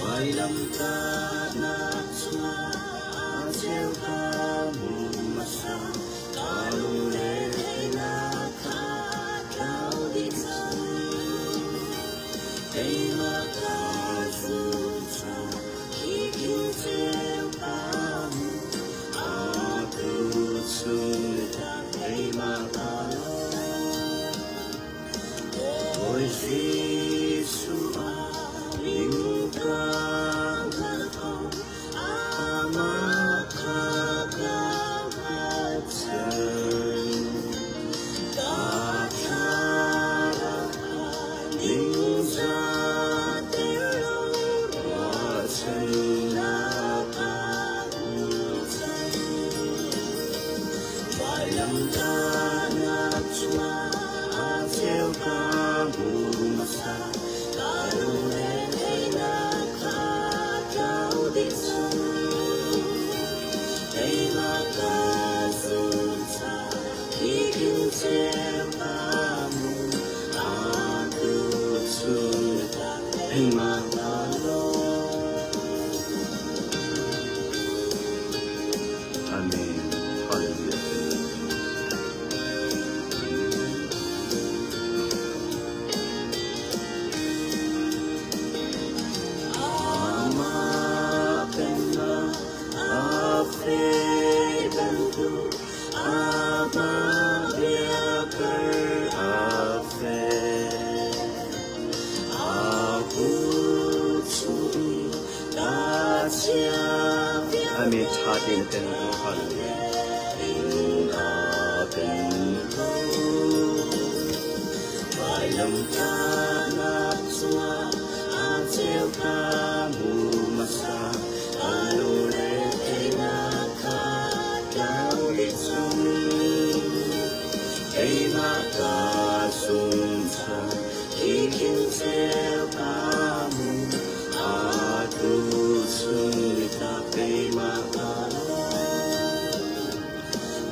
Vailamtahnak cungah aa cheu ka hmu hmasa. Ka lungre theihnak kha tlau dih cang. Keimah ka zumh khi king ceu ka hmu. Atu chung keimah ka lawm. Bawi Jesuh ah ning ka hngal ko, amah kha ka hngalchan. Ka thlarau kha ningzahter lo, ruahchannak ah um cang. Vailamtahnak cungah aa cheu ka hmu hmasa. Ka lungre theihnak kha tlau dih cang. Keimah ka zumh caah hi king ceu ka hmu. Atu chung keimah ka lawm. Amen. Hallelujah. Amah pennak a feh bantuk, amah biakar a feh. A kut chung i ta chia Amen. Ṭha tein a tel. Hallelujah. Vailamtahnak cungah aa cheu ka hmu hmasa. Ka lungre theihnak kha tlau dih chung. Keimah ka zumh khi khin ceu ka hmu. Atu chung nitlak keimah ka lawm.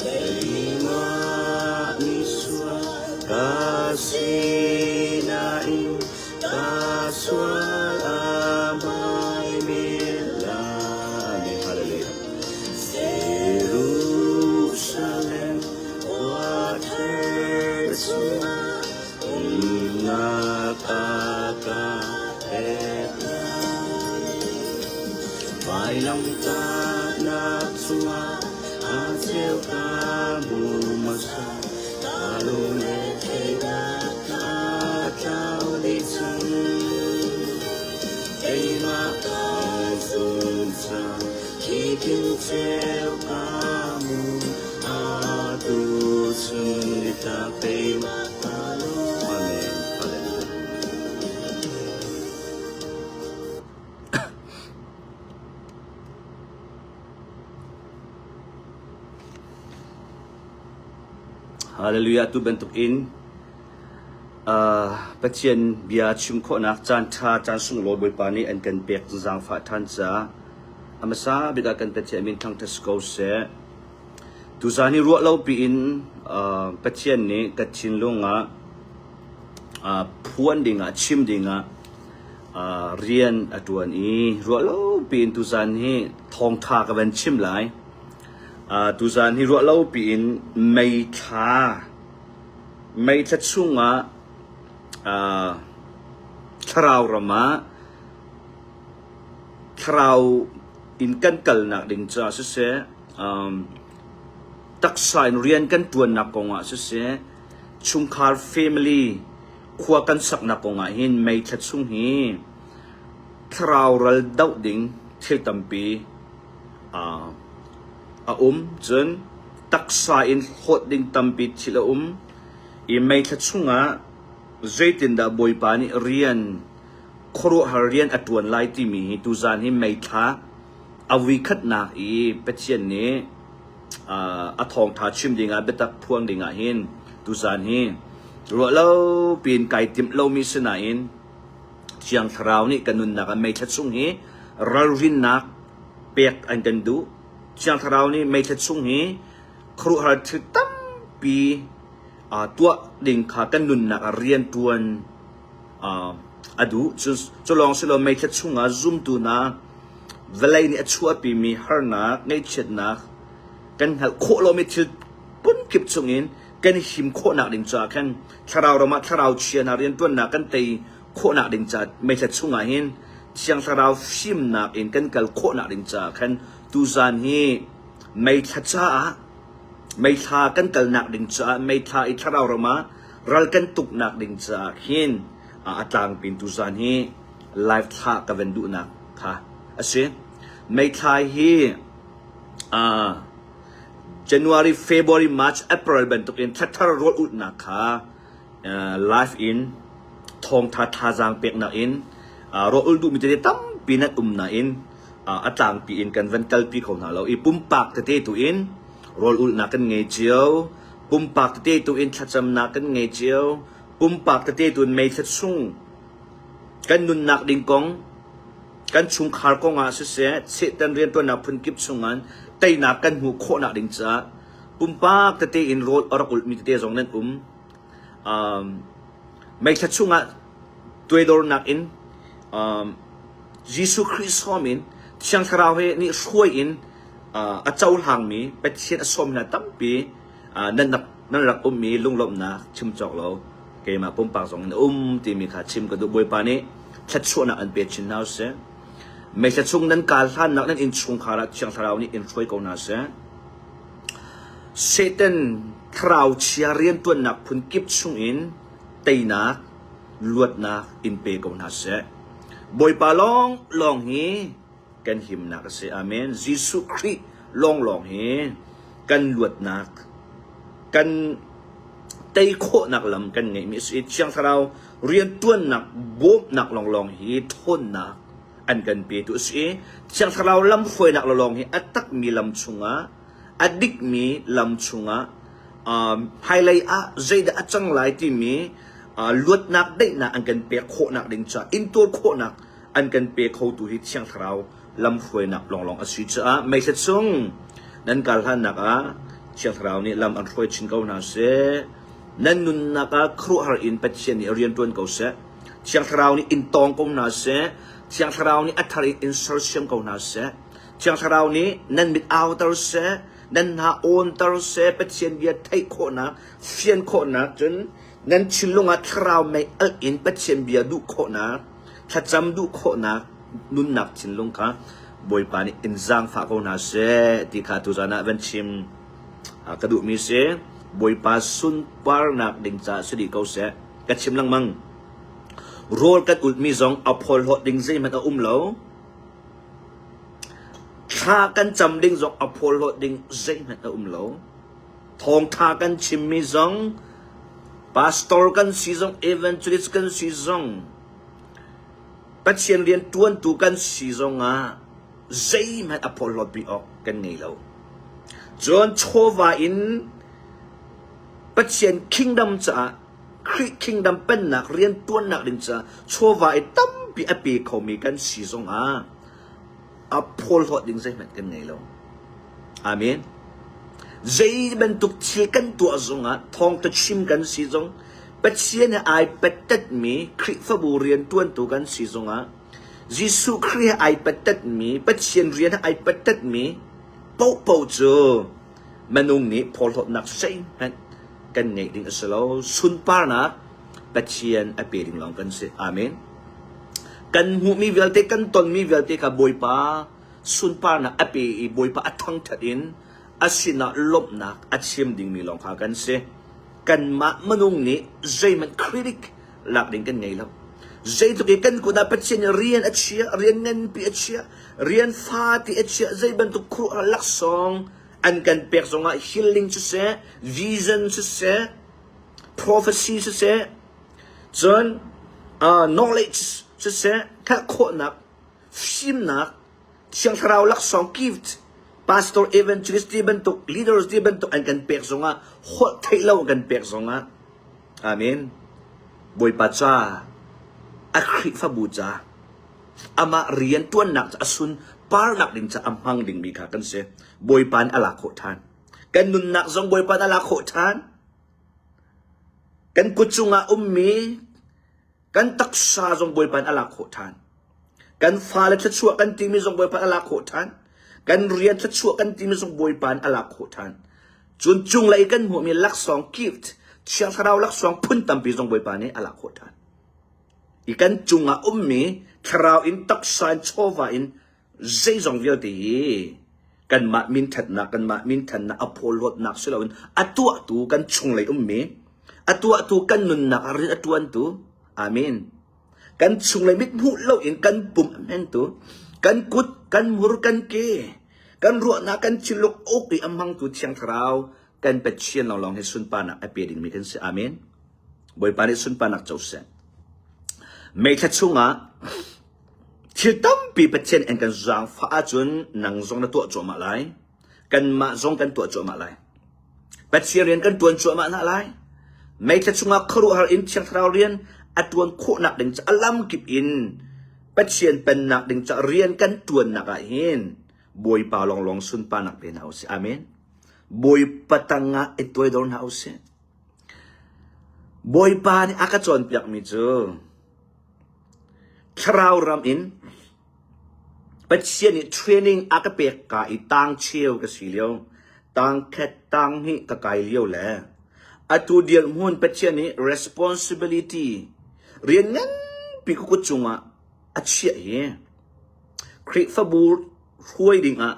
Keimah misual ka si nain ka sual a hmai lai. Hallelujah. Jerusalem khua thar chungah umnak a ka pek lai. Vailamtahnak cungah aa cheu ka hmu hmasa. Ka lungre theihnak kha tlau dih cang. Keimah ka zum cang, khi king ceu ka hmu. Atu chung nitlak keimah ka lawm. Amen. Hallelujah. Hallelujah. Tu bantuk in uh, Pathian bia chim khawhnak caan ṭha caan sunglawi Bawipa nih an kan pek zaangfah ṭhan caah a hmasa bik ah kan Pathian min thangṭhat si ko seh. Tuzaan hi ruah lo piin uh, Pathian nih ka thinlung ah uh, phuan dingah chim dingah uh, rian a ṭuan i ruah lo piin tuzaan hi thawngṭha ka van chim lai. Uh, tuzaan hi ruah lo piin meithla meithla chungah uh, thlarau ram ah thlarau in kan kalnak ding caah siseh um, taksa in rian kan ṭuannak kongah siseh chungkhar family khua kan saknak kongah hin meithla chung hi thlarau ral doh ding thil tampi uh, a um. Cun taksa in hlawt ding tampi thil a um i meithla chungah zeitindah Bawipa nih rian khuaruahhar rian a ṭuan lai timi hi tuzaan hi meithla a vuikhatnak i Pathian nih a thawngṭha chim dingah biatak phuang dingah hin tuzaan hi ruah lo piin kai timh lomi si nain Thiang Thlarau nih kan nunnak ah meithla chung hi ralrinnak pek an kan duh. Thiang Thlarau nih meithla chung hi khuaruahhar thil tampi tuah ding kha kan nunnak ah rianṭuan. A duh. Cu lawng si lo meithla chungah zumtu hna vawlei nih a chuahpimi harnak, ngaihchiatnak, kan hngalh khawh lomi thil pumkip chungin kan him khawhnak ding caah khan thlarau ram ah thlarau chia hna rianṭuannak kan tei khawhnak ding caah meithla chungah hin Thiang Thlarau fimnak in kan kal khawhnak ding caah khan tuzan hi meithla caah meithla kan kalnak ding caah meithla i thlarau ram ah ral kan tuknak ding caah khin a tlangpin tuzan hi live thlah ka van duhnak kha a si. Meithla hi uh, January, February, March, April bantukin thlathar rawl ulhnak kha uh, live in thawngtha thazaang peknak in uh, rawl ulh duhmi tete tampi nan um nain uh, a tlangpi in kan van kalpi kho hna lo i pumpak tete tu in rawl ulhnak kan ngei cio pumpak tete tu in thlacamnak kan ngei cio pumpak tete tu in meithla chung kan nunnak ding kong kan chungkhar kong ah siseh Satan rianṭuannak phunkip chungah teinak kan hmuh khawhnak ding caah pumpak tete in rawl a rak ulhmi tete zong nan um. Um, meithla chungah tuaidornak in um, Jesuh Khrih sawm in Thiang Thlarau he nih hruai in uh, a cohlangmi Pathian a sawm hna tampi uh, nan rak nan rak ummi lunglawmhnak chim cawk lo keimah pumpak zong in a um timi kha chim ka duh Bawipa nih thluachuahnak an pe chin hna seh. Meithla chung nan kal hlannak nan innchungkhar ah Thiang Thlarau nih in hruai ko hna seh. Satan thlarau chia rianṭuannak phun kip chungin teinak, luatnak in pe ko hna seh. Bawipa lawng lawng hi kan himnak a si. Amen. Jesuh Khrih lawnglawng hi kan luatnak, kan tei khawhnak lam kan ngeihmi a si i Thiang Thlarau rianṭuannak bawmhnak lawnglawng hi ṭhawnnak an kan petu a si i Thiang Thlarau lamhruainak lawnglawng hi a takmi lam chungah a dikmi lam chungah um, hmailei ah zeidah a cang lai timi uh, luatnak daihnak an kan pek khawhnak ding caah intuar khawhnak an kan pe khotu hi Thiang Thlarau lamhruainak lawnglawng a si caah meithla chung nan kal hlannak ah Thiang Thlarau nih lam an hruai chin ko hna seh. Nan nunnak ah khuaruahhar in Pathian nih rian ṭuan ko seh. Thiang Thlarau nih in tawng ko hna seh. Thiang Thlarau nih a thar in in sersiam ko hna seh. Thiang Thlarau nih nan mit auter seh, nan hna awnter seh, Pathian bia theih khawhnak, fian khawhnak, cun nan thinlung ah Thlarau mei alh in Pathian bia duh khawhnak, thlacam duh khawhnak nunnak thinlung kha Bawipa nih in zaangfah ko hna seh ti kha tuzan ah van chim ka duhmi si. Bawipa sunparnak ding caah si dih ko seh. Ka chim lengmang. Rawl kan ulhmi zong a phawlhlawt ding zeihmanh a um lo. Thla kan cam ding zong a phawlhlawt ding zeihmanh a um lo. Thawngtha kan chimmi zong pastor kan si zong evangelist kan si zong Pathian rian ṭuantu kan si zongah zeihmanh a phawlhlawtpi awk kan ngei lo. Cun chawva in Pathian kingdom caah Khrih kingdom pennak rian ṭuannak ding caah chawva i tampi a pe khomi kan si zongah a phawlhlawt ding zeihmanh kan ngei lo. Amen. Zei bantuk thil kan tuah zongah thawngtha chim kan si zong Pathian he ai pattatmi Khrihfabu riantuantu kan si zongah Jesuh Khrih he ai pattatmi Pathian rian he ai pattatmi paohpaoh cu minung nih phawlhlawtnak zeihmanh kan ngeih ding a si lo. Sunparnak Pathian a pe ding lawng kan si. Amen. Kan hmuhmi vialte, kan tonmi vialte kha Bawipa sunparnak a pe i Bawipa a thangṭhat in a sinah lawmhnak a chim dingmi lawng kha kan si. Kanmah minung nih zeihmanh critic lak ding kan ngei lo. Zeitluk i kan kut ah Pathian nih rian a chiah, rian nganpi a chiah, rian fate a chiah, zei bantuk khuaruahhar laksawng an kan pek zongah healing siseh, vision siseh, prophecy siseh, cun uh, knowledge siseh, hngalh khawhnak, fimnak, Thiang Thlarau laksawng gift, pastor evangelist ti bantuk, leaders ti bantuk an kan pek zongah, holh theih lo an kan pek zongah, Amen. Bawipa ca, a Khrihfabu ca, amah rian ṭuannak ca, a sunparnak ding ca a hmang dingmi kha kan si. Bawipa nih a lak khawh ṭhan. Kan nunnak zong Bawipa nih a lak khawh ṭhan. Kan kut cungah ummi. Kan taksa zong Bawipa nih a lak khawh ṭhan. Kan fale thluachuah kan timi zong Bawipa nih a lak khawh ṭhan. Kan rian thluachuah kan timi zong Bawipa nih a lak khawh ṭhan. Cun cunglei kan hmuhmi laksawng gift, Thiang Thlarau laksawng phun tampi zong Bawipa nih a lak khawh ṭhan. I kan cungah ummi thlarau in taksa in chawva in zeizong vialte hi kanmah minthatnak kanmah minthannak a phawlhlawtnak si loin a tuahtu kan chunglei ummi a tuahtu kan nunnak ah rian a ṭuantu amen kan chunglei mit hmuh loin kan pum a hmentu kan kut kan hmur kan ke kan ruahnak kan thinlung uk i a hmangtu thiang thlarau kan Pathian lawnglawng hi sunparnak a pe dingmi kan si amen Bawipa nih sunparnak co seh meithla chungah Thil tampi Pathian an kan zaangfah ahcun nang zong na tuah cuahmah lai. Kanmah zong kan tuah cuahmah lai. Pathian rian kan tuan cuahmah hna lai. Meithla chungah khuaruahhar in Thiang Thlarau rian a tuan khawhnak ding ca a lamkip in Pathian pennak ding ca rian kan tuannak ah hin Bawipa lawnglawng sunparnak pe hna usih. Amen. Bawipa tangah i tuaidor hna usih. Bawipa nih a ka cawnpiakmi cu Thlarau ram in Pathian nih training a ka pek ka i tang cheu ka si lio, tang khat tang hnih ka kai lio le atu dirhmun Pathian nih responsibility rian nganpi ka kut cungah a chiah hi Khrihfabu hruai dingah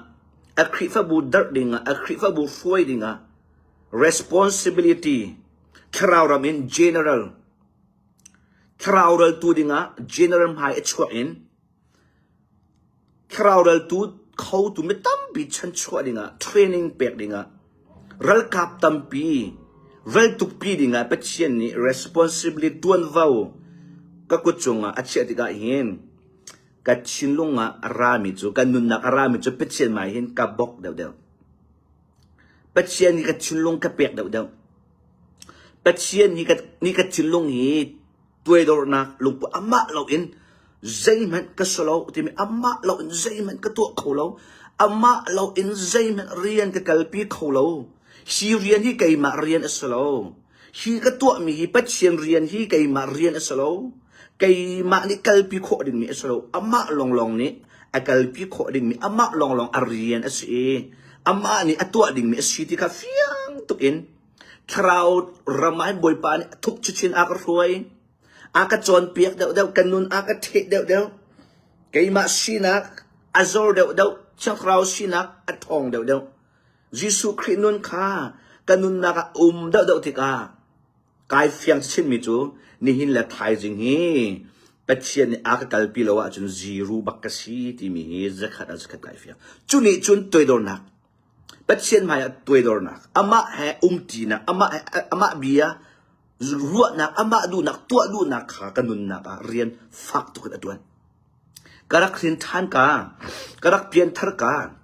a Khrihfabu darh dingah a Khrihfabu hruai dingah responsibility thlarau ram in general Thlarau raltu dingah general hmai a chuak in thlarau raltu khotu mi tampi chanchuah dingah training pek dingah ralkap tampi raltukpi dingah Pathian nih responsibility tuanvo ka kut cungah a chiah tikah hin ka thinlung ah a rami cu ka nunnak a rami cu Pathian hmai hin ka bok deuhdeuh. Pathian nih ka thinlung ka pek deuhdeuh. Pathian nih ka, nih ka thinlung hi tuaidornak lungput amah loin zeihmanh ka si lo timi amah loin zeihmanh ka tuah kho lo amah loin zeihmanh rian ka kalpi kho lo hi rian hi keimah rian a si lo hi ka tuahmi hi Pathian rian hi keimah rian a si lo keimah nih kalpi khawh dingmi a si lo amah lawnglawng nih a kalpi khawh dingmi amah lawnglawng a rian a si i amah nih a tuah dingmi a si ti kha fiang tuk in thlarau ram ah hin Bawipa nih a thuk chinchin a ka hruai a ka cawnpiak deuhdeuh ka nun a ka ṭheh deuhdeuh keimah sinak a zor deuhdeuh Thiang Thlarau sinak a ṭhawng deuhdeuh Jesuh Khrih nun kha ka nunnak ah um deuhdeuh tikah kai fiang chinmi cu nihin le thaizing hi Pathian nih a ka kalpi lo ahcun zero bak ka si timi hi zakhat ah zakhat kai fiang. Cu nih cun toidornak Pathian hmai ah toidornak amah he umṭinak amah he amah bia ruahnak amah duhnak tuah duhnak kha ka nunnak ah rian fak tuk in a ṭuan. Ka rak hrin ṭhan ka, ka rak pianthar ka,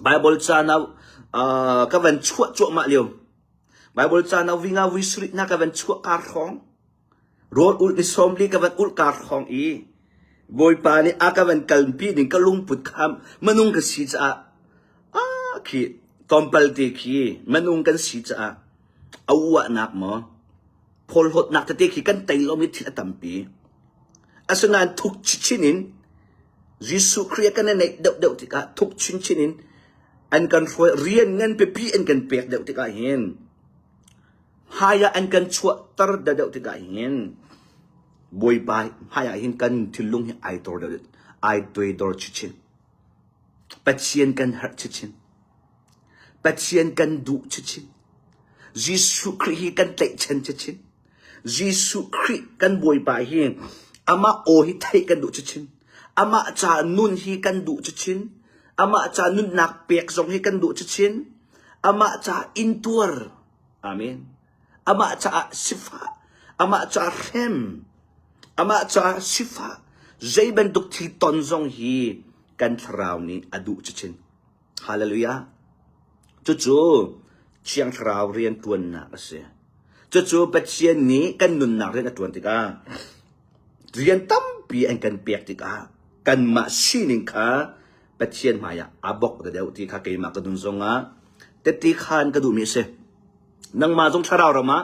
Bible ca na uh, ka van chuah cuahmah lio. Bible ca na vi nga vui sarih na ka van chuah kar hrawng. Rawl ulh ni sawmli ka van ulh kar hrawng i Bawipa nih a ka van kalpi ding ka lungput kha minung ka si caah ah khi tlawmpal te khi minung kan si caah a uahnak maw phawlhlawtnak tete khi kan tei lomi thil a tampi. Asinain thuk chinchin in Jesuh Khrih kan i neih deuhdeuh tikah thuk chinchin in an kan hruai rian ngan pipi an kan pek deuh tikah hin hmai ah an kan chuahter deuhdeuh tikah hin Bawipa hmai ah hin kan thinlung hi ai tor deuh ai tuaidor chinchin. Pathian kan herh chinchin. Pathian kan duh chinchin. Jesuh Khrih hi kan tlaihchan chinchin. Jesuh Khrih kan Bawipa hi amah aw hi theih kan duh chinchin. Amah ca nun hi kan duh chinchin. Amah ca nunnak pek zong hi kan duh chinchin. Amah ca intuar. Amen. Amah caah sifah. Amah caah hrem. Amah caah sifah. Zei bantuk thil ton zong hi kan thlarau nih a duh chinchin. Hallelujah. Cucu Thiang Thlarau rian ṭuannak a si. Cucu Pathian nih kan nunnak rian a ṭuan tikah rian tampi an kan pek tikah kanmah sining kha Pathian hmaiah a bok deuh ti kha keimah ka nun zongah tette khan ka duhmi a si. Nangmah zong thlarau ram ah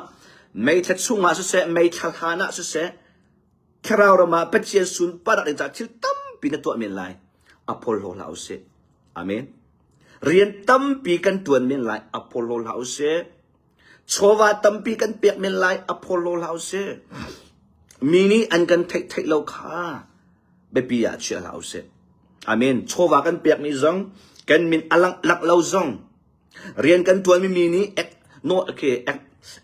meithla chungah siseh, meithla hlan ah siseh, Thlarau ram ah Pathian sunparnak ding caah thil tampi na tuah men lai. A phawlhlaw hlah usih. Amen. Rian tampi kan tuan men lai. A phawlhlaw hlah usih. Chawva tampi kan pek men lai. A phawlhlaw hlah usih. Mi nih an kan theih theih lo kha biapi ah chia hlah usih. Amen. Chawva kan pekmi zong kan min a langh langh lo zong Rian kan tuanmi mi nih no, okay,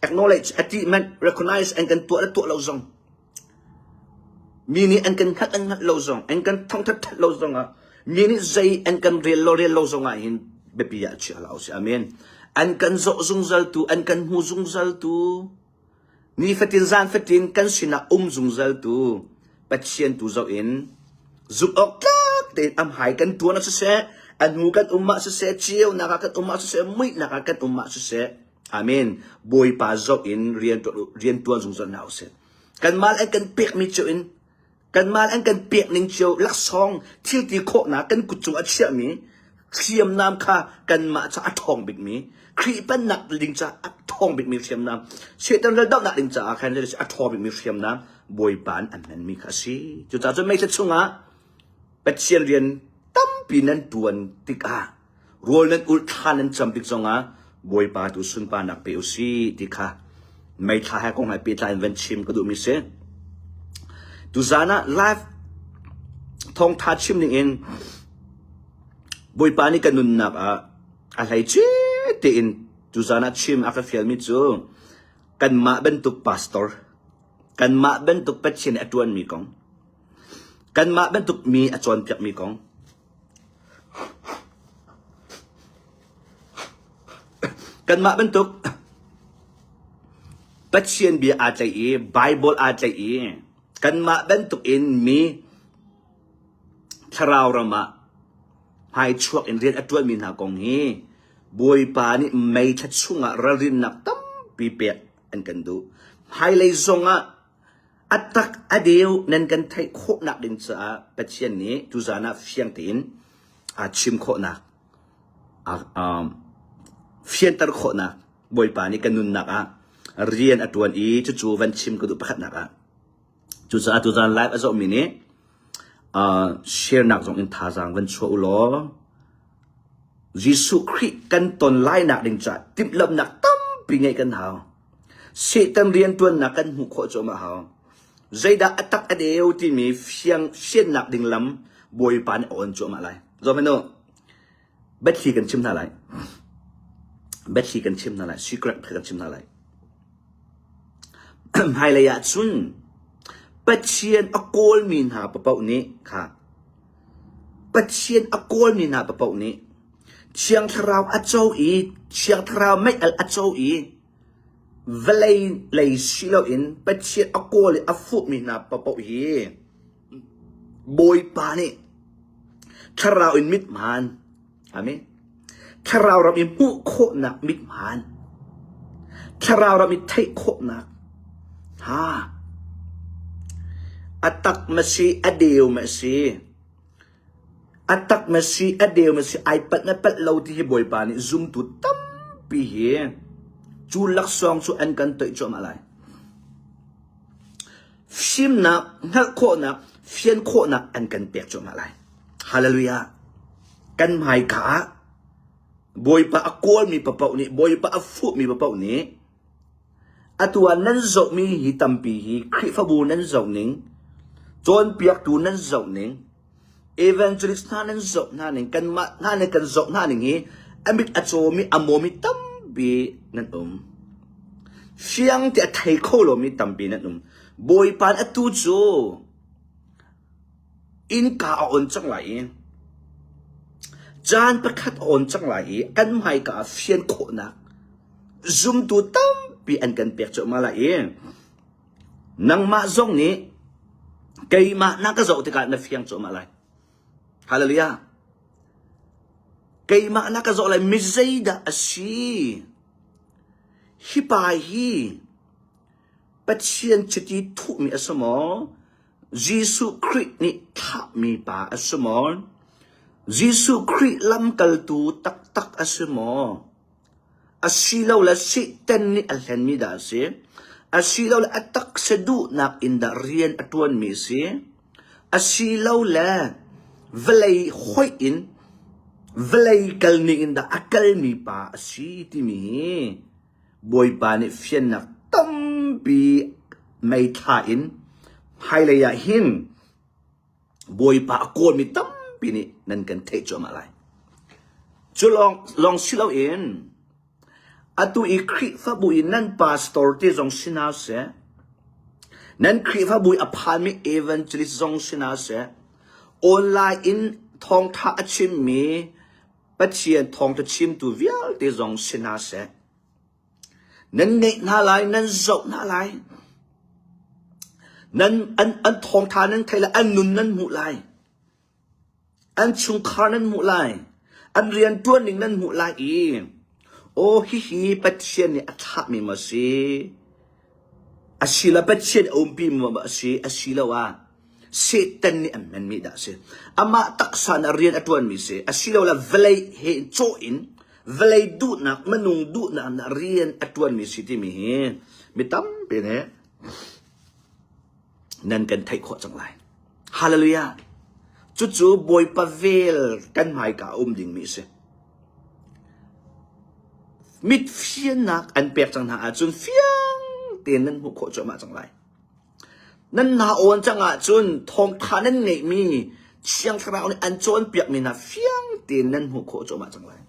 acknowledge, achievement, recognize an kan tuah le tuah lo zong mi nih an kan hngalh an hngalh lo zong an kan thangthat that lo zong ah mi nih zei an kan rel lo rel lo zong ah hin biapi ah chia hlah usih amen an kan zoh zungzal tu an kan hmu zungzal tu Nifatin zan fatin kan sinah um zungzaltu Pathian tu zoh in zumh awk tlak tein a hmai kan tuan ah siseh, a hnu kan um ah siseh, ceunak ah kan um ah siseh, muihnak ah kan um ah siseh, Amen. Bawipa zoh in rian rian tuan zungzal hna usih. Kanmah an kan pekmi cio in Kanmah an kan pek ning cio laksawng thil ti khawhnak kan kut cung a chiahmi hriamnam kha kanmah ca a ṭhawng bikmi Khrih pennak ding ca a ṭhawng bikmi hriamnam Satan ral dohnak ding caah khan a ṭhawng bikmi hriamnam Bawipa an hmanmi kha a si. Cucaah cun meithla chungah Pathian rian tampi nan ṭuan tikah Rawl nan ulh thla nan cam tik zongah Bawipa tu sunparnak pe u si ti kha meithla he kong he pehtlai in van chim ka duhmi si. Tuzan ah live thawngtha chim ding in Bawipa nih ka nunnak ah a hleice tein tuzan ah chim a ka fialmi cu kanmah bantuk pastor kanmah bantuk Pathian a ṭuanmi kong kanmah bantuk mi a cawnpiakmi kong Kanmah bantuk Pathian bia aa tlaih i Baibal aa tlaih i kanmah bantuk in mi thlarau ram ah hmaichuak in rian a ṭuanmi hna kong hi Bawipa nih meithla chungah ralrinnak tampi pek an kan duh. Hmailei zongah A tak a deu nan kan theih khawhnak ding caah Pathian nih tuzaan ah fiang tein aa chim khawhnak, aa fianter khawhnak Bawipa nih kan nunnak ah rian a ṭuan i cucu van chim ka duh pakhatnak ah. Cucaah tuzaan live a zohmi nih share nak zong in thazaang van chuah u law Jesuh Khrih kan ton lainak ding caah timhlamhnak tampi ngeih kan hau. Satan rianṭuannak kan hmuh khawh cuahmah hau. Zeidah a tak a deu timi fiang fiannak ding lam Bawipa nih a on cuahmah lai. Zoh hmanh u. Biathli kan chim hna lai. Biathli kan chim hna lai. Secret kan chim hna lai. Hmailei ah cun Pathian a kawlmi hna papaoh nih kha Pathian a kawlmi hna papaoh nih Thiang Thlarau a co i Thiang Thlarau mei-alh a co i vawlei lei si loin Pathian a kawl i a fuhmi hna paohpaoh hi Bawipa nih Thlarau in mithmaan Amen. Thlarau ram i hmuh khawhnak mithmaan Thlarau ram i theih khawhnak ha a tak ma si a deu ma si A tak na si, a deu na si, ai palh na palh lo ti hi Bawipa nih zumtu tampi hi cu laksawng cu an kan toih cuahmah lai. Fimnak, hngalh khawhnak, fian khawhnak an kan pek cuahmah lai. Hallelujah. Kan hmaika ah Bawipa a kawlmi papaoh nih, Bawipa a fuhmi papaoh nih atu ah nan zohmi hi tampi hi Khrihfabu nan zoh ning, cawnpiaktu nan zoh ning, Evangelist hna nan zoh hna ning, kanmah hna nih kan zoh hna ning hi a mit a cawmi, a mawmi tampi nan um. Fiang te a thei kho lomi tampi nan um. Bawipa atu cu innka a on cang lai i caan pakhat a on cang lai i kan hmaika ah fian khawhnak zumtu tampi an kan pek cuahmah lai i Nangmah zong nih keimah na ka zoh tikah na fiang cuahmah lai. Hallelujah. Keimah na ka zoh lai mi zeidah a si? Hi pa hi Pathian chiti thuhmi a si maw? Jesuh Khrih nih thlahmi pa a si maw? Jesuh Khrih lamkaltu taktak a si maw? Asilole Satan nih a hlenmi dah a si? Asilole a taksa duhnak in dah rian a ṭuanmi a si? Asilole vawlei hoih in vawlei kalning in dah a kalmi pa a si timi hi Bawipa nih fiannak tampi meithla in hmailei ah hin Bawipa a kawlmi tampi nih nan kan theih cuahmah lai. Cu lawng, lawng si loin atu i Khrihfabu i nan pastor te zong si hna seh, nan Khrihfabu i a phanmi evangelist zong si hna seh, online in thawngtha a chimmi Pathian thawngtha chimtu vialte zong si hna seh, Nan ngeih hna lai, nan zoh hna lai. Nan an an thawngtha nan theih lai, an nun nan hmuh lai. An chungkhar nan hmuh lai. An riantuan ning nan hmuh lai i aw hihi Pathian nih a thlahmi maw si? Asilo Pathian a umpi maw a si? Asiloah Satan nih an hmanmi dah a si? Amah taksa in a rian a ṭuanmi si. Asilole vawlei he cawh in vawlei duhnak, minung duhnak in rian a ṭuanmi si timi hi mi tampi nih nan kan theih khawh cang lai. Hallelujah! Cucu Bawipa vel kan hmaika a um dingmi a si. Mit fiannak an pek cang hna ahcun fiang tein nan hmuh khawh cuahmah cang lai. Nan hna awn cang ahcun thawngtha nan ngeihmi Thiang Thlarau nih an cawnpiakmi hna fiang tein nan hmuh khawh cuahmah cang lai.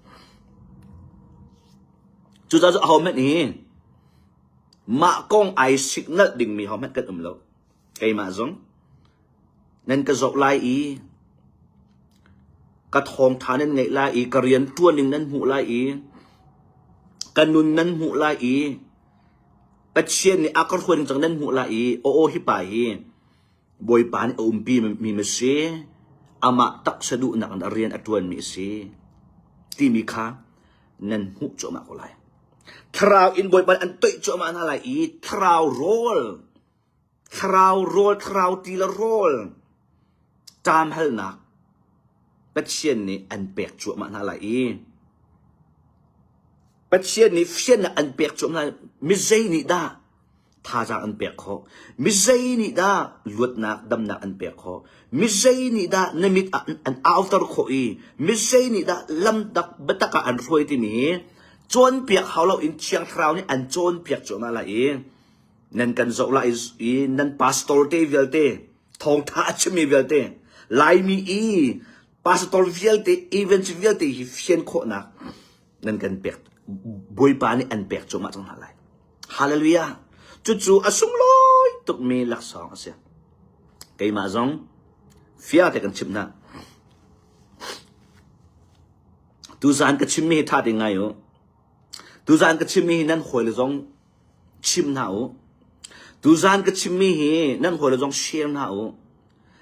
Cucaah cu ahohmanh hi mah kong ai siknalh dingmi hohmanh kan um lo. Keimah zong nan ka zoh lai i ka thawngtha nan ngeih lai i ka rian ṭuan ning nan hmuh lai i ka nun nan hmuh lai i Pathian nih a ka hruai ning cang nan hmuh lai i aw aw hi pa hi Bawipa nih a umpi mi ma si amah taksa duhnak in a rian a ṭuanmi a si timi kha nan hmuh cuahmah ko lai. Thlarau in Bawipa nih an toih cuahmah hna lai i thlarau rawl Thlarau rawl, thlarau ti le rawl ṭam halnak Pathian nih an pek cuahmah hna lai i Pathian nih fiannak an pek cuahmah hna mi zei nih dah thazaang an pek khawh mi zei nih dah luatnak damnak an pek khawh mi zei nih dah na mit ah an auter khawh i mi zei nih dah lamtak biatak ah an hruai timi hi cawnpiak hau loin Thiang Thlarau nih an cawnpiak cuahmah lai i Nan kan zoh lai i nan pastor te vialte, thawngtha a chimmi vialte, Laimi i pastor vialte, events vialte hi fian khawhnak nan kan pek Bawipa nih an pek cuahmah cang hna lai. Hallelujah. Cucu a sunglawi tukmi laksawng a si. Keimah zong fia te kan chimh hna. Tuzaan ka chimmi hi tha te ngai u. Tuzaan ka chimmi hi nan hawile zong chim hna u. Tuzaan ka chimmi hi nan hawile zong share hna u.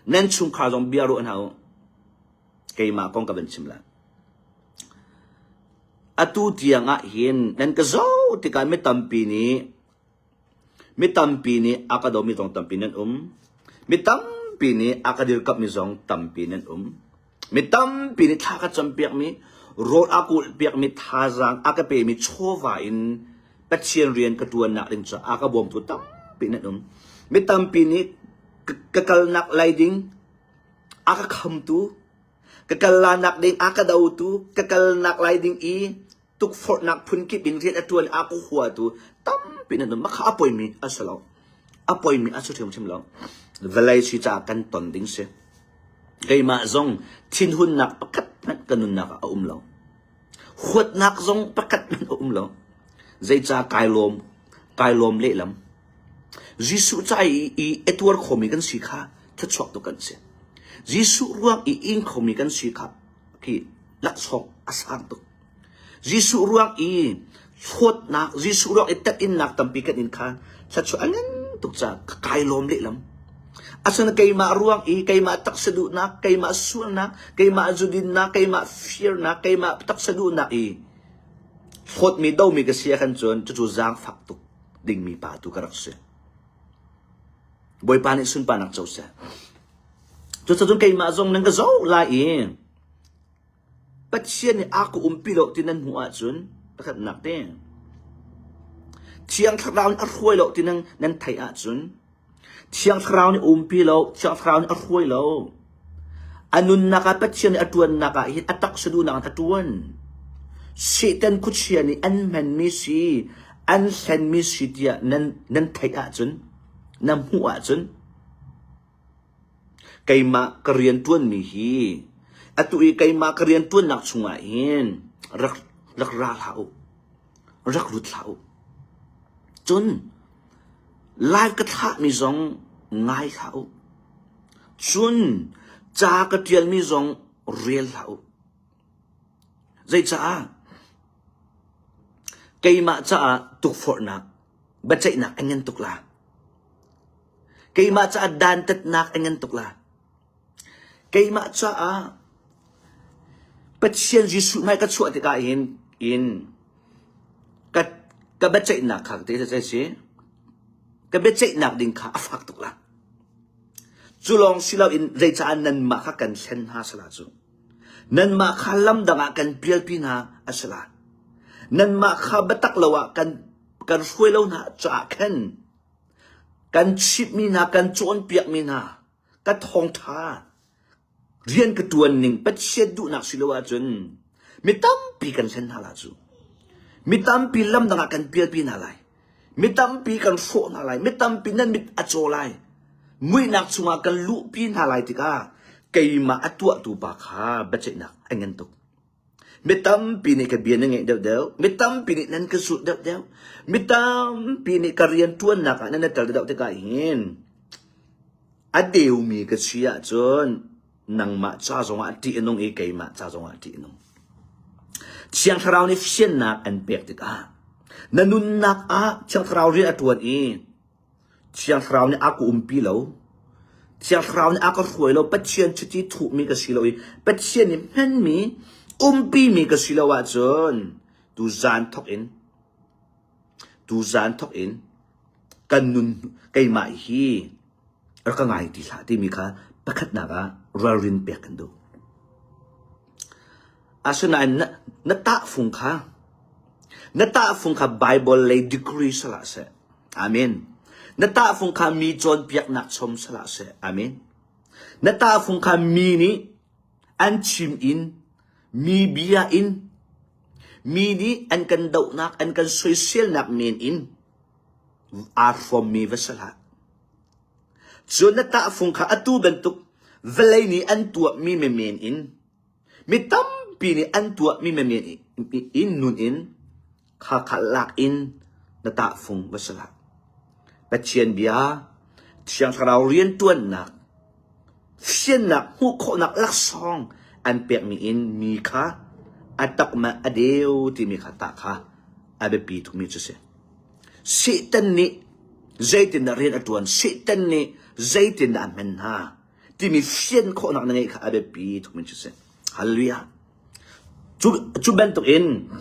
Nan chungkhar zong bia ruah hna u. Keimah kong ka van chim lai. Atu tiang ah hin nan ka zoh tikah mi tampi nih Mi tampi nih a ka domi zong tampi nan um. Mi tampi nih a ka dirkamhmi zong tampi nan um. Mi tampi nih thla ka campiakmi, rawl a kulhpiakmi, thazaang a ka pemi chawva in Pathian rian ka ṭuannak ding caah a ka bawmtu tampi nan um. Mi tampi nih ka kalnak lai ding a ka khamtu, ka kal lanak ding a ka dotu, ka kalnak lai ding i tukforhnak phunkip in rian a ṭuan a ka huatu tampi nan um. Mah kha a poimi a si lo. A poimi a si hrimhrim lo. Vawlei si caah kan ton ding si. Keimah zong thinhunnak pakhat hmanh ka nunnak ah a um lo. Huatnak zong pakhat hmanh a um lo. Zeicah kai lawm, kai lawm lehlam. Jesuh ca i, i a tuar khomi kan si kha thluachuak tuk kan si. Jesuh ruang i ing khomi kan si kha khi laksawng a sang tuk. Jesuh ruang i hlawtnak, Jesuh ruang i tetinnak tampi kan in kha thluachuah a ngan tuk caah ka kai lawm lehlam. Asinain keimah ruang i keimah taksa duhnak, keimah sualnak, keimah zudinnak, keimah firnak, keimah taksa duhnak i hlawtmi domi ka si ahkhan cun cucu zaangfak tuk dingmi pa tu ka rak si. Bawipa nih sunparnak co seh. Cucaah keimah zong nan ka zoh lai i Pathian nih a ka umpi lo ti nan hmuh ahcun pakhatnak te. Thiang Thlarau nih a hruai lo ti nan nan theih ahcun Thiang Thlarau nih umpi lo, Thiang Thlarau nih a hruai lo. A nunnak ah Pathian nih a ṭuannak ah hin a taksa duhnak in a ṭuan. Satan khuachia nih an hmanmi si, an hlenmi si tiah nan nan theih ahcun, na hmuh ahcun Keimah ka rianṭuanmi hi atu i keimah ka rianṭuannak chungah hin rak rak ra hlah u, rak lut hlah u. Cun live ka thlahmi zong ngai hlah u. Cun ca ka ṭialmi zong rel hlah u. Zeicah? Keimah caah tukforhnak, biaceihnak a ngan tuk la. Keimah caah dantatnak a ngan tuk la. Keimah caah Pathian Jesuh hmai ka chuah tikah hin in ka ka biaceihnak kha te sai si ka biaceihnak ding kha a fak tuk la. Cu lawng si loin zeicah nanmah kha kan thlen hna sala cu. Nanmah kha lam dang ah kan pialpi hna a si la. Nanmah kha biatak lo ah kan kan hruai lo hna caah khan Kan chimhmi hna, kan cawnpiakmi hna, ka thawngṭha rian ka ṭuan ning Pathian duhnak si lo ahcun mi tampi kan hlen hna la cu. Mi tampi lamdang ah kan pialpi hna lai. Mi tampi kan hrawh hna lai. Mi tampi nan mit a caw lai. Muihnak chungah kan luhpi hna lai tikah keimah a tuahtu pa kha biaceihnak a ngan tuk. Mi tampi nih ka bia na ngaih deuhdeuh. Mi tampi nih nan ka zulh deuhdeuh. Mi tampi nih ka rian ṭuannak ah nan i tel deuhdeuh tikah hin a deumi ka si ahcun nangmah ca zongah ṭih a nung i keimah ca zongah ṭih a nung. Thiang Thlarau nih fiannak an pek tikah na nunnak ah Thiang Thlarau rian a ṭuan i Thiang Thlarau nih a ka umpi lo. Thiang Thlarau nih a ka hruai lo. Pathian chiti thuhmi ka si lo i Pathian nih hmanmi, umpimi ka si lo ahcun tuzaan thawk in tuzaan thawk in kan nun keimah hi rak ka ngai ti hlah timi kha pakhatnak ah ralrin pek kan duh. Asinain na, na tahfung kha na tahfung kha Bible lei degree salah seh. Amen. Na tahfung kha mi cawnpiaknak chom salah seh. Amen. Na tahfung kha mi nih an chim in, mi bia in, mi nih an kan dohnak, an kan soiselnak men in aa hrawmmi va si hlah. Cun na tahfung kha atu bantuk vawlei nih an tuahmi menmen in, mi tampi nih an tuahmi menmen in nun in Khakha lak in na tahfung va si hlah. Pathian bia, Thiang Thlarau rianṭuannak, fiannak hmuh khawhnak laksawng an pekmi in mi kha a tak ma a deu timi kha tah kha a biapi tukmi cu si. Satan nih zeitindah rian a ṭuan, Satan nih zeitindah a hman hna timi fian khawhnak na ngeih kha a biapi tukmi cu si. Hallelujah. Cu, cu bantukin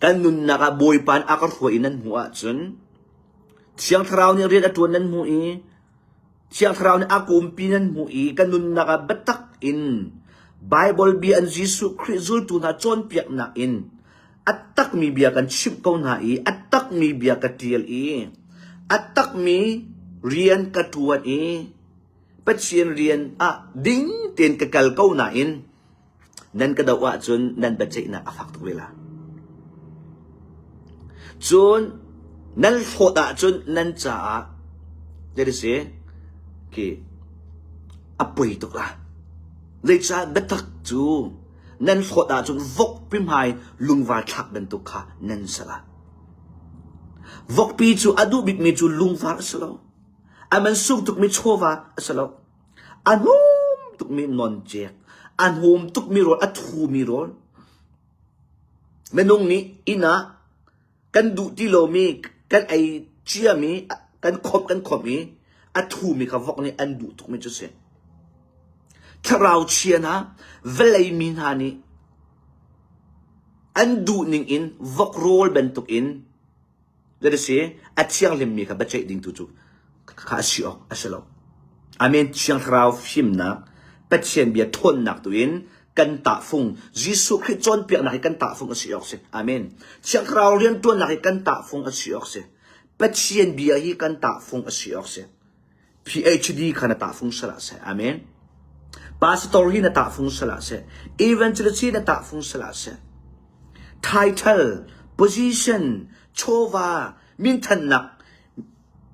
kan nunnak ah Bawipa nih a ka hruai i nan hmuh ahcun Thiang Thlarau nih rian a ṭuan nan hmuh i Thiang Thlarau nih a kumpi nan hmuh i kan nunnak ah biatak in Bible bia an Jesuh Khrih zultu hna cawnpiaknak in a takmi bia kan chimh ko hna i a takmi bia ka ṭial i a takmi rian ka ṭuan i Pathian rian ah ding tein ka kal ko nain nan ka doh ahcun nan biaceihnak a fak tuk ve la. Cun nan hlawt ahcun nan caah zei si khi a poi tuk la. Zeicah biatak cu nan hlawt ahcun vokpi hmai lungvar thlak bantuk kha nan si la. Vokpi cu a duh bikmi cu lungvar a si lo. A man sung tukmi chawva a si lo. A hnawm tukmi nawncek, a hnawm tukmi rawl, a thumi rawl. Minung nih inn ah kan duh ti lomi, kan ei ciami, kan khomh kan khomh i a thumi kha vok nih an duh tukmi cu si. Thlarau chia hna, vawlei mi hna nih an duh ning in vok rawl bantuk in Zei si a thianghlimmi kha biaceih ding tu cu kha a si awk a si lo. Amen. Thiang Thlarau fimnak, Pathian bia ṭhawnnak tu in kan tahfung. Jesuh Khrih cawnpiaknak hi kan tahfung a si awk si. Amen. Thiang Thlarau rianṭuannak hi kan tahfung a si awk si. Pathian bia hi kan tahfung a si awk si. PhD kha na tahfung salah seh. Amen. Pastor hi na tahfung salah seh. Evangelist hi na tahfung salah seh. Title, position, chawva, minthannak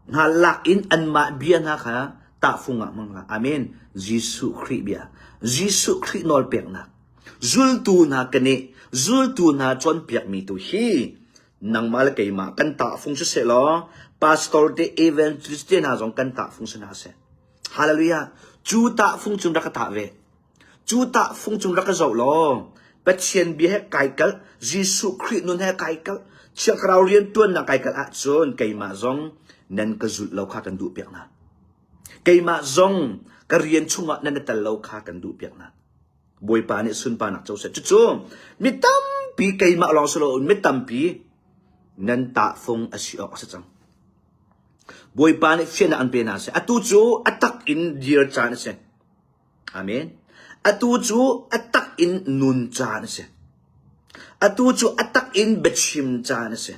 hna lak in anmah bia hna kha tahfung ah hmang hlah. Amen. Jesuh Khrih bia. Jesuh Khrih nawlpeknak. Zultu hna kane, zultu hna cawnpiakmi tu hi nangmah le keimah kan tahfung siseh law pastor te evangelist te hna zong kan tahfung si hna seh. Hallelujah. Cu tahfung cun rak ka tah ve. Cu tahfung cun rak ka zoh law Pathian bia he kai kalh, Jesuh Khrih nun he kai kalh, Thiang Thlarau riantuannak kai kalh ahcun keimah zong nan ka zulh lo kha kan duh piak hna. Keimah zong ka rian chungah nan i tel lo kha kan duh piak hna. Bawipa nih sunparnak co seh. Cucu mi tampi keimah lawng si loin mi tampi nan tahfung a si awk a si cang. Bawipa nih fiannak an pe hna seh. Atu cu a tak in dir caan a si. Amen. Atu cu a tak in nun caan a si. Atu cu a tak in biachim caan a si.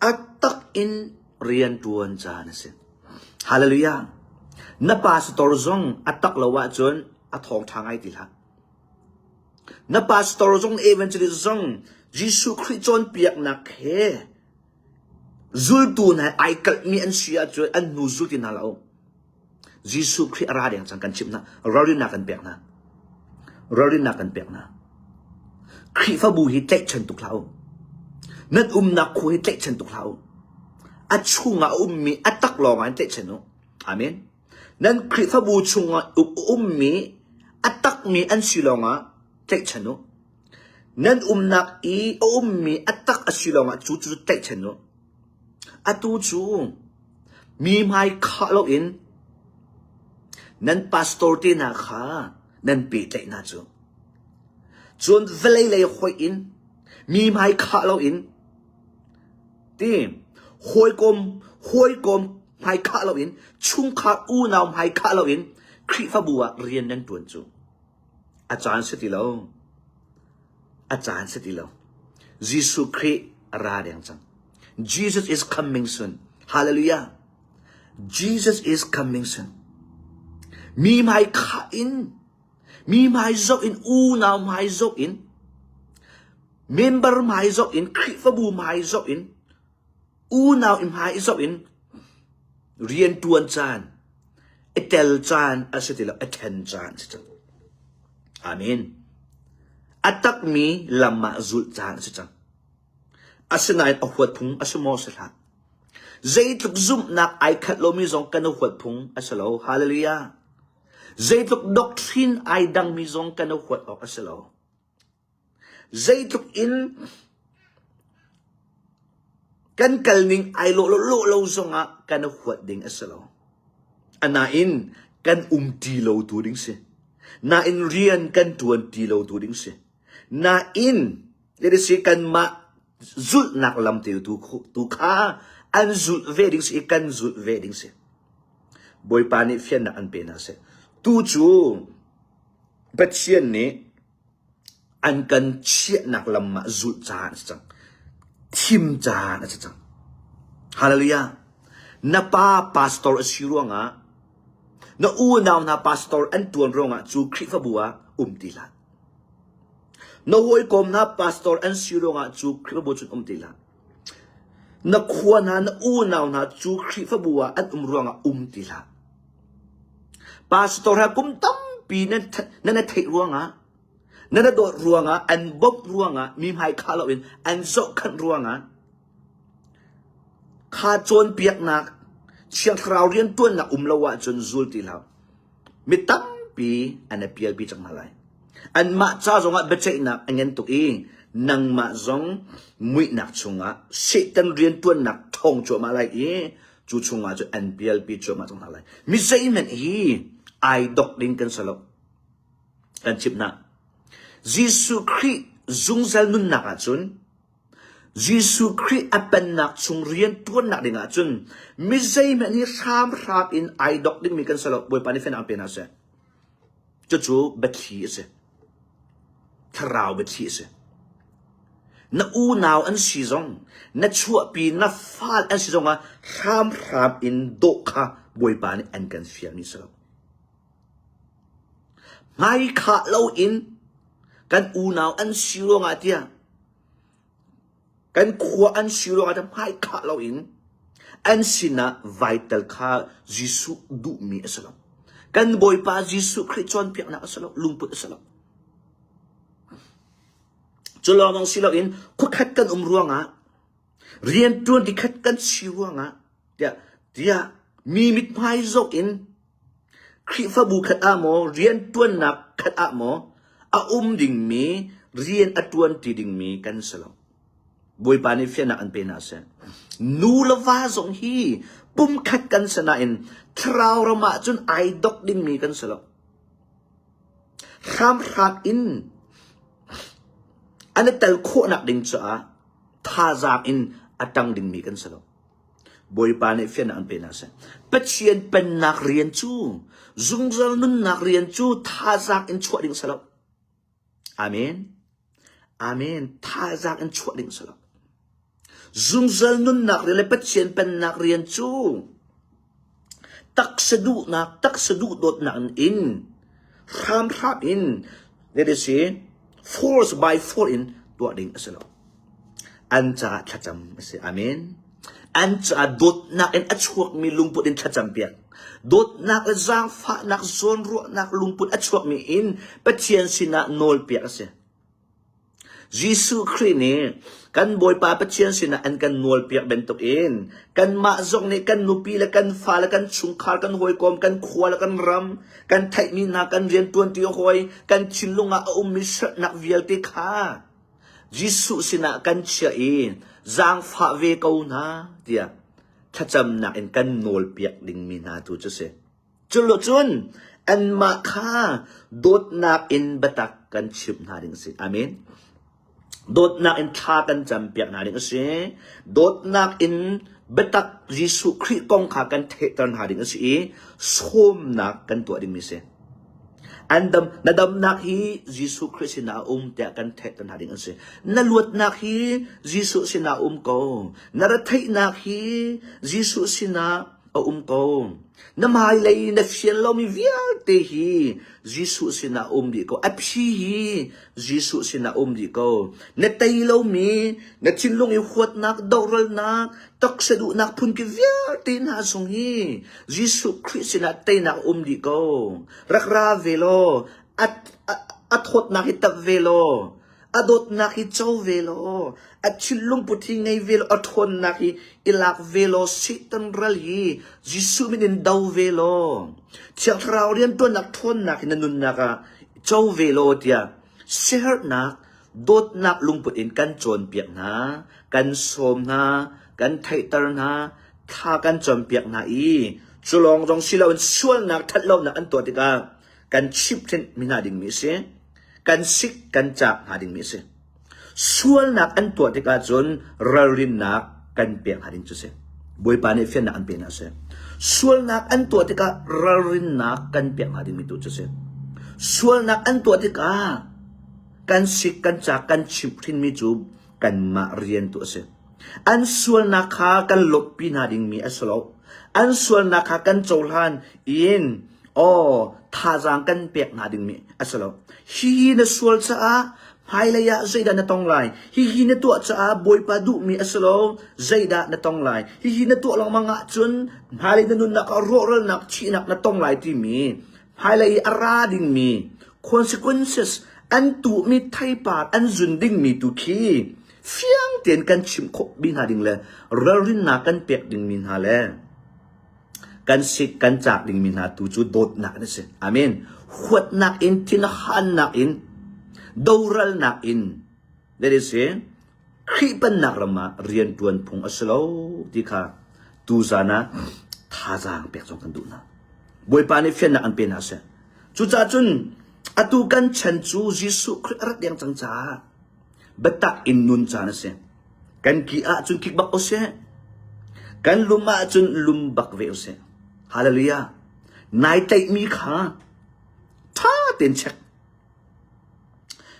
A tak in rianṭuan caan a si. Hallelujah. Na pastor zong a tak lo ahcun a thawngṭha ngai ti hlah. Na pastor zong evangelist zong Jesuh Khrih cawnpiaknak he zultu hna ai kalhmi an si ahcun an hnu zul ti hna lo. Jesuh Khrih a ra deng cang kan chimh hna. Ralrinnak kan pek hna. Ralrinnak kan pek hna. Khrihfabu hi tlaihchan tuk hlah u. Nan umnak khua hi tlaihchan tuk hlah u. A chungah a ummi a tak lawng ah in tlaihchan u. Amen. Nan Khrihfabu chungah ummi a takmi an si lawngah tlaihchan u. Nan umnak i a ummi a tak a si lawngah cu cu tlaihchan u. Atu cu mi hmai khah loin nan pastor te hna kha nan pehtlaih hna cu. Cun vawlei lei hoih in mi hmai khah loin ti hawikom hawikom hmai khah loin chungkhar unau hmai khah loin Khrihfabu ah rian nan ṭuan cu. A caan si ti lo. A caan si ti lo. Jesuh Khrih a ra deng cang. Jesus is coming soon. Hallelujah. Jesus is coming soon. Mi hmai khah in, mi hmai zoh in, unau hmai zoh in, member hmai zoh in, Khrihfabu hmai zoh in, unau i hmai zoh in riantuan caan, i tel caan a si ti lo, a then caan a si cang. Amen. A takmi lam ah zulh caan a si cang. Asinain a huat phung a si maw si hlah. Zeitluk zumhnak ai khat lomi zong kan i huat phung a si lo. Hallelujah. Zeitluk doctrine ai dangmi zong kan i huat awk a si lo. Zeitluk in kan kalning ai lawh lo lawh lo zongah kan i huat ding a si lo. Anain kan um ti lo tu ding si. Nain rian kan tuan ti lo tu ding si. Nain si kanmah zulhnak lam te tu, tu kha an zulh ve ding si i kan zulh ve ding si. Bawipa nih fiannak an pe hna seh. Tu cu Pathian nih an kan chiahnak lam ah zulh caan a si cang. Thim caan a si cang. Hallelujah. Na pa pastor a si ruangah na unau hna pastor an tuan ruangah cu Khrihfabu ah um ti hlah. Na hawikom hna pastor an si ruangah cu Khrihfabu cun um ti hlah. Na khua hna na unau hna cu Khrihfabu ah an um ruangah um ti hlah. Pastor ha kum tampi nan nan theih ruangah nan dawt ruangah an bawmh ruangah mi hmai khah loin an zohkhanh ruangah kha cawnpiaknak Thiang Thlarau riantuannak um lo ahcun zul ti hlah. Mi tampi an i pialpi cang hna lai. Anmah ca zongah biaceihnak a ngan tuk i nangmah zong muihnak chungah Satan riantuannak ṭhawng cuahmah lai i cu chungah cun an pialpi cuahmah cang hna lai. Mi zeihmanh hi ai dok ding kan si lo. Kan chimh hna. Jesuh Khrih zungzal nunnak ahcun Jesuh Khrih a pennak chung rian ṭuannak ding ahcun mi zeihmanh hi hramhram in ai dok dingmi kan si lo. Bawipa nih fiannak pe hna seh. Cucu biathli a si. Thlarau biathli a si. Na unau an si zong, na chuahpi na fal an si zongah hramhram in dawh kha Bawipa nih an kan fialmi si lo. Hmaikhah loin kan unau an si ruangah tiah kan khua an si ruangah tiah hmaikhah loin an sinah vital kha Jesuh duhmi a si lo. Kan Bawipa Jesuh Khrih cawnpiaknak a si lo, lungput a si lo. Cu lawng si loin khuakhat kan um ruangah rianṭuan dikhat kan si ruangah tiah tiah mi mithmai zoh in Khrihfabu khat ah maw rianṭuannak khat ah maw a um dingmi rian a ṭuanṭi dingmi kan si lo. Bawipa nih fiannak an pe hna seh. Nu le va zong hi pumkhat kan si nain thlarau ram ah cun ai dok dingmi kan si lo. Hramhram in an i tel khawhnak ding caah thazaang in a ṭang dingmi kan si lo. Bawipa nih fiannak an pe hna seh. Pathian pennak rian cu zungzal nunnak rian cu thazaang in chuah ding si lo. Amen. Amen. Thazaang in chuah ding si lo. Zungzal nunnak rian le Pathian pennak rian cu taksa duhnak, taksa duh dawtnak in hramhram in that is force by force in tuah ding a si lo. An caah thlacam a si. Amen. An caah dawtnak in a chuakmi lungput in thlacam piak. Dawtnak le zaangfahnak, zawnruahnak lungput a chuakmi in Pathian sinah nawl piak a si. Jesuh Khrih nih kan Bawipa Pathian sinah an kan nawlpiak bantukin kanmah zong nih kan nupi le kan fa le kan chungkhar, kan hawikom, kan khua le kan ram, kan theihmi hna, kan rianṭuanṭi hawi, kan thinlung ah a ummi sernak vialte kha Jesuh sinah kan chiah i zaangfah ve ko hna tiah thlacamnak in kan nawlpiak dingmi hna tu cu si. Culo cun anmah kha dawtnak in biatak kan chimh hna ding a si. Amen. Dawtnak in thla kan campiak hna ding a si. Dawtnak in biatak Jesuh Khrih kong kha kan theihter hna ding a si i sawmnak kan tuah dingmi a si. An dam, na damnak hi Jesuh Khrih sinah a um tiah kan theihter hna ding an si. Na luatnak hi Jesuh sinah a um ko. Na retheihnak hi Jesuh sinah a um ko. Na hmailei na fian lomi vialte hi Jesuh sinah a um dih ko. A phi hi Jesuh sinah a um dih ko. Na tei lomi, na thinlung i huatnak, dohralnak, taksa duhnak phunki vialte hna zong hi Jesuh Khrih sinah teinak a um dih ko. Rak ra ve law, a, a, a thawtnak hi tap ve law, a dawtnak hi co ve law, a thinlung put hi ngei ve law, a ṭhawnnak hi i lak ve law, Satan ral hi Jesuh min in do ve law, Thiang Thlarau rianṭuannak ṭhawnnak hi na nunnak ah co ve law tiah siaherhnak dawtnak lungput in kan cawnpiak hna, kan sawm hna, kan theihter hna, thla kan cawnpiak hna i cu lawng zong si loin sualnak ṭhatlonak an tuah tikah kan chimhhrinh mi hna dingmi a si. Kan sik kan caak hna dingmi a si. Sualnak an tuah tikah cun ralrinnak kan pek hna ding cu si. Bawipa nih fiannak an pe hna a si. Sualnak an tuah tikah ralrinnak kan pek hna dingmi tu cu si. Sualnak an tuah tikah kan sik kan caak kan chimhhrinmi cu kanmah rian tu a si. An sualnak kha kan lawmhpi hna dingmi a si lo. An sualnak kha kan cohlan in aw thazaang kan pek hna dingmi a si lo. Hihi na sual caah hmailei ah zeidah na tong lai? Hihi na tuah caah Bawipa duhmi a si lo, zeidah na tong lai? Hihi na tuah lengmang ahcun hmailei na nunnak ah rawhralnak, thihnak na tong lai timi hmailei i a ra dingmi consequences an tuhmi theipar an zun dingmi tu khi fiang tein kan chimh khawh bi hna ding le ralrinnak kan pek dingmi hna le kan sik kan caak dingmi hna tu cu dawtnak an si. Amen. Huatnak in thinhannak in doralnak in that is Khrih pennak ram ah rianṭuan phung a si lo ti kha tuzan ah thazaang pek zong kan duh hna. Bawipa nih fiannak an pe hna seh. Cucaah cun atu kan chan cu Jesuh Khrih a rat deng cang caah biatak in nun caan a si. Kan ki ahcun kik bak usih. Kan lum ahcun lum bak ve usih. Hallelujah. Nai tlaihmi kha ṭha tein check.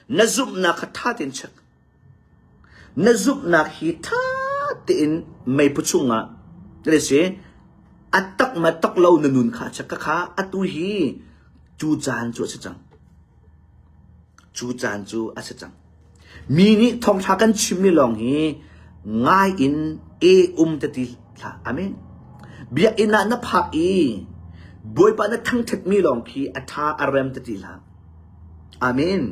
Na zumhnak kha ṭha tein check. Na zumhnak hi ṭha tein meiphu chungah le si a tak ma tak lo na nun kha check ka kha atu hi cu caan cu a si cang. Cu caan cu a si cang. Mi nih thawngṭha kan chimmi lawng hi ngai in e um te ti hlah. Amen. Biakinn ah na phak i Bawipa na thangṭhatmi lawng khi a ṭha a rem te ti hlah. Amen.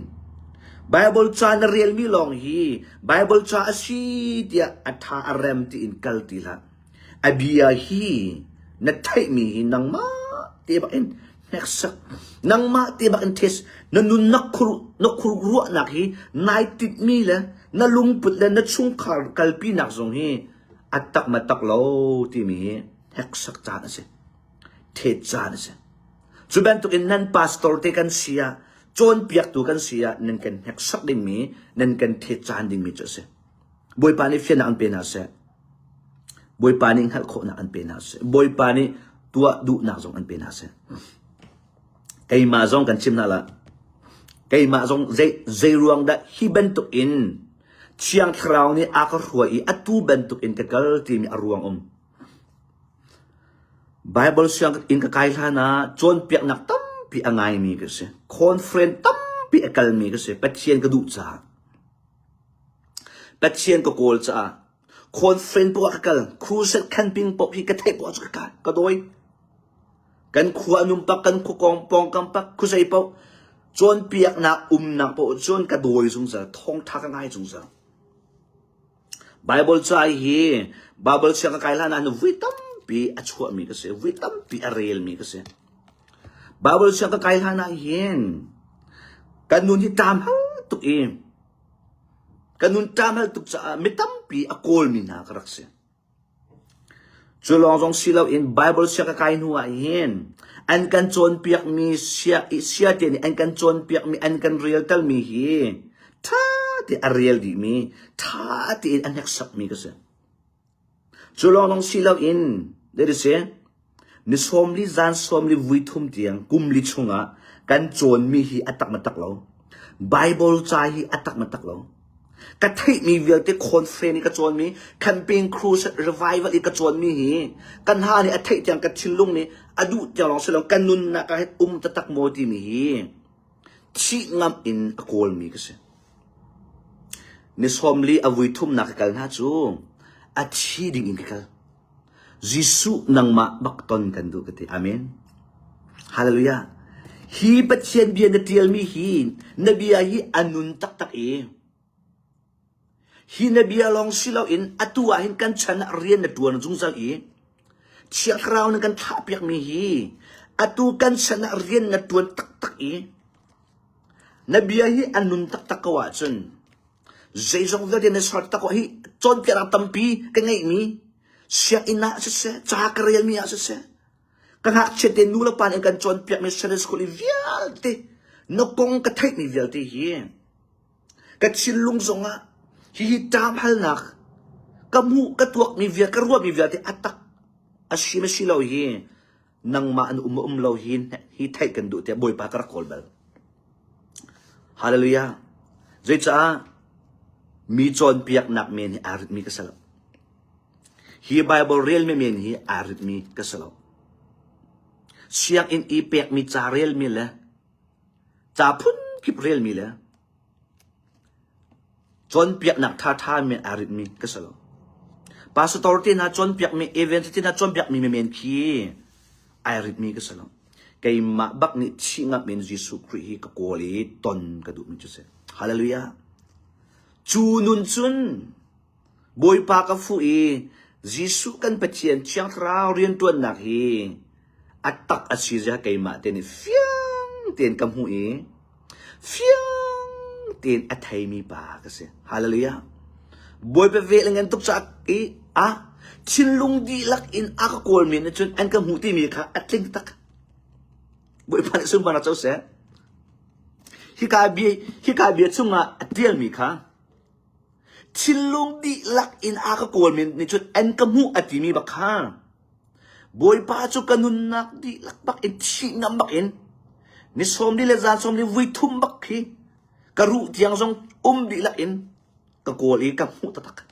Bible ca na relmi lawng hi Bible ca a si tiah a ṭha a rem tiin kal ti hlah. A bia hi na theihmi hi nangmah te bak in hneksak, nangmah te bak in test, na nun na khur na khur ruahnak hi nai tinhmi le na lungput le na chungkhar kalpinak zong hi a tak ma tak lo timi hi hneksak caan a si. Thet caan a si. Cu bantukin nan pastor te kan si ah, cawnpiaktu kan si ah nan kan hneksak dingmi, nan kan thet caan dingmi cu a si. Bawipa nih fiannak an pe hna seh. Bawipa nih hngalh khawhnak an pe hna seh. Bawipa nih tuah duhnak zong an pe hna seh. Keimah zong kan chim hna la. Keimah zong zei, zei ruang dah hi bantuk in Thiang Thlarau nih a ka hruai i atu bantuk in ka kal timi a ruang um. Bible sianginn ka kai hlan ah cawnpiaknak tampi a ngaimi ka si. Conference tampi a kalmi ka si. Pathian ka duh caah. Pathian ka kawl caah conference poah ka kal. Crusade camping paoh hi ka theih poah cu ka kai, ka dawi. Kan khua an um pak, kan khua kong pawngkam pak, khuazei paoh cawnpiaknak umnak paoh cun ka dawi zungzal, thawngtha ka ngai zungzal. Bible ca hi Bible siang ka kai hlan ah vui tampi a chuahmi ka si, vui tampi a relmi ka si. Bible siang ka kai hlan ah hin kan nun hi tlam hal tuk i kan nun tlam hal tuk caah mi tampi a kawlmi hna ka rak si. Cu lawng zong si loin Bible sia ka kai hnu ah hin an kan cawnpiakmi sia sia te nih an kan cawnpiakmi an kan reltalmi hi ṭha te a rel dihmi ṭha tein a hneksakmi ka si. Cu lawng zong si loin that is ni sawmli zan sawmli vui thum tiang kum li chungah kan cawnmi hi a tak ma tak lo. Bible ca hi a tak ma tak lo. Ka theihmi vialte conference i ka cawnmi, campaign crusade revival i ka cawnmi hi kan ha nih a theih tiang ka thinlung nih a duh tiang lawng si lo ka nunnak ah hin um taktak maw timi hi thih ngamh in a kawlmi ka si. Ni sawmli a vui thumnak ka kal hna cu a thi ding in ka kal. Jesuh nangmah bak ton kan duh ka ti. Amen. Hallelujah. Hi Pathian bia na tialmi hi na bia hi a nun taktak i hi na bia lawng si loin atu ah hin kan chan ah rian na tuan zungzal i Thiang Thlarau na kan thlahpiakmi hi atu kan chan ah rian na tuan taktak i na bia hi a nun taktak ko ahcun zeizong vialte na ser tak ko hi cawnpiaknak tampi ka ngeihmi sianginn ah siseh ca ka relmi ah siseh ka ngakchia te nu le pa nih an kan cawnpiakmi Sunday school i vialte na kong ka theihmi vialte hi ka thinlung zongah hihi ṭam halnak ka hmuh ka tuakmi vial ka ruahmi vialte a tak a si ma si lo hi nangmah an um um lo hi hi theih kan duh tiah Bawipa ka rak kawl bal. Hallelujah. Zeicah mi cawnpiaknak men hi aa ritmi ka si lo. Hi Bible relmi men hi aa ritmi ka si lo. Sianginn i pekmi ca relmi le ca phunkip relmi le Cawnpiaknak ṭhaṭha men aa rinhmi ka si lo. Pastor te hna cawnpiakmi, evangelist te hna cawnpiakmi men khi ai rinhmi ka si lo. Keimah bak nih thih ngamh in Jesuh Khrih hi ka kawl i ton ka duhmi cu si. Hallelujah. Cu nun cun Bawipa ka fuh i Jesuh kan Pathian Thiang Thlarau rianṭuannak hi a tak a si zia keimah te nih fiang tein ka hmuh i fiang tein a theimi pa ka si. Hallelujah. Bawipa vel ngan tuk caah i a thinlung dihlak in a ka kawlmi nih cun an ka hmuh timi kha a tling tak. Bawipa nih sunparnak co seh. Hika bia hika bia chungah a tialmi kha thinlung dihlak in a ka kawlmi nih cun an ka hmuh a timi bak kha Bawipa cu ka nunnak dihlak bak in thih ngam bak in ni sawmli le zan sawmli vui thum bak khi. Ka ruh tiang zong um dihlak in ka kawl i ka hmuh taktak.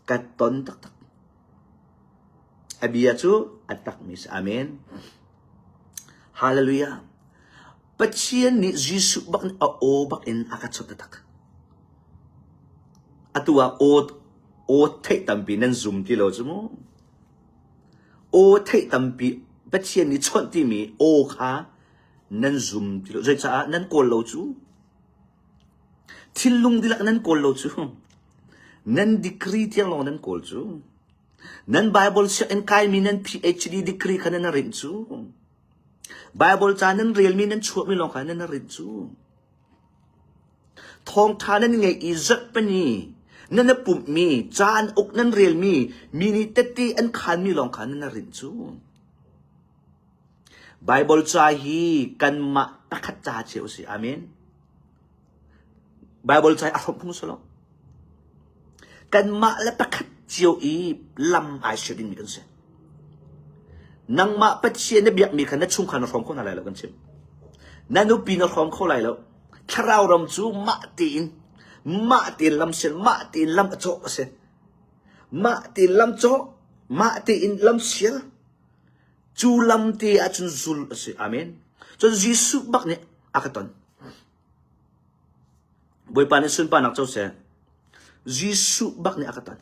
Ka ton taktak. A bia cu a takmi si. Amen. Hallelujah. Pathian nih Jesuh bak nih a aw bak in a ka chawt taktak. Atu ah aw aw theih tampi nan zum ti lo cu mu. Aw theih tampi Pathian nih chawnh timi aw kha nan zum ti lo. Zeicah nan kawl lo cu? Thinlung dihlak nan kawl lo cu. Nan degree tiang lawng nan kawl cu. Nan Bible sianginn kaimi nan PhD degree kha nan rinh cu. Bible ca nan relmi nan chuahmi lawng kha nan rinh cu. Thawngṭha nan ngeih i zarhpini nan i pumhmi, ca an uk nan relmi, mi nih tette an khaanmi lawng kha nan rinh cu. Baibal ca hi kanmah pakhat ca cio a si. Amen. Baibal ca hi a hrawmh phung si lo. Kanmah le pakhat cio i lam ai sia dingmi kan si. Nangmah Pathian na biakmi kha na chungkhar na hrawm kho hna lai lo kan chim. Na nupi na hrawm kho lai lo. Thlarau ram cu mah tein mah tein lam sial mah tein lam a cawh a si. Mah tein lam cawh, mah tein lam sial. Cu lam te ahcun zul a si. Amen. Cun Jesuh bak nih a ka ton. Bawipa nih sunparnak co seh. Jesuh bak nih a ka ton.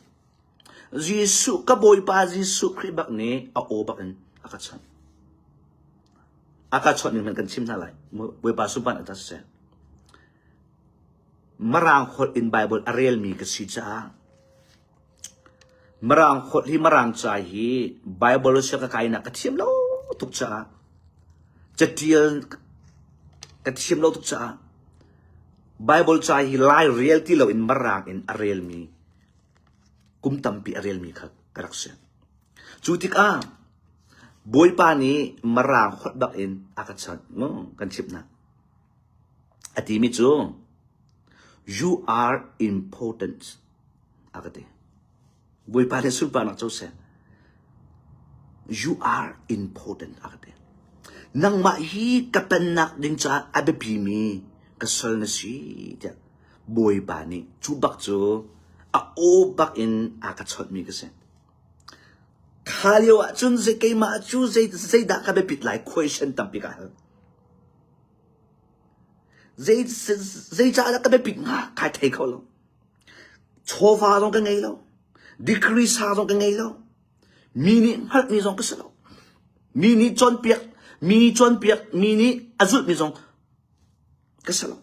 Jesuh ka Bawipa Jesuh Khrih bak nih a aw bak in a ka chawnh. A ka chawnh ning hmanh kan chim hna lai. Bawipa sunparnak ta siseh. Mirang holh in Bible a relmi ka si caah Mirang holh hi Mirang ca hi Bible sia ka kainak ka thiam lo tuk caah catial ka thiam lo tuk caah Bible ca hi Lai rel ti loin Mirang in a relmi kum tampi a relmi kha ka rak si. Cu tikah Bawipa nih Mirang holh bak in a ka chawnh mu kan chimh hna. A timi cu you are important a ka ti. Bawipa nih sunparnak co seh. You are important a ka ti. Nangmah hi ka pennak ding caah a biapimi ka sal na si tiah Bawipa nih cu bak cu a aw bak in a ka chawnhmi ka si. Kha lio ah cun zei keimah cu zei zeidah ka biapit lai question tampi ka hal. Zei zeicah dah ka biapit hnga kai thei kho lo. Chawva zong ka ngei lo. Degree sang zong ka ngei lo. Mi nih hngalhmi zong ka si lo. Mi nih cawnpiak, mi cawnpiak, mi nih a zulhmi zong ka si lo.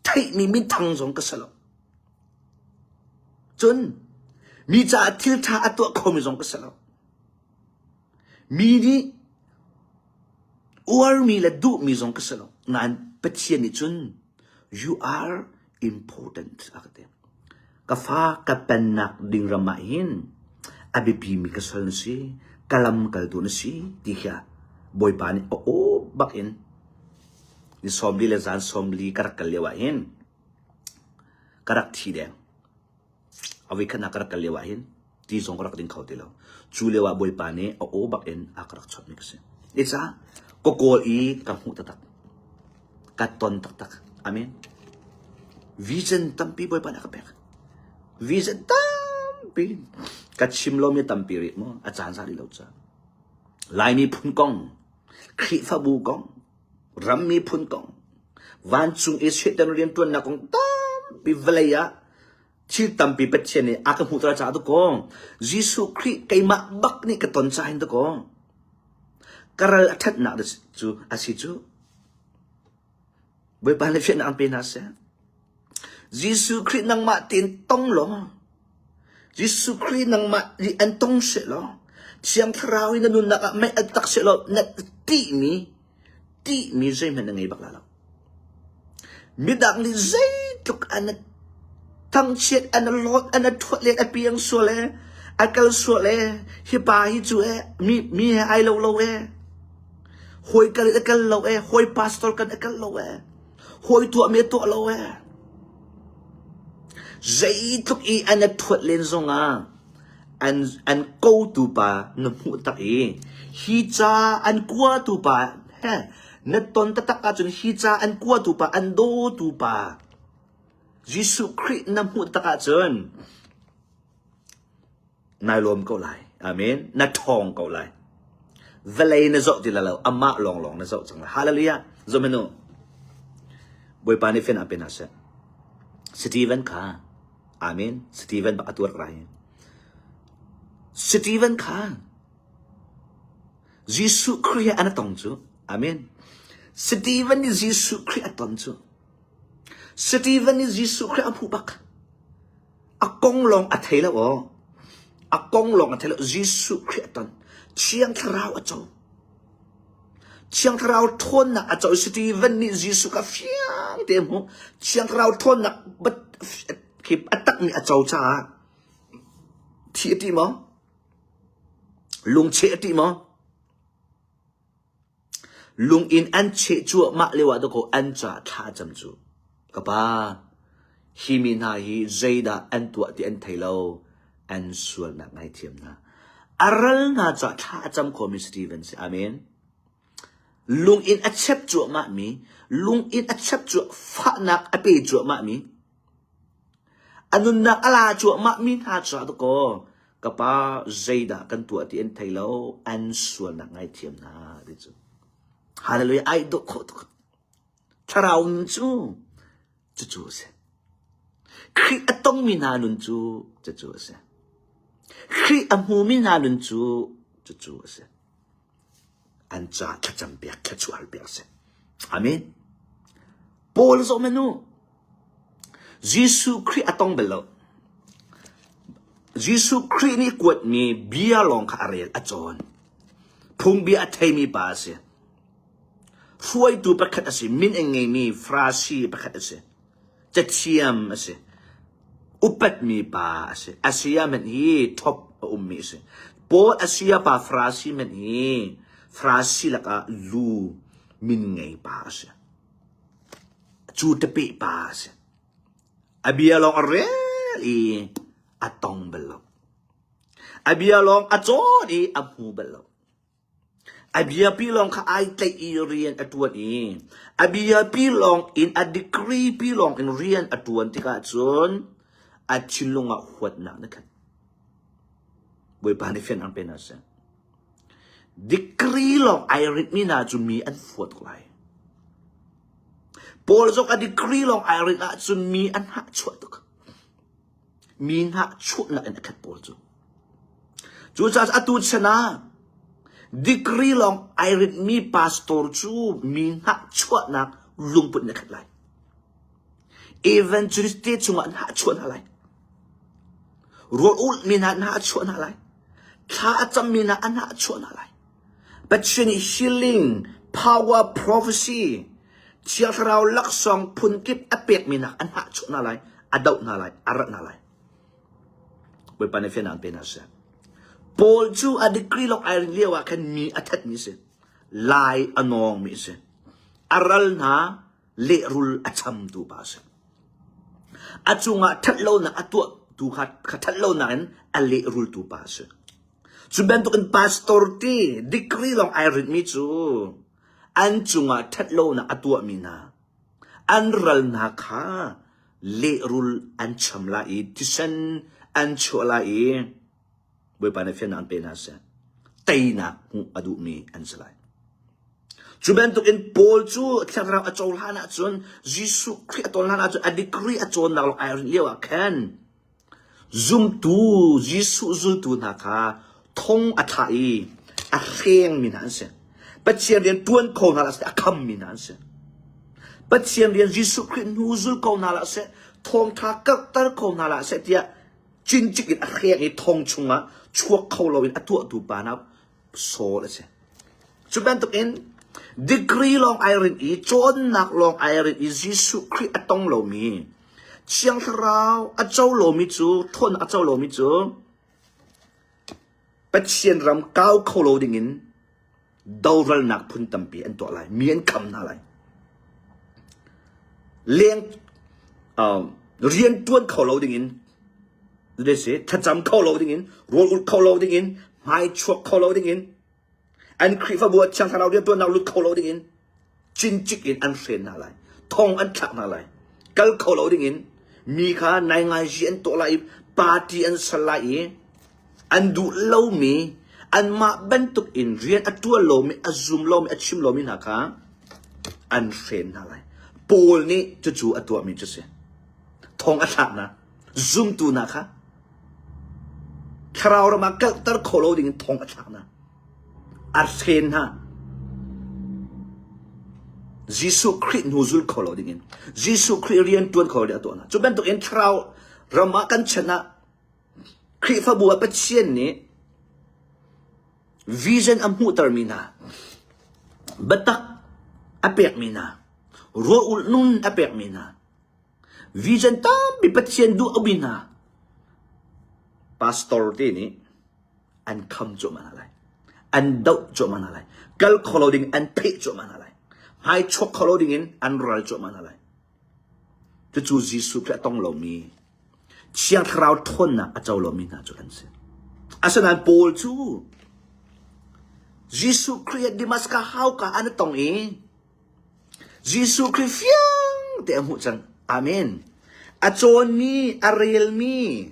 Theihmi minthang zong ka si lo. Cun mi caah thil ṭha a tuah khomi zong ka si lo. Mi nih uarmi le duhmi zong ka si lo. Nain Pathian nih cun you are important a ka ti. Ka fa ka pennak ding ram ah hin a biapimi ka sal na si, ka lam kaltu na si ti kha Bawipa nih a aw bak in ni 40 le zan 40 ka rak kal lio ah hin ka rak thi deng. A voikhatnak ka rak kal lio ah hin ti zong ka rak ding kho ti lo. Cu lio ah Bawipa nih a aw bak in a ka rak chawnhmi ka si. Ica ka kawl i ka hmuh taktak. Ka ton taktak. Amen. Vision tampi Bawipa nih a ka pek. Vision tampi. Ka chim lomi tampi rih mu. A caan za rih lo ca. Laimi phun kong, Khrihfabu kong, ram miphun kong, vancung i Satan rianṭuannak kong tampi vawlei ah thil tampi Pathian nih a ka hmuhter caah dakaw Jesuh Khrih keimah bak nih ka ton caah hin dakaw ka ral a ṭhatnak cu a si cu Bawipa nih fiannak an pe hna seh. Jesuh Khrih nangmah tein tong law Jesuh Khrih nangmah nih an tong seh law Thiang Thlarau in na nunnak ah mei an tak seh law na ṭihmi ṭihmi zeihmanh na ngei bak lai lo. Midang nih zeitluk an thangchiat, an lawt, an ṭhuat len, a piang sual e, a kal sual e, hi pa hi cu e, mi, mi he ai lo lo e, hawi kal a kal lo e, hawi pastor kan a kal lo e, hawi tuahmi a tuah lo e. Zeitluk i an a ṭhuat len zongah an, an kotu pa na hmuh tak i hi ca an kuatu pa he na ton taktak ahcun hi ca an kuatu pa an dawtu pa. Jesuh Khrih na hmuh tak ahcun nai lawm ko lai. Amen. Na ṭhawng ko lai. Vawlei na zoh ti la lo, amah lawnglawng na zoh cang lai. Hallelujah. Zoh hmanh u. Bawipa nih fian ah pe hna seh. Stephen kha Amen. Stephen bak a tuar rai. Stephen kha Jesuh Khrih he an tong cu. Amen. Stephen nih Jesuh Khrih a ton cu. Stephen nih Jesuh Khrih a hmuh bak. A kong lawng a thei lo aw. A kong lawng a thei lo. Jesuh Khrih a ton. Thiang Thlarau a co. Thiang Thlarau ṭhawnnak a co. Stephen nih Jesuh kha fiang te a hmuh. Thiang Thlarau ṭhawnnak khi a takmi a co caah thi a ṭih maw? Lungcheh a ṭih maw? Lung in an cheh cuahmah lio ah dakaw an ca thla a cam cu. Ka pa, hi mi hna hi zeidah an tuah ti an thei lo, an sualnak ngaithiam hna. A ral hna ca thla a cam khomi Stephen si. Amen. Lung in a chep cuahmah mi, lung in a chep cuah fahnak a pe cuahmah mi, A nunnak a la cuahmah mi hna caah dakaw ka pa zeidah kan tuah ti an thei lo an sualnak ngaithiam hna ti cu. Hallelujah ai dawh khawh tuk. Thlarau nun cu cucu a si. Khrih a tongmi hna nun cu cucu a si. Khrih a hmumi hna nun cu cucu a si. An ca thlacam piak thluachuah piak a si. Amen. Paul zoh men u. Jesuh Khrih a tong bal lo. Jesuh Khrih nih kuatmi bia lawng kha a rel, a cawn. Phungbia a theimi pa a si. Hruaitu pakhat a si, min a ngeimi Farasi pakhat a si. Cathiam a si. Upatmi pa a si. Asia hmanh hi top a ummi a si. Paul Asia pa Farasi hmanh hi Farasi lakah lu min ngei pa a si. Cu tapeh pa a si. A bia lawng a rel i a tong bal lo. A bia lawng a cawn i a hmu bal lo. A biapi lawng kha ai tlaih i rian a ṭuan i a biapi lawng in a degree pi lawng in rian a ṭuan tikah cun a thinlung ah huatnak na khat. Bawipa nih fian ang pe hna seh. Degree lawng ai rinhmi hna cu mi an fuat ko lai. Paul zong a degree lawng ai rinh ahcun mi an hahchuah tuk. Mi hnahchuahnak in a khat pawl cu. Cucaah atu chan ah degree lawng ai rinhmi pastor cu mi hnahchuahnak lungput in a khat lai. Evangelist te chungah an hahchuah hna lai. Rawl ulhmi hna an hahchuah hna lai. Thla a cammi hna an hahchuah hna lai. Pathian nih healing, power, prophecy, Thiang Thlarau laksawng phunkip a pekmi hna an hahchuah hna lai, a doh hna lai, a rat hna lai. Bawipa nih fiannak an pe hna seh. Paul cu a degree lawng ai rin lio ah khan mi a thatmi si. Lai a nawngmi si. A ral hna lehrul a chamtu pa a si. A cungah ṭhatlonak a tuahtu kha kha ṭhatlonak in a lehrultu pa a si. Cu bantukin pastor ti degree lawng ai rinhmi cu an cungah ṭhatlonak a tuahmi hna an ral hna kha lehrul an cham lai i thisen an chuah lai i Bawipa nih fiannak an pe hna seh. Teinak hmuh a duhmi an si lai. Cu bantukin Paul cu Thiang Thlarau a cohlan ahcun Jesuh Khrih a ton hlan ahcun a degree a cawnnak lawng ai rinh lio ah khan zumtu Jesuh zultu hna kha thong a thlah i a hrengmi hna an si. Pathian rian ṭuan kho hna hlah seh a khammi hna an si. Pathian rian Jesuh Khrih hnu zul ko hna hlah seh, thawngṭha karhter ko hna hlah seh tiah cincik in a hreng i thong chungah chuak kho loin a tuahtu pa hna Saul a si. Cu bantukin degree lawng ai rinh i cawnnak lawng ai rinh i Jesuh Khrih a tong lomi Thiang Thlarau a co lomi cu ṭhawnnak a co lomi cu Pathian ram kau kho lo dingin doralnak phun tampi an tuah lai. Mi an kham hna lai. Leng uh, rian ṭuan kho lo dingin si thlacam kho lo dingin rawl ulh kho lo dingin hmai chuak kho lo dingin an Khrihfabu ah Thiang Thlarau rianṭuannak lut kho lo dingin cincik in an hren hna lai thong an thlak hna lai kal kho lo dingin. Mi kha naingaiji an tuah lai i party an ser lai i an duh lomi anmah bantuk in rian a ṭuan lomi, a zum lomi, a chim lomi hna kha an hren hna lai. Paul nih cucu a tuahmi cu si. Thong a thlaknak, zumtu hna kha thlarau ram ah kalter kho lo ding in thong a thlak hna. A hren hna. Jesuh Khrih hnu zul kho lo ding in Jesuh Khrih rian ṭuan kho lo ding a tuah hna. Cu bantuk in thlarau ram ah kan chan ah Khrihfabu ah Pathian nih vision a hmuhtermi hna, biatak a pekmi hna, ruah-ulh nun a pekmi hna, Vision tampi Pathian duh a hna. Pastor te nih an kham cuahmah hna lai. An doh cuahmah hna lai. Kal kho lo ding an pheh cuahmah hna lai. Hmai chuak kho lo ding in an ral cuahmah hna lai. Cucu Jesuh Khrih a tong lomi Thiang Thlarau ṭhawnnak a co lomi hna cu an si. Asinain Paul cu Jesuh Khrih Damascus hauka an tong i Jesuh Khrih fiang te a hmuh cang. Amen. A cawnmi, a relmi,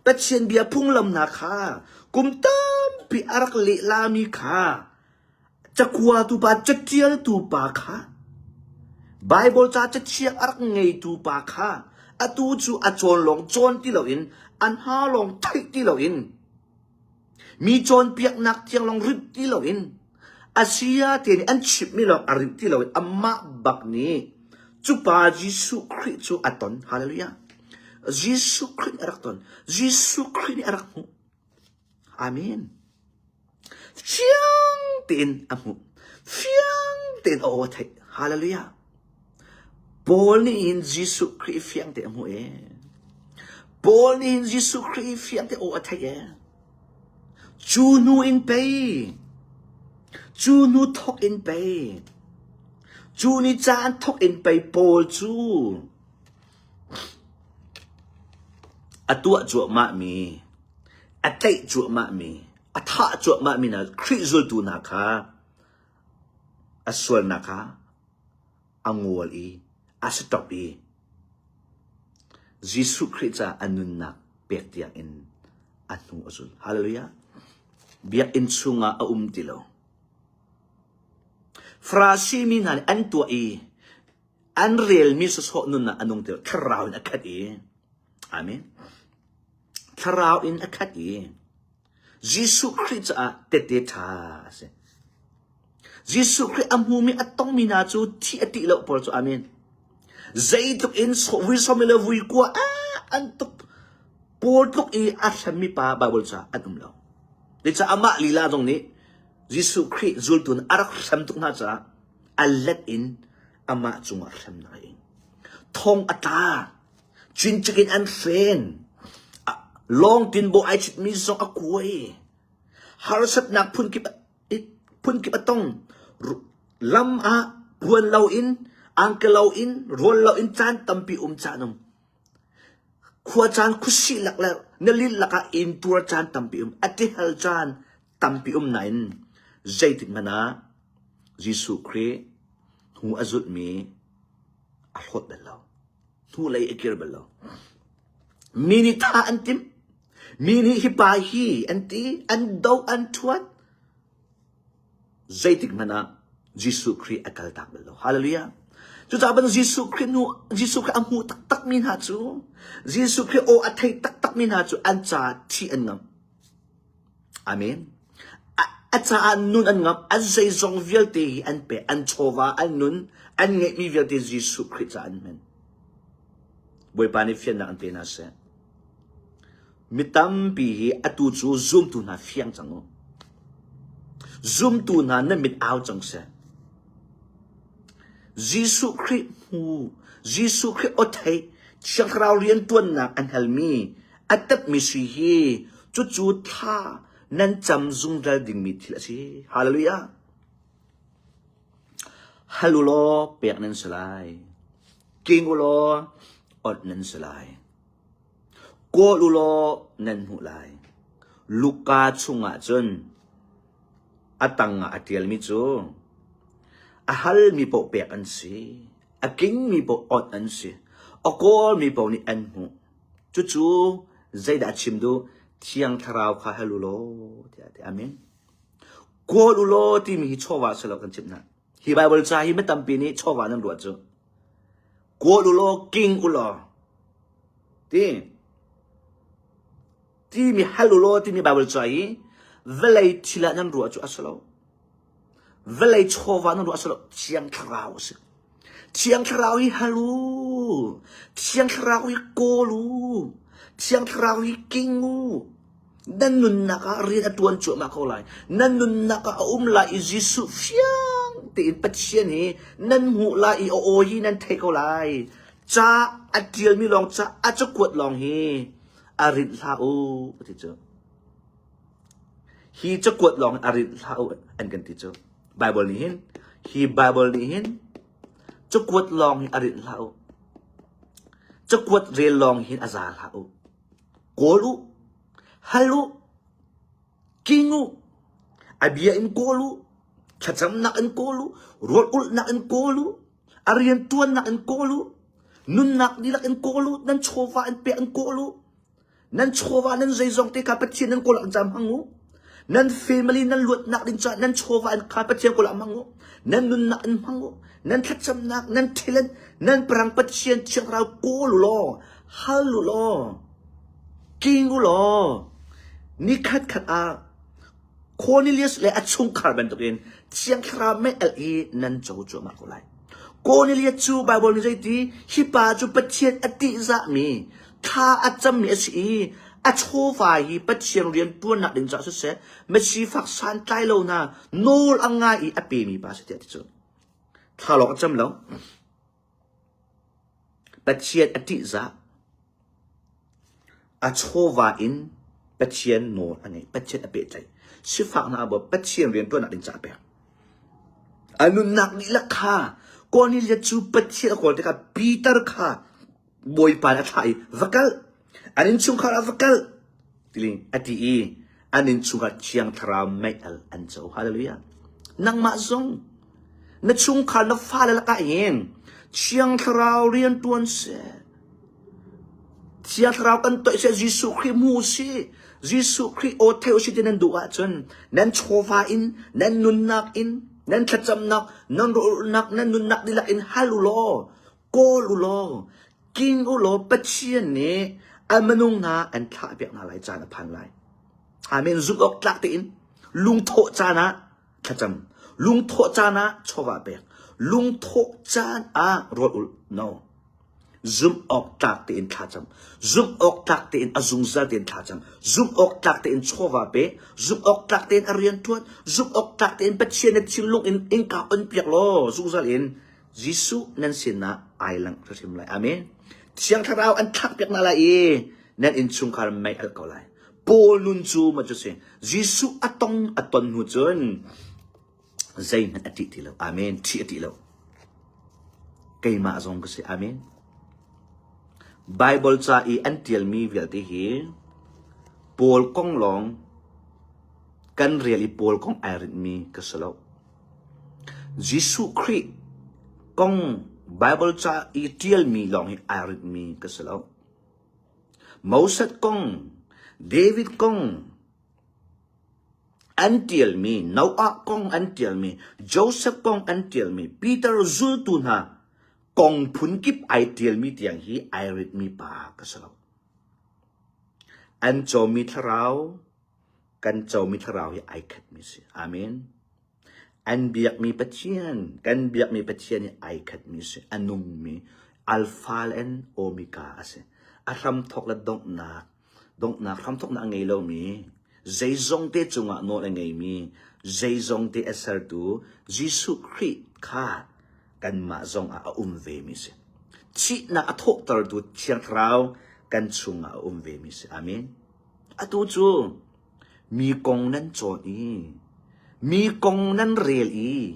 Pathian bia phunglam hna kha kum tampi a rak lehlami kha cakuatu pa, catialtu pa kha Bible ca cathiang a rak ngeitu pa kha atu cu a cawn lawng cawn ti loin an ha lawng theih ti loin Mi cawnpiaknak tiang lawng rinh ti loin a saya te nih an chimhmi lawng a rinh ti loin amah bak nih cu pa Jesuh Khrih cu a ton. Hallelujah. Jesuh Khrih nih a rak ton. Jesuh Khrih nih a rak hmuh. Amen. Fiang tein a hmuh. Fiang tein a aw a theih. Hallelujah. Paul nih hin Jesuh Khrih fiang te a hmuh ee. Paul nih hin Jesuh Khrih fiang te aw a theih ee. Cu hnu in pei, cu hnu thok in pei, cu ni caan thok in pei Paul cu a tuah cuahmahmi, a tlaih cuahmahmi, a thah cuahmahmi hna Khrih zultu hna kha a sualnak kha a ngol i a stop i Jesuh Khrih caah a nunnak pek tiang in a hnu a zul. Hallelujah. Biakinn chungah a um ti lo. Farasi mi hna nih an tuah i an relmi sawsawh nunnak a nung ti lo. Thlarau in a khat i Amen. Thlarau in a khat i Jesuh Khrih caah tehte ṭha a si. Jesuh Khrih a hmumi a tongmi hna cu thih a ṭih lo pawl cu amen. Zeitluk in vui sawmi le vui kua an tuk pawl tluk i a hremmi pa Bible ca an um lo. Zeicah amah lila zong nih Jesuh Khrih zultu a rak hrem tuk hna caah a let in amah cungah hremnak a ing. Thong a tla. Cincik in an hren. Lawng tinbaw ai chitmi zong a kuai. Harsatnak phunkip phunkip a tong. Lam ah puan loin, angki loin, rawl loin caan tampi um caan um. Khua caan khuasih lak le nalil lakah intuar caan tampi um. A tihal caan tampi um nain zeitik hmanh ah Jesuh Khrih hnu a zulhmi a hlawt bal lo. Hnulei a kir bal lo. Mi nih thah an timh. Mi nih hi pa hi an ti, an do, an ṭhuat. Zeitik hmanh ah Jesuh Khrih a kaltak bal lo. Hallelujah. Cucaah ban Jesuh Khrih nu, Jesuh Khrih a hmu taktakmi hna cu, Jesuh Khrih aw a thei taktakmi hna cu an ca thih an ngamh. Amen. A, a caah nun an ngamh, an zeizong vialte hi an pek, an chawva, an nun, an ngeihmi vialte Jesuh Khrih caah an hman. Bawipa nih fiannak an pe hna seh. Mi tampi hi atu cu zumtu hna fiang cang u. Zumtu hna nan mit au cang seh. Jesuh Khrih hmu, Jesuh Khrih aw theih, Thiang Thlarau rianṭuannak an halmi, a tepmi sui hi cucu thla nan cam zungzal dingmi thil a si. Hallelujah. Hal u law pek nan si lai. King u law onh nan si lai. Kawl u law nan hmuh lai. Luka chungah cun a tangah a ṭialmi cu a halmi paoh pek an si. A kingmi paoh onh an si. A kawlmi paoh nih an hmuh. Cucu zeidah a chim duh? Thiang Thlarau kha hal u law tiah a ti. Amen. Kawl u law timi hi chawva a si lo kan chimh hna. Hi Baibal ca hi mi tampi nih chawva nan ruah cu. Kawl u law, king u law ti timi hal u law timi Baibal ca hi vawlei thil ah nan ruah cu a si lo. Vawlei chawva nan ruah a si lo. Thiang Thlarau a si. Thiang Thlarau hi hal u. Thiang Thlarau hi kawl u. Thiang Thlarau hi king u. Nan nunnak ah rian a ṭuan cuahmah ko lai. Nan nunnak ah a um lai i Jesuh fiang tein Pathian hi nan hmuh lai i a aw hi nan theih ko lai. Ca a ṭialmi lawng ca a cakuat lawng hi a rinh hlah u ti cu. Hi cakuat lawng a rinh hlah u an kan ti cu. Bible nih hin hi Bible nih hin cakuat lawng hi a rinh hlah u. Cakuat rel lawng hin a za hlah u. Kawl u, hal u, king u, a bia in kawl u, thlacamnak in kawl u, rawl ulhnak in kawl u, a rianṭuannak in kawl u, nunnak dihlak in kawl u, nan chawva in pek in kawl u, nan chawva nan zeizong te kha Pathian nan kawl ah cam hmang u. Nan family nan luatnak ding caah nan chawva in kha Pathian kawl ah hmang u. Nan nunnak in hmang u. Nan thlacamnak, nan thil nan parang Pathian Thiang Thlarau kawl u law, hal u law, king u law, nikhat khat ah Cornelius le a chungkhar bantukin Thiang Thlarau mei alh hi nan co cuahmah ko lai. Cornelius cu Baibal nih zeiti hi pa cu Pathian a tihzahmi, thla a cammi a si i a chawva hi Pathian rian ṭuannak ding caah siseh, misifak santlai lo hna nawl a ngai i a pemi pa a si tiah ti cu. Thla lawng a cam lo. Pathian a ṭihzah. A chawva in Pathian nawl a ngei. Pathian a pehtlaih. Sifaknak a bawm. Pathian rianṭuannak ding caah a pek. A nunnak dihlak kha Cornelius cu Pathian a kawl tikah Peter kha Bawipa nih a thlah i va kal. An innchungkhar ah va kal. Tiling a ti i an innchungkhar Thiang Thlarau mei-al an co. Hallelujah. Nangmah zong na chungkhar na fale lakah hin Thiang Thlarau rian ṭuan seh. Thiang Thlarau kan toih seh Jesuh Khrih hmu si. Jesuh Khrih aw thei usih ti nan duh ahcun nan chawva in nan nunnak in nan thlacamnak nan rawlnak nan nunnak dihlak in hal u law kawl u law king u law Pathian nih a minung hna an thlah piak hna lai caan a phan lai. Amen. Zumh awk tlak tein lungthawh caan ah thlacam. Lungthawh caan ah chawva pek. Lungthawh caan ah rawl ulh. No. Zumh awk tlak tein thlacam. Zumh awk tlak tein a zungzal tein thlacam. Zumh awk tlak tein chawva pe. Zumh awk tlak tein a rian ṭuan. Zumh awk tlak tein Pathian na thinlung in innka on piak law zungzal in Jesuh nan sinah ai langh hrimhrim lai. Amen. Thiang Thlarau an thlakpiak hna lai i nan innchungkhar mei alh ko lai. Paul nun cu ma cu si. Jesuh a tong a ton hnu cun zeihmanh a ṭih ti lo. Amen. Ṭih a ṭih lo. Keimah zong ka si. Amen. Bible ca i an ṭialmi vialte hi Paul kong lawng kan rel i Paul kong ai rinhmi ka si lo. Jesuh Khrih kong Baibal ca i ṭialmi lawng hi ai rinhmi ka si lo. Moses kong, David kong an ṭialmi, Noah kong an ṭialmi, Joseph kong an ṭialmi, Peter zultu hna kong phunkip ai ṭialmi tiang hi ai rinhmi pa ka si lo. An cawmmi thlarau, kan comi thlarau hi ai khatmi si. Amen. An biakmi Pathian, kan biakmi Pathian hi ai khatmi si. A nungmi Alpha and Omega a si. A hramthawk le donghnak, donghnak hramthawknak a ngei lomi, zeizong te cungah nawl a ngeimi, zeizong te a sertu Jesuh Khrih kha kanmah zong ah a um vemi si. Thihnak a thawhtertu Thiang Thlarau kan chungah a um vemi si. Amen. Atu cu mi kong nan cawn i mi kong nan rel i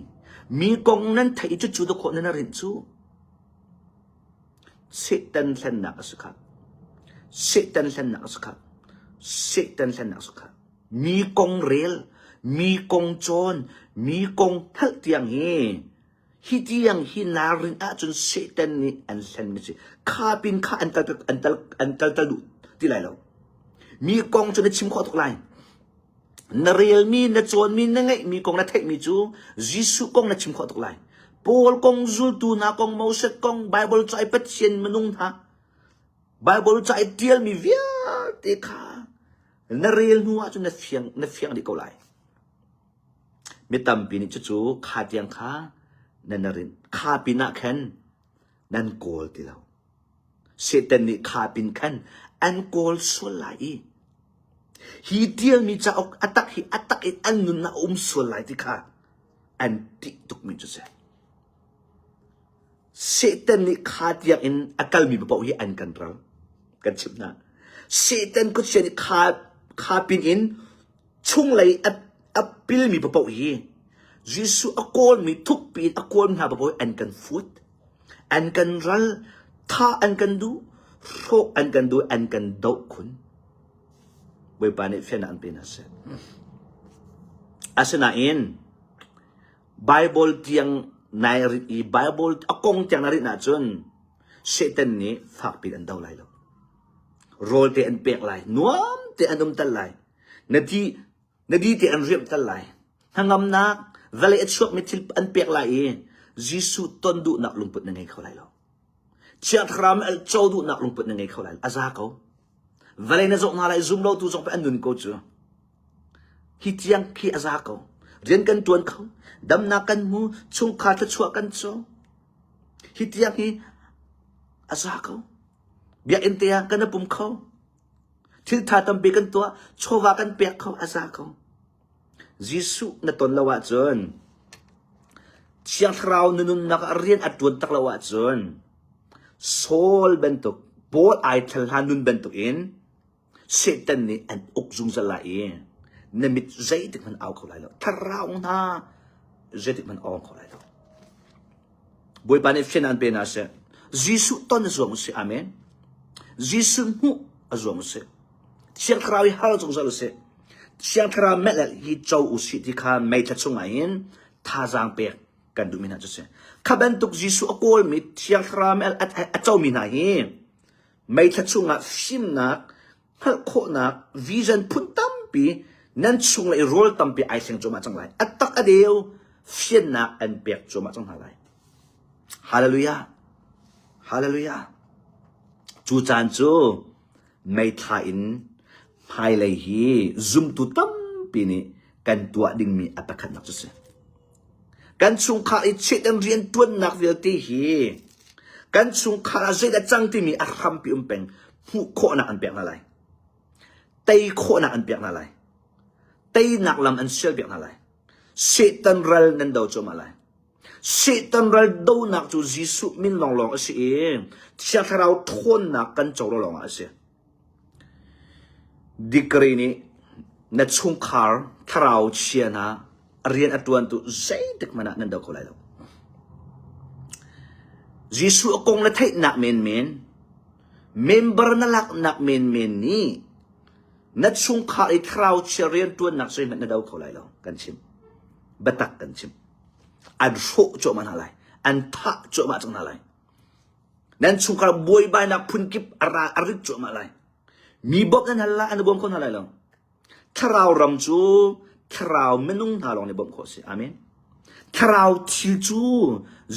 mi kong nan theih i cucu dawkhawh nan rinh cu Satan hlennak a si kha. Satan hlennak a si kha. Satan hlennak a si kha. Mi kong rel, mi kong cawn, mi kong hngalh tiang hi. Hi tiang hi naa rin ahcun Satan nih an hlenmi si. Kha pin kha an kal an kal an kal tal duh ti lai lo. Mi kong cu na chim khawh tuk lai. Na relmi, na cawnmi, na ngeihmi kong na theihmi cu Jesuh kong na chim khawh tuk lai. Paul kong, zultu hna kong, Moses kong, Bible ca i Pathian minung hna, Bible ca i ṭialmi vialte kha na rel hnu ahcun na fiang na fiang dih ko lai. Mi tampi nih cucu kha tiang kha nan rinh. Kha pinah khan nan kawl ti lo. Satan nih kha pin khan an kawl sual lai i hi ṭialmi cauk a tak hi a tak in an nunnak a um sual lai ti kha an ṭih tukmi cu si. Satan nih kha tiang in a kalmi paoh hi an kan ral. Kan chimh hna. Satan khuachia nih kha, kha pin in chunglei a, a pilmi paoh hi Jesuh a kawlmi thukpi in a kawlmi hna paoh hi an kan fuat. An kan ral. Thah an kan duh. Hrawh an kan duh. An kan doh khun. Bawipa nih fiannak an pe hna seh. Asinain, Bible tiang nai rit i Bible a kong tiang na rit ahcun Satan nih fakpi an do lai lo. Rawl te an pek lai, nuam te an um tal lai. Na di na di te an riamh tal lai. Hnangamnak vawlei a chuakmi thil an pek lai i Jesuh ton duhnak lungput na ngei kho lai lo. Thiang Thlarau nih co duhnak lungput na ngei kho lai lo. A za ko. Vawlei na zoh hna lai zum lo tu zong pe an nun ko cu. Hi tiang khi a za ko. Rian kan ṭuan kho. Damnak kan hmu. Chungkhar thluachuah kan co. Hi tiang hi a za ko. Biakinn te ah kan i pum kho. Thil ṭha tampi kan tuah. Chawva kan pek kho. A za ko. Jesuh na ton lo ahcun Thiang Thlarau na nunnak ah rian a ṭuan tak lo ahcun Saul bantuk Paul ai thal hlan nun bantuk in Satan nih an uk zungzal lai i na mit zeitik hmanh au kho lai lo. Thlarau hna zeitik hmanh awng kho lai lo. Bawipa nih fian an pe hna seh. Jesuh ton a zuam usih. Amen. Jesuh hmuh a zuam usih. Thiang Thlarau hi hal zungzal usih. Thiang Thlarau melh hi co usih ti kha meithla chungah hin thazaang pek kan duhmi hna cu si. Kha bantuk Jesuh a kawlmi Thiang Thlarau melh a comi hna hi Meithla chungah fimnak, hngalh khawhnak, vision phun tampi nan chung le i rawl tampi ai thleng cuahmah cang lai. A tak a deu fiannak an pek cuahmah cang hna lai. Hallelujah. Hallelujah. Cu caan cu meithla in hmailei hi zumtu tampi nih kan tuah dingmi a pakhatnak cu si. Kan chungkhar i Satan rianṭuannak vialte hi kan chungkhar ah zeidah cang timi a hrampi um peng hmuh khawhnak an pek hna lai. Tei khawhnak an pek hna lai. Teinak lam an sial piak hna lai. Satan ral nan do cuahmah lai. Satan ral donak cu Jesuh min lawnglawng a si i Thiang Thlarau ṭhawnnak kan co lawng ah a si. Degree nih na chungkhar thlarau chia hna rian a ṭuantu zeitik hmanh ah nan do kho lai lo. Jesuh a kong na theihnak menmen, member na laknak menmen nih na chungkhar i thlarau chia rian ṭuannak zeihmanh na do kho lai lo. Kan chim. Biatak kan chim. An hrawh cuahmah hna lai. An thah cuahmah cang hna lai. Nan chungkhar buaibainak phunkip a ra a rit cuahmah lai. Mi bawmh nan hal lai, an bawm kho hna lai lo. Thlarau ram cu thlarau minung hna lawng nih bawmh khawh a si. Amen. Thlarau thil cu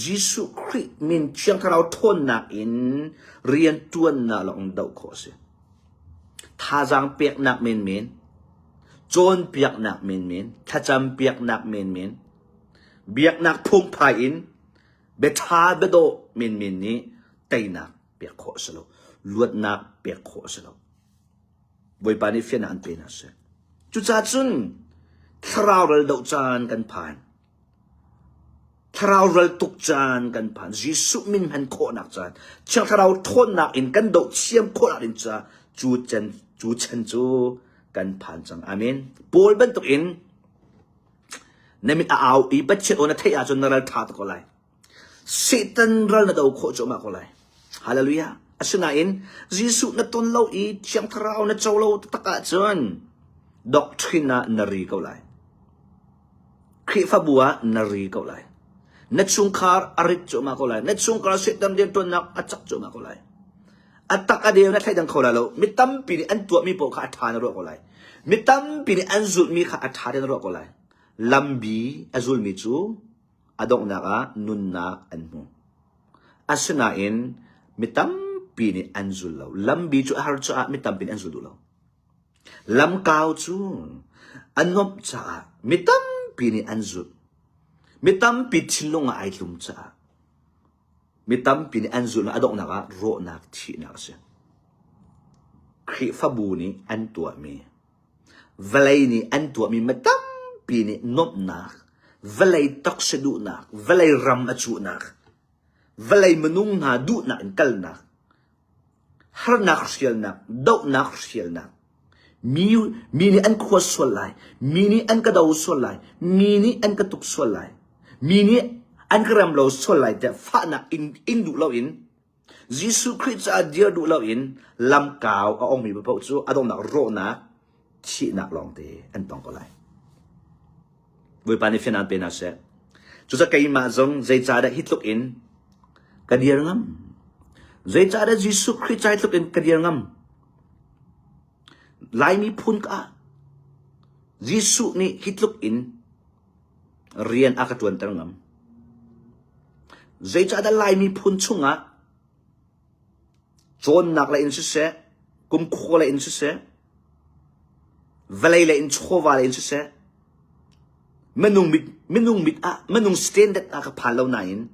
Jesuh Khrih min Thiang Thlarau ṭhawnnak in rian ṭuannak lawng doh khawh a si. Thazaang peknak menmen, cawnpiaknak menmen, thlacam piaknak menmen, biaknak phungphai in Biaṭha biadawh menmen nih teinak pek khawh a si lo. Luatnak pek khawh a si lo. Bawipa nih fiannak an pe hna seh. Cucaah cun thlarau ral doh caan kan phan. Thlarau ral tuk caan kan phan. Jesuh min hman khawhnak caan, Thiang Thlarau ṭhawnnak in kan doh thiam khawhnak ding ca cu chan cu chan cu kan phan cang. Amen. Paul bantuk in Na mit a au i Pathian aw na theih ahcun na ral ṭha tuk ko lai. Satan ral na do khawh cuahmah ko lai. Hallelujah. Asinain Jesuh na ton lo i Thiang Thlarau na co lo taktak ahcun doctrine ah na ri ko lai. Khrihfabu ah na ri ko lai. Na chungkhar a rit cuahmah ko lai. Na chungkhar Satan rianṭuannak a cak cuahmah ko lai. A tak a deu na thleidang kho lai lo. Mi tampi nih an tuahmi paoh kha a ṭha na ruah ko lai. Mi tampi nih an zulhmi kha a ṭha na ruah ko lai. Lambi a zulmi cu a donghnak ah nunnak an hmu. Asinain mi tampi nih an zul lo. Lambi cu a har caah mi tampi nih an zul duh lo. Lamkau cu a nuamh caah mi tampi nih an zulh. Mi tampi thinlung ah ai tlum caah mi tampi nih an zulh a donghnak ah rawhnak thihnak a si. Khrihfabu nih an tuahmi vawlei nih an tuahmi mi tampi nih nuamhnak, vawlei taksa duhnak, vawlei ram a cuhnak, vawlei minung hna duhnak in kalnak, harnak hrialnak, dohnak hrialnak, mi, mi nih an khua sual lai, mi nih an ka do sual lai, mi nih an ka tuk sual lai, mi nih an ka rem lo sual lai tiah fahnak in, in duh loin Jesuh Khrih caah dir duh loin lamkau a ongmi paoh cu a donghnak rawhnak thihnak lawngte an tong ko lai. Bawipa nih fian pe hna seh. Cucaah keimah zong zeicahdah hi tluk in ka dir ngam? Zeicahdah Jesuh Khrih ca hi tluk in ka dir ngam? Laimi phun ka Jesuh nih hi tluk in rian a ka ṭuanter ngam. Zeicahdah Laimi phun chungah cawnnak lei in siseh, kumkhua lei in siseh, vawlei lei in chawva lei in siseh, minung mit, minung mit ah, minung standard ah ka phan lo nain,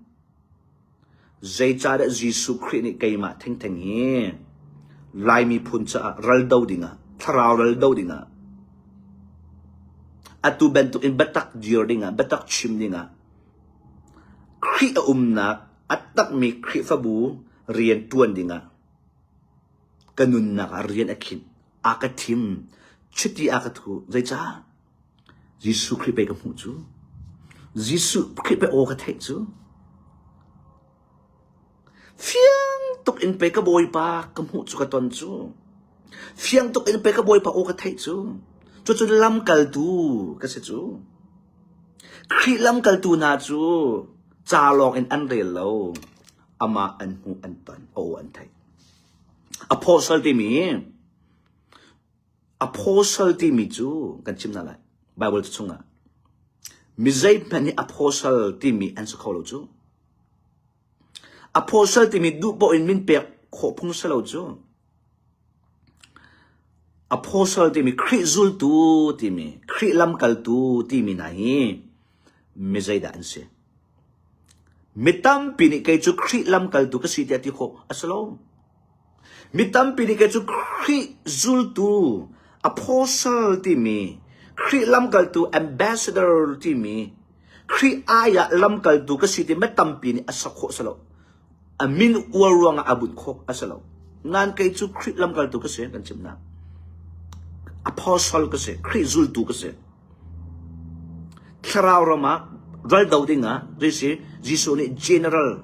zeicahdah Jesuh Khrih nih keimah thengtheng hi Laimi phun caah ral do dingah, thlarau ral do dingah, atu bantuk in biatak dir dingah, biatak chim dingah, Khrih a umnak a takmi Khrihfabu rian ṭuan dingah ka nunnak ah rian a khinh, a ka thim, chiti a ka thuh. Zeicah? Jesuh Khrih pei ka hmuh cu. Jesuh Khrih pei aw ka theih cu. Fiang tuk in pei ka Bawipa ka hmuh cu ka ton cu. Fiang tuk in pei ka Bawipa aw ka theih cu. Cucu lamkaltu ka si cu. Khrih lamkaltu hna cu ca lawng in an rel lo. Amah an hmuh an ton, a aw an theih. Apostle timi Apostle timi cu kan chim hna lai. Bible chungah mi zeihmanh nih apostle timi an si kho lo cu. Apostle timi duh paoh in min pek khawh phung si lo cu. Apostle timi Khrih zultu timi, Khrih lamkaltu timi hna hi mi zeidah an si? Mi tampi nih kei cu Khrih lamkaltu ka si tiah ti khawh a si lo. Mi tampi nih kei cu Khrih zultu, apostle timi, Khrih lamkaltu, ambassador timi, Khrih ai ah lamkaltu ka si ti mi tampi nih a sak khawh a si lo. A min uar ruangah a bunh khawh a si lo. Nain kei cu Khrih lamkaltu ka si kan chimnak. Apostle ka si, Khrih zultu ka si. Thlarau ram ah raldo dingah zeisi Jesuh nih general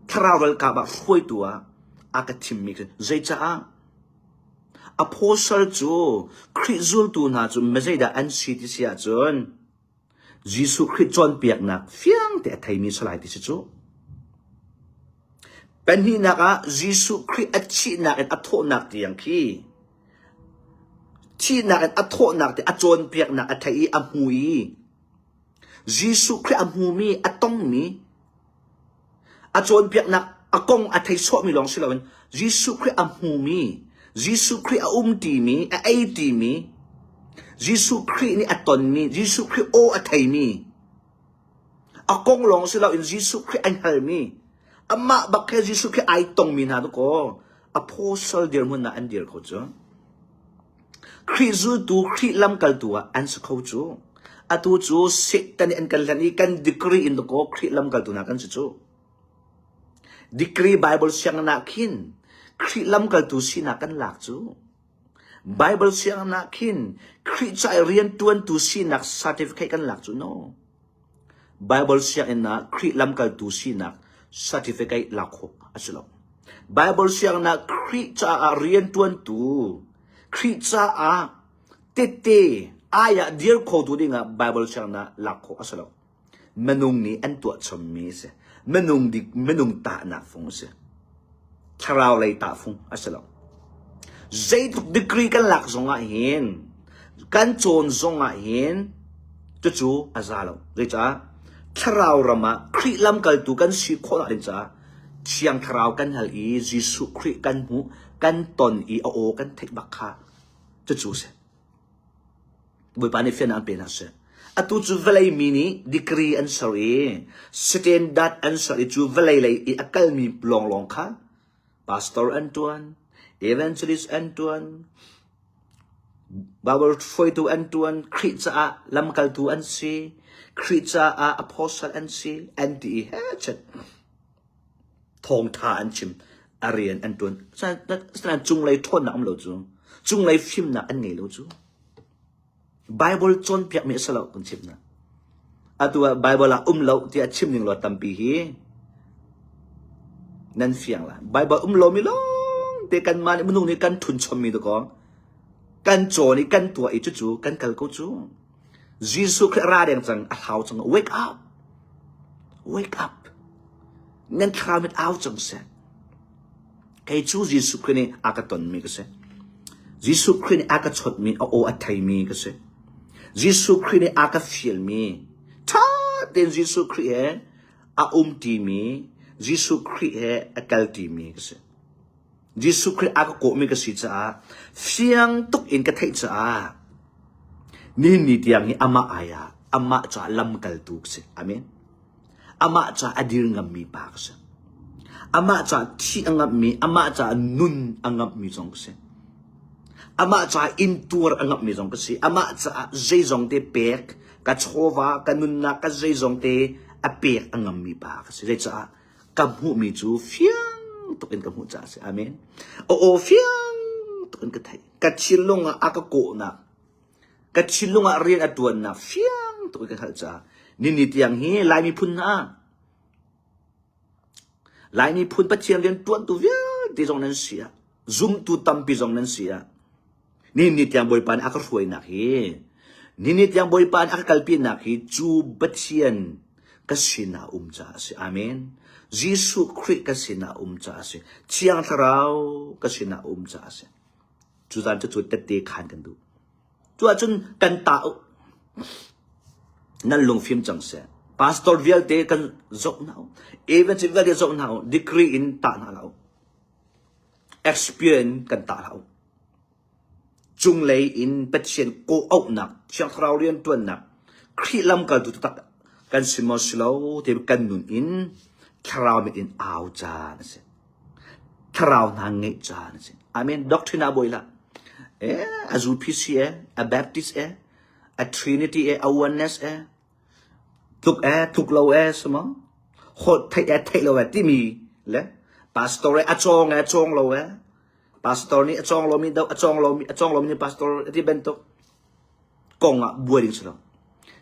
thlarau ralkap ah hruaitu ah a ka thimmi ka si. Zeicaah? Apostle cu Khrih zultu hna cu mizeidah an si ti si ahcun Jesuh Khrih cawnpiaknak fiang te a theimi si lai ti si cu. Pahnihnak ah Jesuh Khrih a thihnak in a thawhnak tiang khi thihnak in a thawhnak te a cawnpiaknak a thei i a hmu i Jesuh Khrih a hmumi a tongmi A cawnpiaknak a kong a thei sawhmi lawng si loin Jesuh Khrih a hmumi, Jesuh Khrih a umṭimi, a eiṭimi, Jesuh Khrih nih a tonmi, Jesuh Khrih aw a theimi, a kong lawng si loin Jesuh Khrih a hngalmi, amah bak he Jesuh Khrih ai tongmi hna dakaw apostle dirhmun ah an dir kho cu. Khrih zultu, Khrih lamkaltu ah an si kho cu. Atu cu Satan nih an kan hlen i kan degree in dakaw Khrih lamkaltu hna kan si cu. Degree Bible sianginn ah khin Khrih lamkaltu sinak kan lak cu. Bible sianginn ah khin Khrih ca i riantuantu sinak certificate kan lak cu no. Bible sianginn ah Khrih lamkaltu sinak certificate lak khawh a si lo. Bible sianginn ah Khrih caah riantuantu, Khrih caah tette ai ah dir khotu dingah Bible sianginn ah lak khawh a si lo. Minung nih an tuah chommi a si. Minung dik minung tahnak fung a si. Thlarau lei tahfung a si lo. Zeitluk degree kan lak zong ah hin kan cawn zong ah hin cucu a za lo. Zeicah? Thlarau ram ah Khrih lamkaltu kan si khawh nak ding caah Thiang Thlarau kan hal i Jesuh Khrih kan hmuh, kan ton i a aw kan theih bak kha cucu a si. Bawipa nih fiannak an pe hna seh. Atu cu vawlei mi nih degree an ser i standard an ser i cu vawlei lei i a kalmi lawnglawng kha pastor an ṭuan, evangelist an ṭuan, Bible hruaitu an ṭuan, Khrih caah lamkaltu an si, Khrih caah apostle an si, an ti i hechet thawngṭha an chim, a rian an ṭuan. Asinain cunglei ṭhawnnak um lo cu, cunglei fimnak an ngei lo cu. Bible cawnpiakmi a si lo kan chimh hna. Atu ah Bible ah um lo tiah chim ning law tampi hi nan fiang la. Bible um lomi lawng te kanmah nih minung nih kan thun chommi dakaw kan cawn i kan tuah i cucu kan kal ko cu. Jesuh Khrih ra deng cang a hlau cang wake up wake up nan thlarau mit au cang seh Kei cu Jesuh Khrih nih a ka tonmi ka si. Jesuh Khrih nih a ka chawnhmi, a aw a theimi ka si. Jesuh Khrih nih a ka fialmi, ṭha tein Jesuh Khrih he a umṭimi, Jesuh Khrih he a kalṭimi ka si. Jesuh Khrih a ka kawhmi ka si caah fiang tuk in ka theih caah nihin ni tiang hi amah ai ah amah caah lamkaltu ka si. Amen. Amah caah a dir ngammi pa ka si. Amah caah thih a ngamhmi, amah caah nun a ngamhmi zong ka si. Amah caah intuar a ngamhmi zong ka si. Amah caah zeizong te pek, ka chawva, ka nunnak, ka zeizong te a pek a ngammi pa ka si. Zeicah ka hmuhmi cu fiang tuk in ka hmuh caah a si. Amen. A aw fiang tuk in ka theih. Ka thinlung ah a ka kawhnak, Ka thinlung ah rian a ṭuannak fiang tuk in ka hngalh caah nini tiang hi Lai miphun hna Lai miphun Pathian rian ṭuantu vialte zong nan si ah zumtu tampi zong nan si ah nini tiang Bawipa nih a ka hruainak hi nini tiang Bawipa nih a ka kalpinak hi cu Pathian ka sinah um caah a si. Amen. Jesuh Khrih ka sinah um caah a si. Thiang Thlarau ka sinah um caah a si. Cu zan cu cu tette khan kan duh. Cu ahcun kan ta u. Nan lungfim cang seh. Pastor vialte kan zoh hna u. Evangelist vialte zoh hna u. Degree in tah hna hlah u. Experience kan tah hlah u. Cunglei in Pathian kawh-auhnak, Thiang Thlarau riantuannak, Khrih lamkaltu taktak kan si maw si lo ti kan nun in thlarau mit in au caan a si. Thlarau hna ngeih caan a si. I mean, doctrine ah bawi hlah. Eh, a UPC eh, a Baptist eh, a Trinity eh, a Oneness eh, tluk eh, tluk lo eh, sama. Holh theih eh, theih lo eh, timi le pastor eh, a cawng eh, cawng lo eh, pastor nih a cawng lomi do, a cawng lomi, a cawng lomi nih pastor ti bantuk kong ah buai ding si lo.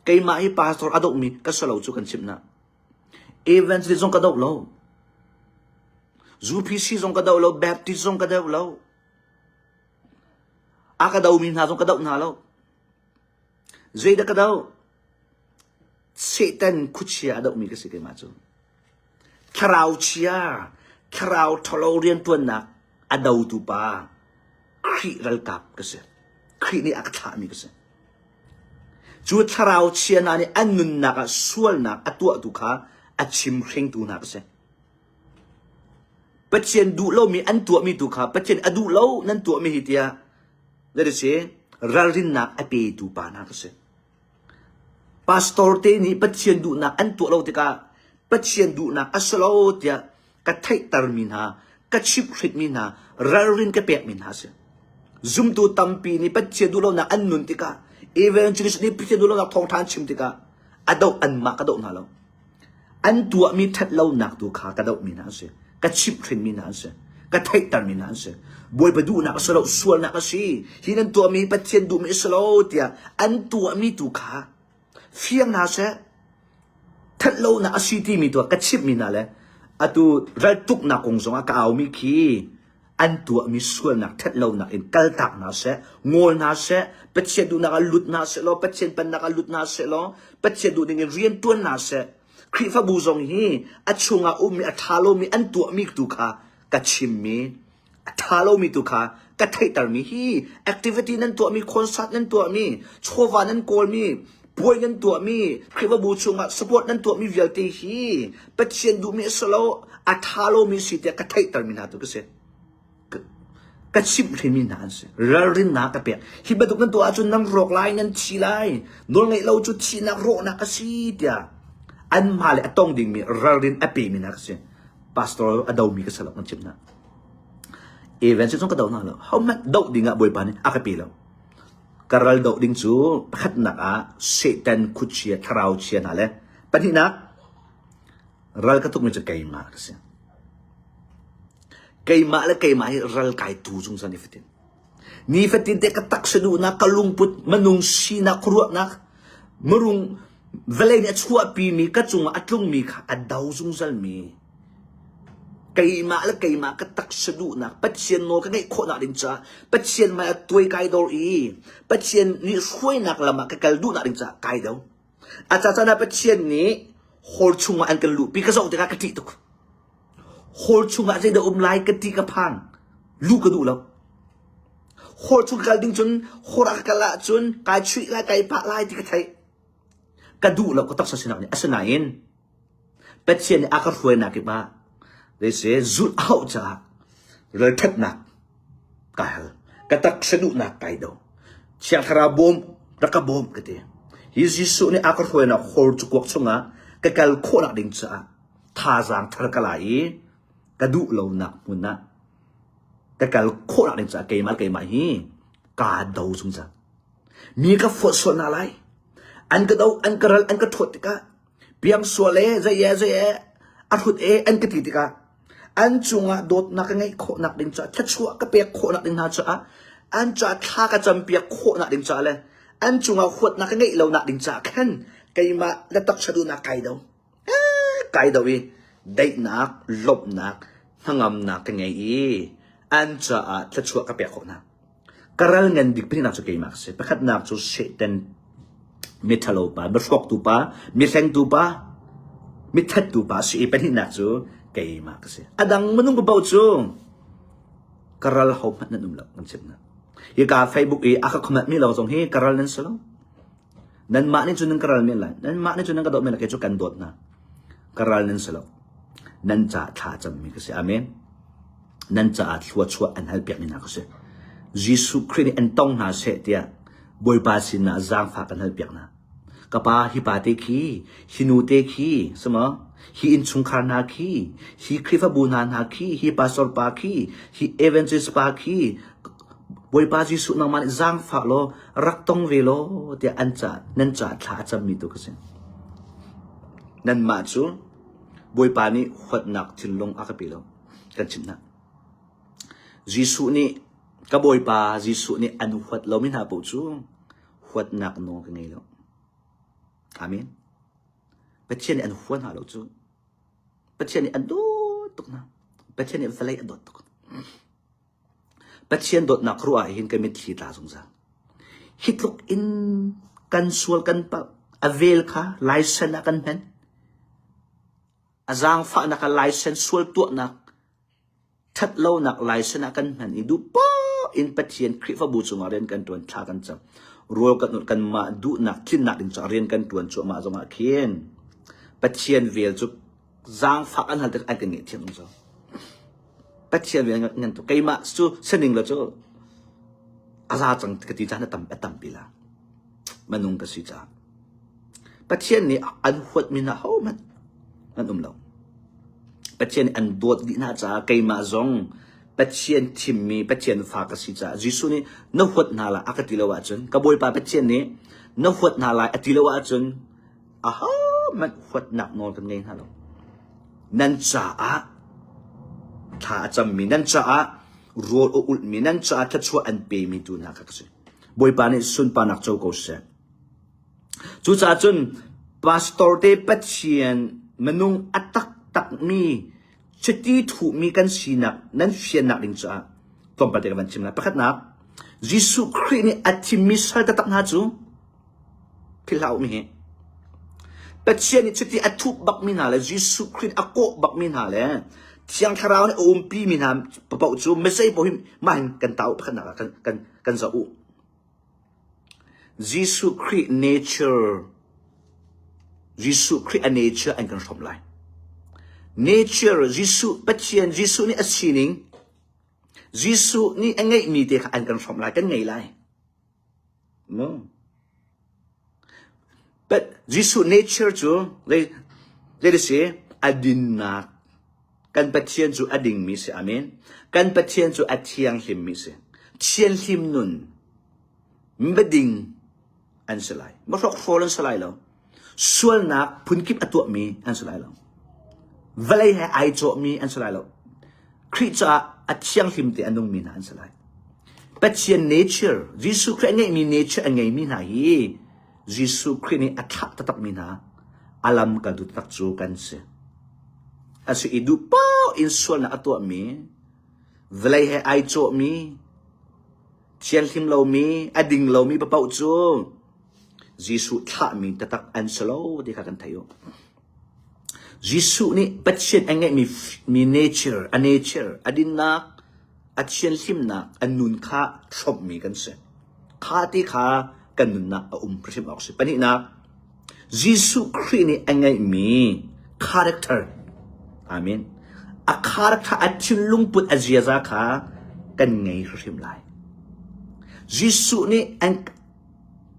Keimah hi pastor a dohmi ka si lo cu kan chimh na. Evangelist zong ka doh lo. UPC zong ka doh lo, Baptist zong ka doh lo. A ka domi hna zong ka doh hna lo. Zeidah ka doh? Satan khuachia a dohmi ka si keimah cu. Thlarau chia, thlarau ṭhalo rianṭuannak a dotu pa Khrih ralkap ka si. Khrih nih a ka thlahmi ka si. Cu thlarau chia hna nih an nunnak ah sualnak a tuahtu kha a chimhringtu hna ka si. Pathian duh lomi an tuahmi tu kha Pathian a duh lo nan tuahmi hi tiah that is ralrinnak a petu pa hna ka si. Pastor te nih Pathian duhnak an tuah lo tikah Pathian duhnak a si lo tiah ka theihtermi hna, ka chimhhrinhmi hna, ralrin ka pekmi hna a si. Zumtu tampi nih Pathian duhlonak an nun tikah, evangelist nih Pathian duhlonak thawngṭha an chim tikah, a doh anmah ka doh hna lo. An tuahmi ṭhatlonak tu kha ka dohmi hna an si. Ka chimhhrinmi hna an si. Ka theihtermi hna an si. Bawipa duhnak a si lo, sualnak a si. Hi nan tuahmi Pathian duhmi a si lo tiah an tuahmi tu kha fiang hna seh. Thatlonak a si timi tu ka chimhmi hna le atu raltuknak kong zongah ka aumi khi An tuahmi sualnak ṭhatlonak in kaltak hna seh, ngawl hna seh, Pathian duhnak ah lut hna seh law, Pathian pennak ah lut hna seh law, Pathian duh ning in rian ṭuan hna seh. Khrihfabu zong hi a chungah ummi a ṭha lomi an tuahmi tu kha ka chimmi a ṭha lomi tu kha ka theihtermi hi activity nan tuahmi concert nan tuahmi chawva nan kawlmi puai nan tuahmi Khrihfabu chungah support nan tuahmi vialte hi Pathian duhmi a si lo a ṭha lomi si tiah ka theihtermi hna tu ka si ka chimh hrinmi hna an si ralrinnak ka pek hi bantuk nan tuah ahcun nan rawk lai nan thi lai nawlngeih lo cu thihnak rawhnak a si tiah anmah le a tong dingmi ralrin a pemi hna ka si pastor a domi ka si lo kan chimh hna event cu ka do hna lo hohmanh doh ding ah bawipa nih a ka pe lo ka ral doh ding cu pakhatnak ah Satan khuachia thlarau chia hna le pahnihnak ral ka tukmi cu keimah ka si keimah le keimah hi ral kai tu zungzal nifatin nifatin te ka taksa duhnak ka lungput manung sinak khuaruahnak marung vawlei nih a chuahpimi ka cungah a tlungmi kha a do zungzalmi keimah le keimah ka taksa duhnak Pathian nawl ka ngeih khawhnak ding caah Pathian hmai ah tuai kai dor i Pathian nih hruainak lam ah ka kal duhnak ding caah kai do. A caan ah Pathian nih hall chungah an kan luhpi ka zoh tikah ka ṭih tuk. Hall chungah zeidah um lai ka ti ka phang. Luh ka duh lo. Hall chung kal ding cun hall ah ka kal ahcun kai chuih lai kai pah lai ti ka theih. Ka duh lo ka taksa sinak nih asinain Pathian nih a ka hruainak kip ah zeise zulh a hauh caah ralṭhatnak ka hal. Ka taksa duhnak kai do. Thiang Thlarau bawm rak ka bawm ka ti. Hi Jesuh nih a ka hruainak hall cukuak chungah ka kal khawhnak ding caah thazaang thar ka la i ka duh lonak hmun ah ka kal khawhnak ding caah keimah keimah hi kaa do zungzal. Mi ka fuat sual hna lai. An ka do, an ka ral, an ka ṭhuat tikah piang sual e, zei e, zei e, a hrut e, an ka ti tikah an cungah dawtnak ka ngeih khawhnak ding caah thluachuah ka pek khawhnak ding hna caah an caah thla ka campiak khawhnak ding caah le an cungah huatnak ka ngeih lonak ding caah khan keimah le taksa duhnak kai do. Kai do i daihnak, lawmhnak, hnangamnak ka ngei i an caah thluachuah ka pek khawh hna. Ka ral ngan bik pahnihnak cu keimah ka si. Pakhatnak cu Satan miṭhalo pa, mihrawktu pa, mihlengtu pa, mithattu pa a si i pahnihnak cu keimah ka si. A dang minung paoh cu ka ral hohmanh nan um lo kan chimh hna. Hika Facebook i a ka comment mi lawng zong hi ka ral nan si lo. Nanmah nih cun nan ka ral men lai. Nanmah nih cun nan ka dawt men lai. Kei cu kan dawt hna. Ka ral nan si lo. Nan ca thla cammi ka si. Amen. Nan caah thluachuah an halpiakmi hna ka si. Jesuh Khrih nih an tong hna seh tiah Bawipa sinah zaangfah kan halpiak hna. Ka pa hi pa te khi, hi nu te khi, sama, hi innchungkhar hna khi, hi Khrihfabu hna hna khi, hi pastor pa khi, hi evangelist pa khi, Bawipa Jesuh nangmah nih zaangfah law rak tong ve law tiah an ca nan ca thla a cammi tu ka si. Nanmah cu Bawipa nih huatnak thinlung a ka pe lo. Kan chimh hna. Jesuh nih ka Bawipa Jesuh nih an huat lomi hna paoh cu huatnak nawl ka ngei lo. Amen. Pathian nih an hua hna lo cu. Pathian nih an dawt tuk hna. Pathian nih vawlei a dawt tuk. Pathian dawtnak ruah ah hin ka mitthli tla zungzal. Hi tluk in kan sual kan palh, a vel kha laisen ah kan hman. A zaangfahnak ah laisen sual tuahnak, ṭhatlonak laisen ah kan hman i duh poah in Pathian Khrihfabu cungah rian kan ṭuan, thla kan cam. Rawl kan ulh, kanmah duhnak tlinnak ding caah rian kan ṭuan cuahmah zongah khin Pathian vel cu zaangfah an hal tik an kan ngaihthiam zungzal. Pathian rian ngan tu keimah cu saning la cu a za cang ka ti caan a tam a tampi la manung ka si caah Pathian nih an huat mi hna hohmanh an um lo Pathian nih an dawt dih hna caah keimah zong Pathian thimmi Pathian fa ka si caah Jesuh nih na huat hna lai a ka ti lo ahcun ka Bawipa Pathian nih na huat hna lai a ti lo ahcun ahohmanh huatnak nawl kan ngei hna lo. Nan caah thla a cammi, nan caah rawl a ulhmi, nan caah thluachuah an pemi tu hna kha ka si. Bawipa nih sunparnak co ko seh. Cucaah cun pastor te Pathian minung a taktakmi. Chiti thuhmi kan sinak nan fiannak ding caah tlawmpal te ka van chim lai. Pakhatnak, Jesuh Khrih nih a thimmi sal taktak hna cu philh hlah u mi hi. Pathian nih chiti a thup bakmi hna le Jesuh Khrih nih a kawh bakmi hna le Thiang Thlarau nih a umpi mi hna paoh cu mizei paoh hi mah hin kan ta u pakhatnak ah kan kan kan zoh u. Jesuh Khrih nature Jesuh Khrih a nature an kan hrawmh lai. Nature Jesuh Pathian Jesuh nih a sining Jesuh nih a ngeihmi te kha an kan hrawmh lai kan ngei lai. No. But Jesuh nature cu zei zei si a dinnak kan Pathian cu a dingmi si amen. Kan Pathian cu a thianghlimmi si. Thianghlim nun miding an si lai. Mahrokhrawl an si lai lo. Sualnak phunkip a tuahmi an si lai lo. Vawlei he ai cawhmi an si lai lo. Khrih caah a thianghlim te a nungmi hna an si lai. Pathian nature, Jesuh Khrih a ngeihmi nature a ngeimi hna hi Jesuh Khrih nih a thlah taktakmi hna a lamkaltu taktak cu kan si. A si i duh paoh in sualnak a tuahmi, vawlei he ai cawhmi, thianghlim lomi, a ding lomi paoh cu Jesuh thlahmi taktak an si lo ti kha kan theih u. Jesuh nih Pathian a ngeihmi mi nature, a nature, a dinnak, a thianhlimnak, a nun kha hrawmhmi kan si. Kha ti kha kan nunnak a um hrim awk si. Pahnihnak, Jesuh Khrih nih a ngeihmi character, amen, a character, a thinlung put, a ziaza kha kan ngei hrim lai. Jesuh nih an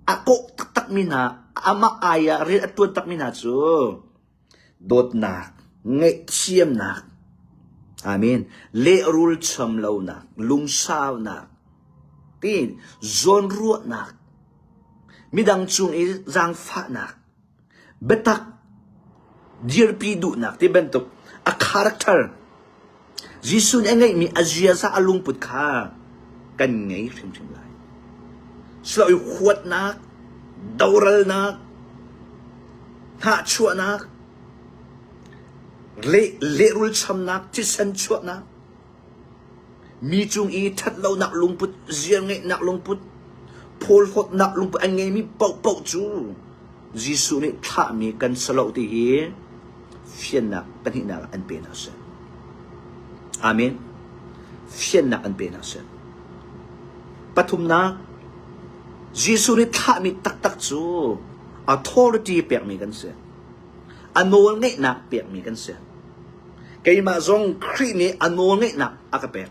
a kawh taktakmi hna, amah ai ah rian a ṭuan takmi hna cu dawtnak, ngaihthiamnak, amen, lehrul cham lonak, lungsaunak, tiin zawnruahnak, midang cung i zaangfahnak, biatak dirpi duhnak ti bantuk a character Jesuh nih a ngeihmi a ziaza a lungput kha kan ngei hrimhrim lai. Silo i huatnak, doralnak, hnahchuahnak, lehrul chamnak, thisen chuahnak, Mi cung i ṭhatlonak lungput, ziarngeihnak lungput, phawlhawtnak lungput an ngeimi paohpaoh cu Jesuh nih thlahmi kan si lo ti hi fiannak pahnihnak ah an pe hna seh. Amen. Fiannak an pe hna seh. Pathumnak, Jesuh nih thlahmi taktak cu authority pekmi kan si. A nawlngeihnak pekmi kan si. Keimah zong Khrih nih a nawlngeihnak a ka pek.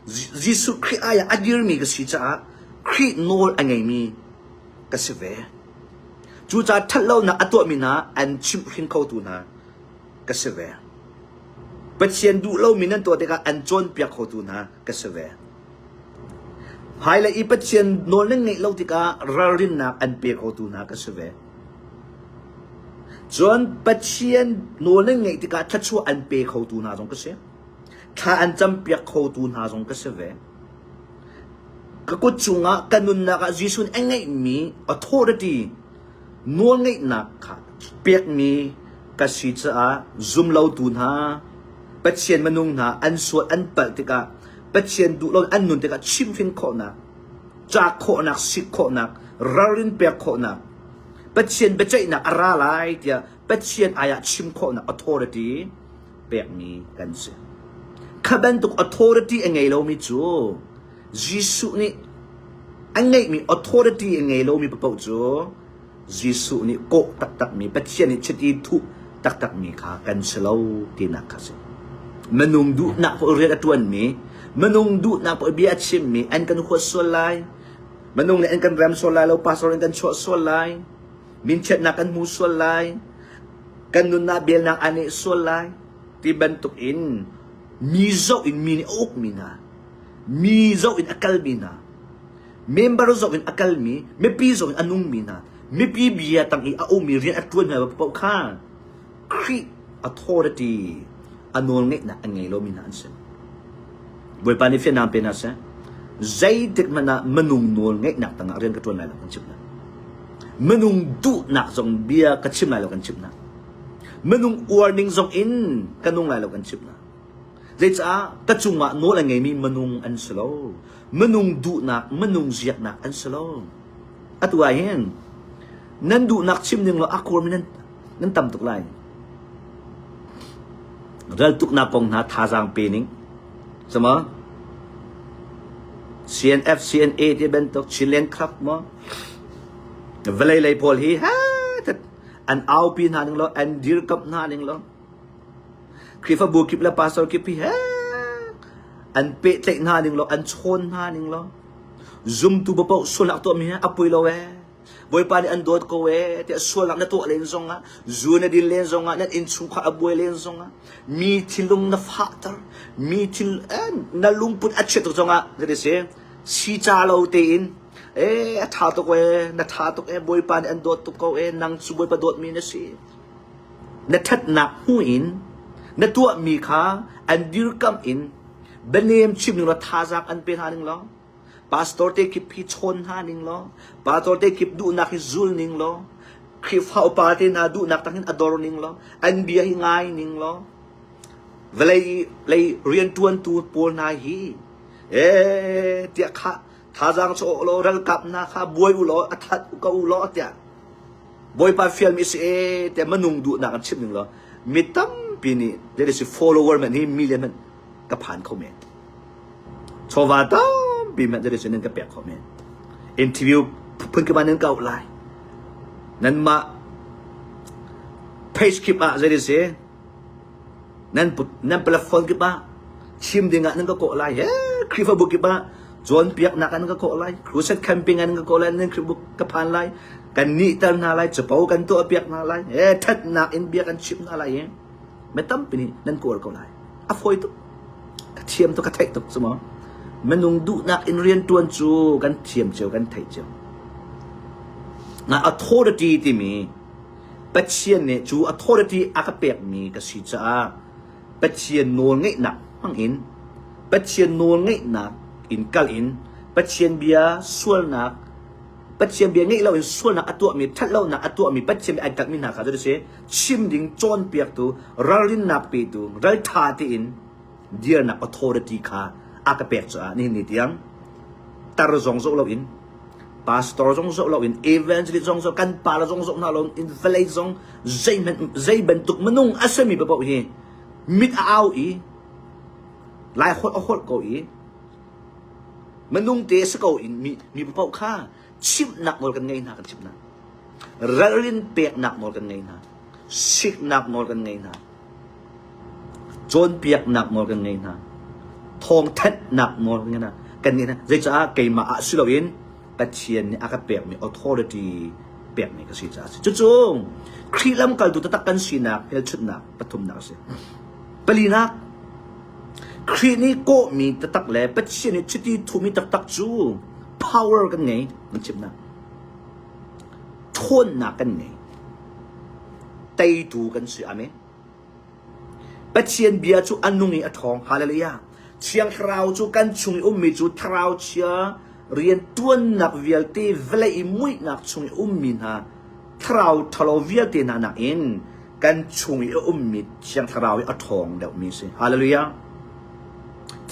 Jesuh Khrih ai ah a dirmi ka si caah Khrih nawl a ngeimi ka si ve. Cucaah ṭhatlonak a tuahmi hna an chimhhrin khotu hna ka si ve. Pathian duh lomi nan tuah tikah an cawnpiak khotu hna ka si ve. Hmailei i Pathian nawl nan ngeih lo tikah ralrinnak an pe khotu hna ka si ve. Cun Pathian nawl nan ngeih tikah thluachuah an pe khotu hna zong ka si. Thla an campiak khotu hna zong ka si ve. Ka kut cungah ka nunnak ah Jesuh nih a ngeihmi authority nawlngeihnak kha pekmi ka si caah zumlotu hna Pathian minung hna an sual an palh tikah Pathian duh lo an nun tikah chimhhrin khawhnak, cak khawhnak, sik khawhnak, ralrin pek khawhnak, Pathian biaceihnak a ra lai tiah Pathian ai ah chim khawhnak authority pekmi kan si. Kha bantuk authority a ngei lomi cu Jesuh nih a ngeihmi authority a ngei lomi paoh cu Jesuh nih kawh taktakmi, Pathian nih chiti thuh taktakmi kha kan si lo tinak kha si. Minung duhnak paoh rian a ṭuanmi, minung duhnak paoh bia a chimmi an kan huat sual lai, minung nih an kan rem sual lai lo, pastor in kan chuah sual lai, minchiatnak kan hmu sual lai, kan nunnak belnak aa neh sual lai, ti bantuk in mi zoh in mi nih a ukmi hna, mi zoh in a kalmi hna, Member zong in a kalmi, mipi zong in a nungmi hna, mipi bia tang i a ummi rian a ṭuan hna paoh kha Khrih authority a nawlngeihnak a ngei lomi hna an si. Bawipa nih fiannak pe hna seh. Zeitik hmanh ah minung nawlngeihnak tangah rian ka ṭuan lai lo kan chimh hna. Minung duhnak zong bia ka chim lai lo kan chimh hna. Minung uar ning zong in ka nung lai lo kan chimh hna. Zeicah ka cungah nawl a ngeimi minung an si lo. Minung duhnak, minung ziaknak an si lo. Atu ah hin nan duhnak chim ning law a kawrmi nan, nan tam tuk lai. Raltuknak kong hna thazaang pe ning. Sama CNF, CNA ti bantuk Chinland Club maw? Vawlei lei pawl hi ha an aupi hna ning law an dirkamh hna ning law Khrihfabu kip le pastor kip hi he an pehtlaih hna ning law an chawn hna ning law zumtu paoh sualnak tuahmi hi a poi lo ee Bawipa nih an dawt ko ee tiah sualnak na tuah len zongah zu na din len zongah nan innchungkhar a buai len zongah mi thinlung na fahter mi thil eh, na lungput a chiat tuk zongah zati si si ca lo tein ee a tha tuk ee na tha tuk ee Bawipa nih an dawt tuk ko ee nang cu Bawipa dawtmi na si Na ṭhatnak hmu in na tuahmi kha an dirkamh in bianem chim ning law thazaang an pe hna ning law pastor te kip hi chawn hna ning law pastor te kip duhnak hi zul ning law Khrihfa upa te hna duhnak tang hin a dor ning law an bia hi ngai ning law vawlei lei rianṭuantu pawl hna hi ee tiah kha thazaang cu law ralkap hna kha buai u law a that ko u law tiah Bawipa fialmi si ee tiah minung duhnak an chimh ning law mi tampi nih there is a follower man hi million hmanh ka phan kho men. Chawva tampi hmanh there is nan ka pek kho men. Interview phun kip ah nan ka auh lai. Nanmah page kip ah there is a nan nan platform kip ah chim ding ah nan ka kawh lai he Khrihfabu kip ah cawnpiaknak ah nan ka kawh lai crusade camping ah nan ka kawh lai nan Khrihfabu ka phan lai kan nihter hna lai capo kan tuahpiak hna lai he thatnak in bia kan chimh hna lai he mi tampi nih nan kawl ko lai a fawi tuk ka thiam tuk ka theih tuk cu maw minung duhnak in rian tuan cu kan thiam cio kan theih cio na authority timi Pathian nih cu authority a ka pekmi ka si caah Pathian nawlngeihnak hmangin Pathian nawlngeihnak in kal in Pathian bia sualnak Pathian bia ngeih loin sualnak a tuahmi ṭhatlonak a tuahmi Pathian bia ai kalhmi hna kha cu si chim ding cawnpiaktu ralrinnak petu ralṭha tein dirnak authority kha a ka pek caah nihin ni tiang tar zong zoh loin pastor zong zoh loin evangelist zong zoh kan pa zong zoh hna loin vawlei zong zeihmanh zei bantuk minung a simi paoh hi mit a au i lai holh a holh ko i minung te si ko in mi mi paoh kha chimhnak nawl kan ngei hna kan chimh hna ralrin peknak nawl kan ngei hna siknak nawl kan ngei hna Cawnpiaknak nawl kan ngei hna. Thawngthanhnak nawl kan ngei hna. Kan ngei hna. Zeicah keimah ah si loin Pathian nih a ka pekmi authority pekmi ka si caah a si. Cucu Khrih lamkaltu taktak kan sinak hmelchunhnak pathumnak a si. Palinak, Khrih nih kawhmi taktak le Pathian nih chiti thumi taktak cu power kan ngei nan chimnak. Ṭhawnnak kan ngei. Teitu kan si. Amen. Pathian bia cu a nung i a ṭhawng. Hallelujah. Thiang Thlarau cu kan chung i ummi cu thlarau chia rianṭuannak vialte vawlei i muihnak chung i ummi hna thlarau ṭhalo vialte hna nakin kan chung i a ummi Thiang Thlarau hi a ṭhawng deuhmi a si. Hallelujah.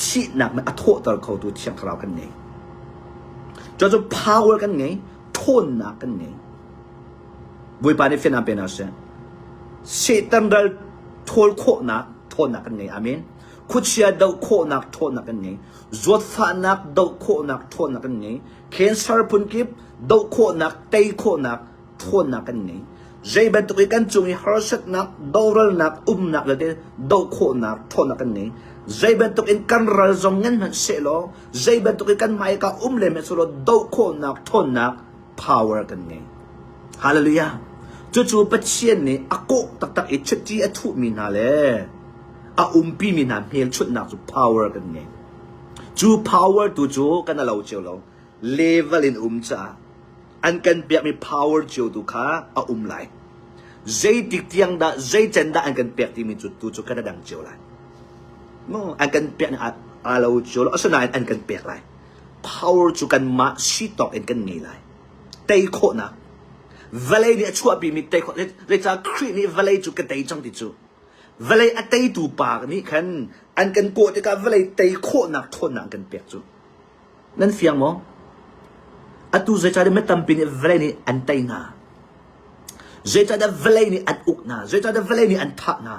Thihnak nih a thawhter khotu Thiang Thlarau kan ngei. Cucu power kan ngei, ṭhawnnak kan ngei. Bawipa nih fianhnak pe hna seh. Satan ral ṭhawl khawhnak ṭhawnnak kan ngei. Amen. Khuachia doh khawhnak ṭhawnnak kan ngei. Zawtfahnak doh khawhnak ṭhawnnak kan ngei. Cancer phunkip doh khawhnak, tei khawhnak ṭhawnnak kan ngei. Zei bantuk i kan cung i harsatnak, doralnak, umnak vialte doh khawhnak ṭhawnnak kan ngei. Zei bantuk in kan ral zong ngan hmanh sehlaw, zei bantuk in kan hmaika um len hmanh sehlaw doh khawhnak ṭhawnnak power kan ngei. Hallelujah. Cucu Pathian nih a kawh taktak i chiti a thuhmi hna le a umpimi hna hmelchunhnak cu power kan ngei. Cu power tu cu kan alo cio lo. Level in um caah an kan pekmi power cio tu kha a um lai. Zeitik tiang dah, zei can dah an kan pek timi cu tu cu kan dang cio lai. No, an kan pek aa alo cio lo. Asinain an kan pek lai. Power cu kanmah si tawk in kan ngei lai. Tei khawhnak. Vawlei nih a chuahpimi tei khawh. Zeicah Khrih nih vawlei cu ka tei cang ti cu. Vawlei a teitu pa nih khan an kan kawh tikah vawlei tei khawhnak ṭhawnnak an kan pek cu. Nan fiang maw? Atu zeicahtiah mi tampi nih vawlei nih an tei hna. Zeicahtiah vawlei nih an uk hna. Zeicahtiah vawlei nih an thah hna.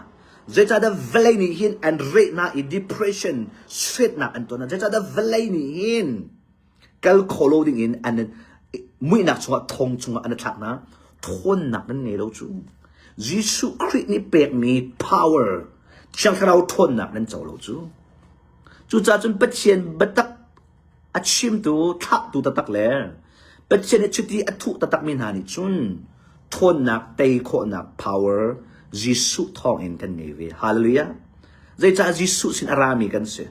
Zeicahtiah vawlei nih hin an reh hna i depression, suetnak an ton hna. Zeicahtiah vawlei nih hin kal kho lo ding in an muihnak chungah thong chungah an i thlak hna. Thawnnak nan ngei lo cu. Jesuh Khrih nih pekmi power, Thiang Thlarau thawnnak nan co lo cu. Cucaah cun Pathian biatak a chimtu, thlahtu taktak le Pathian nih chiti a thuh taktakmi hna nih cun ṭhawnnak, tei khawhnak power Jesuh thawngin kan ngei ve. Hallelujah! Zeicah Jesuh sin a rami kan si.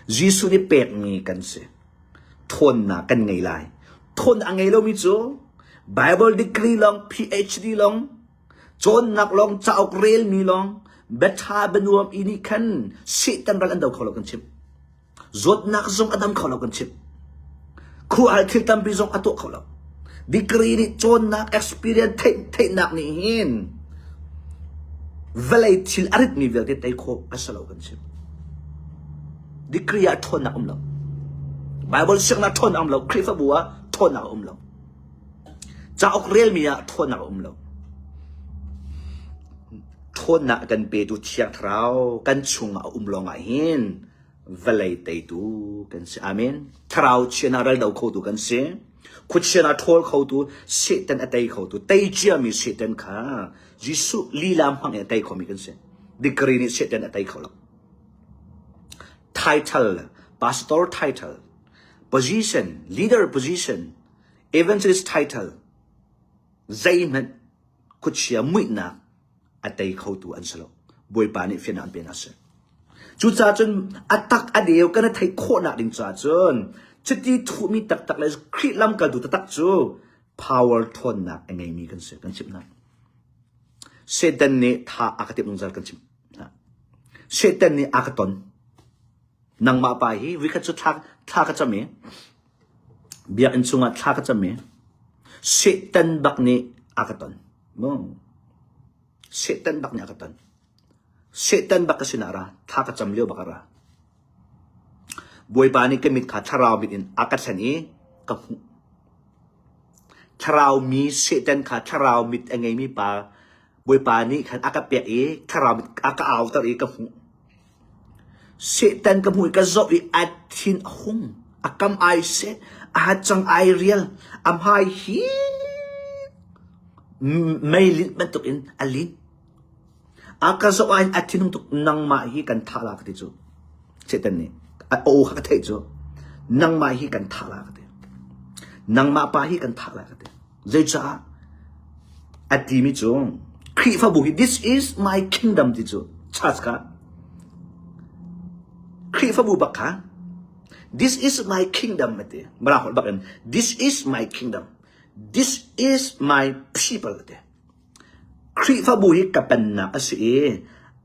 Jesuh nih pekmi kan si. Ṭhawnnak kan ngei lai. Ṭhawnnak a ngei lomi cu Bible degree lawng, PhD lawng, Cawnnak lawng cauk relmi lawng biaṭha bianuam i nih khan Satan ral an do kho lo kan chimh. Zawtnak zong a dam kho lo kan chimh. Khuahal thil tampi zong a tuah kho lo. Degree nih cawnnak experience theih theihnak nih hin vawlei thil a ritmi vialte tei khawh a si lo kan chimh. Degree ah ṭhawnnak um lo. Bible siangnak ṭhawnnak um lo. Khrihfabu ah ṭhawnnak a um lo. Cauk relmi ah ṭhawnnak a um lo. Ṭhawnnak a kan petu Thiang Thlarau kan chungah a um lawngah hin vawlei teitu kan si. Amen. Thlarau chiahnak ral do khotu kan si. Khuachia hna ṭhawl khotu, Satan a tei khotu, tei ciami Satan kha Jesuh lila hmang in a tei khomi kan si. Degree nih Satan a tei kho lo. Title, pastor title, position, leader position, Evangelist title zeihmanh khuachia muihnak a tei khotu an si lo. Bawipa nih fiannak an pe hna seh. Cucaah cun a tak a deu kan i theih khawhnak ding caah cun chiti thuhmi taktak le Khrih lamkaltu taktak cu power ṭhawnnak a ngeimi kan si kan chimh hna. Satan nih tha a ka timh zungzal kan chimh hna. Satan nih a ka ton. Nangmah pa hi vikhat cu thla thla ka cam i Biakinn chungah thla ka cam i Satan bak nih a ka ton. Mu. Satan bak nih a ka ton. Satan bak ka sinah ra. Thla ka cam lio bak a ra. Bawipa nih ka mit kha thlarau mit in a ka thlen i ka hmuh. Thlarau mi Satan kha thlarau mit a ngeimi pa Bawipa nih khan a ka pek i thlarau mit a ka auter i ka hmuh. Satan ka hmuh i ka zoh i a thin a hung, a kam ai seh, a hacang ai rial, a hmai hi mei linh bantukin a lin. A ka zoh ah hin a thinhung tuk, nangmah hi kan thah la ka ti cu. Satan nih a aw kha ka theih cu. Nangmah hi kan thah la ka ti. Nangmah pa hi kan thah la ka ti. Zeicah a timi cu Khrihfabu hi this is my kingdom ti cu church kha Khrihfabu bak kha this is my kingdom a ti Mirang holh bak in this is my kingdom this is my people a ti Khrihfabu hi ka pennak a si i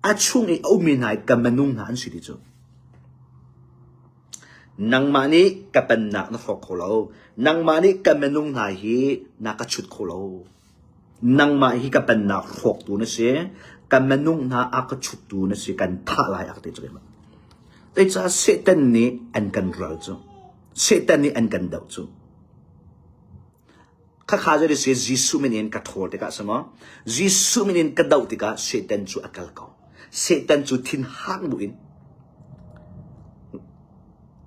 a chung i a ummi hna hi ka minung hna an si ti cu Nangmah nih ka pennak na hrawk kho lo. Nangmah nih ka minung hna hi na ka chut kho lo. Nangmah hi ka pennak hrawktu na si. Ka minung hna a ka chuttu na si. Kan thah lai a ka ti cu keimah. Zeicah Satan nih an kan ral cu. Satan nih an kan doh cu. Khakha zei si Jesuh min in ka ṭhawl tikah si maw? Jesuh min in ka doh tikah Satan cu a kal ko. Satan cu thinhang bu in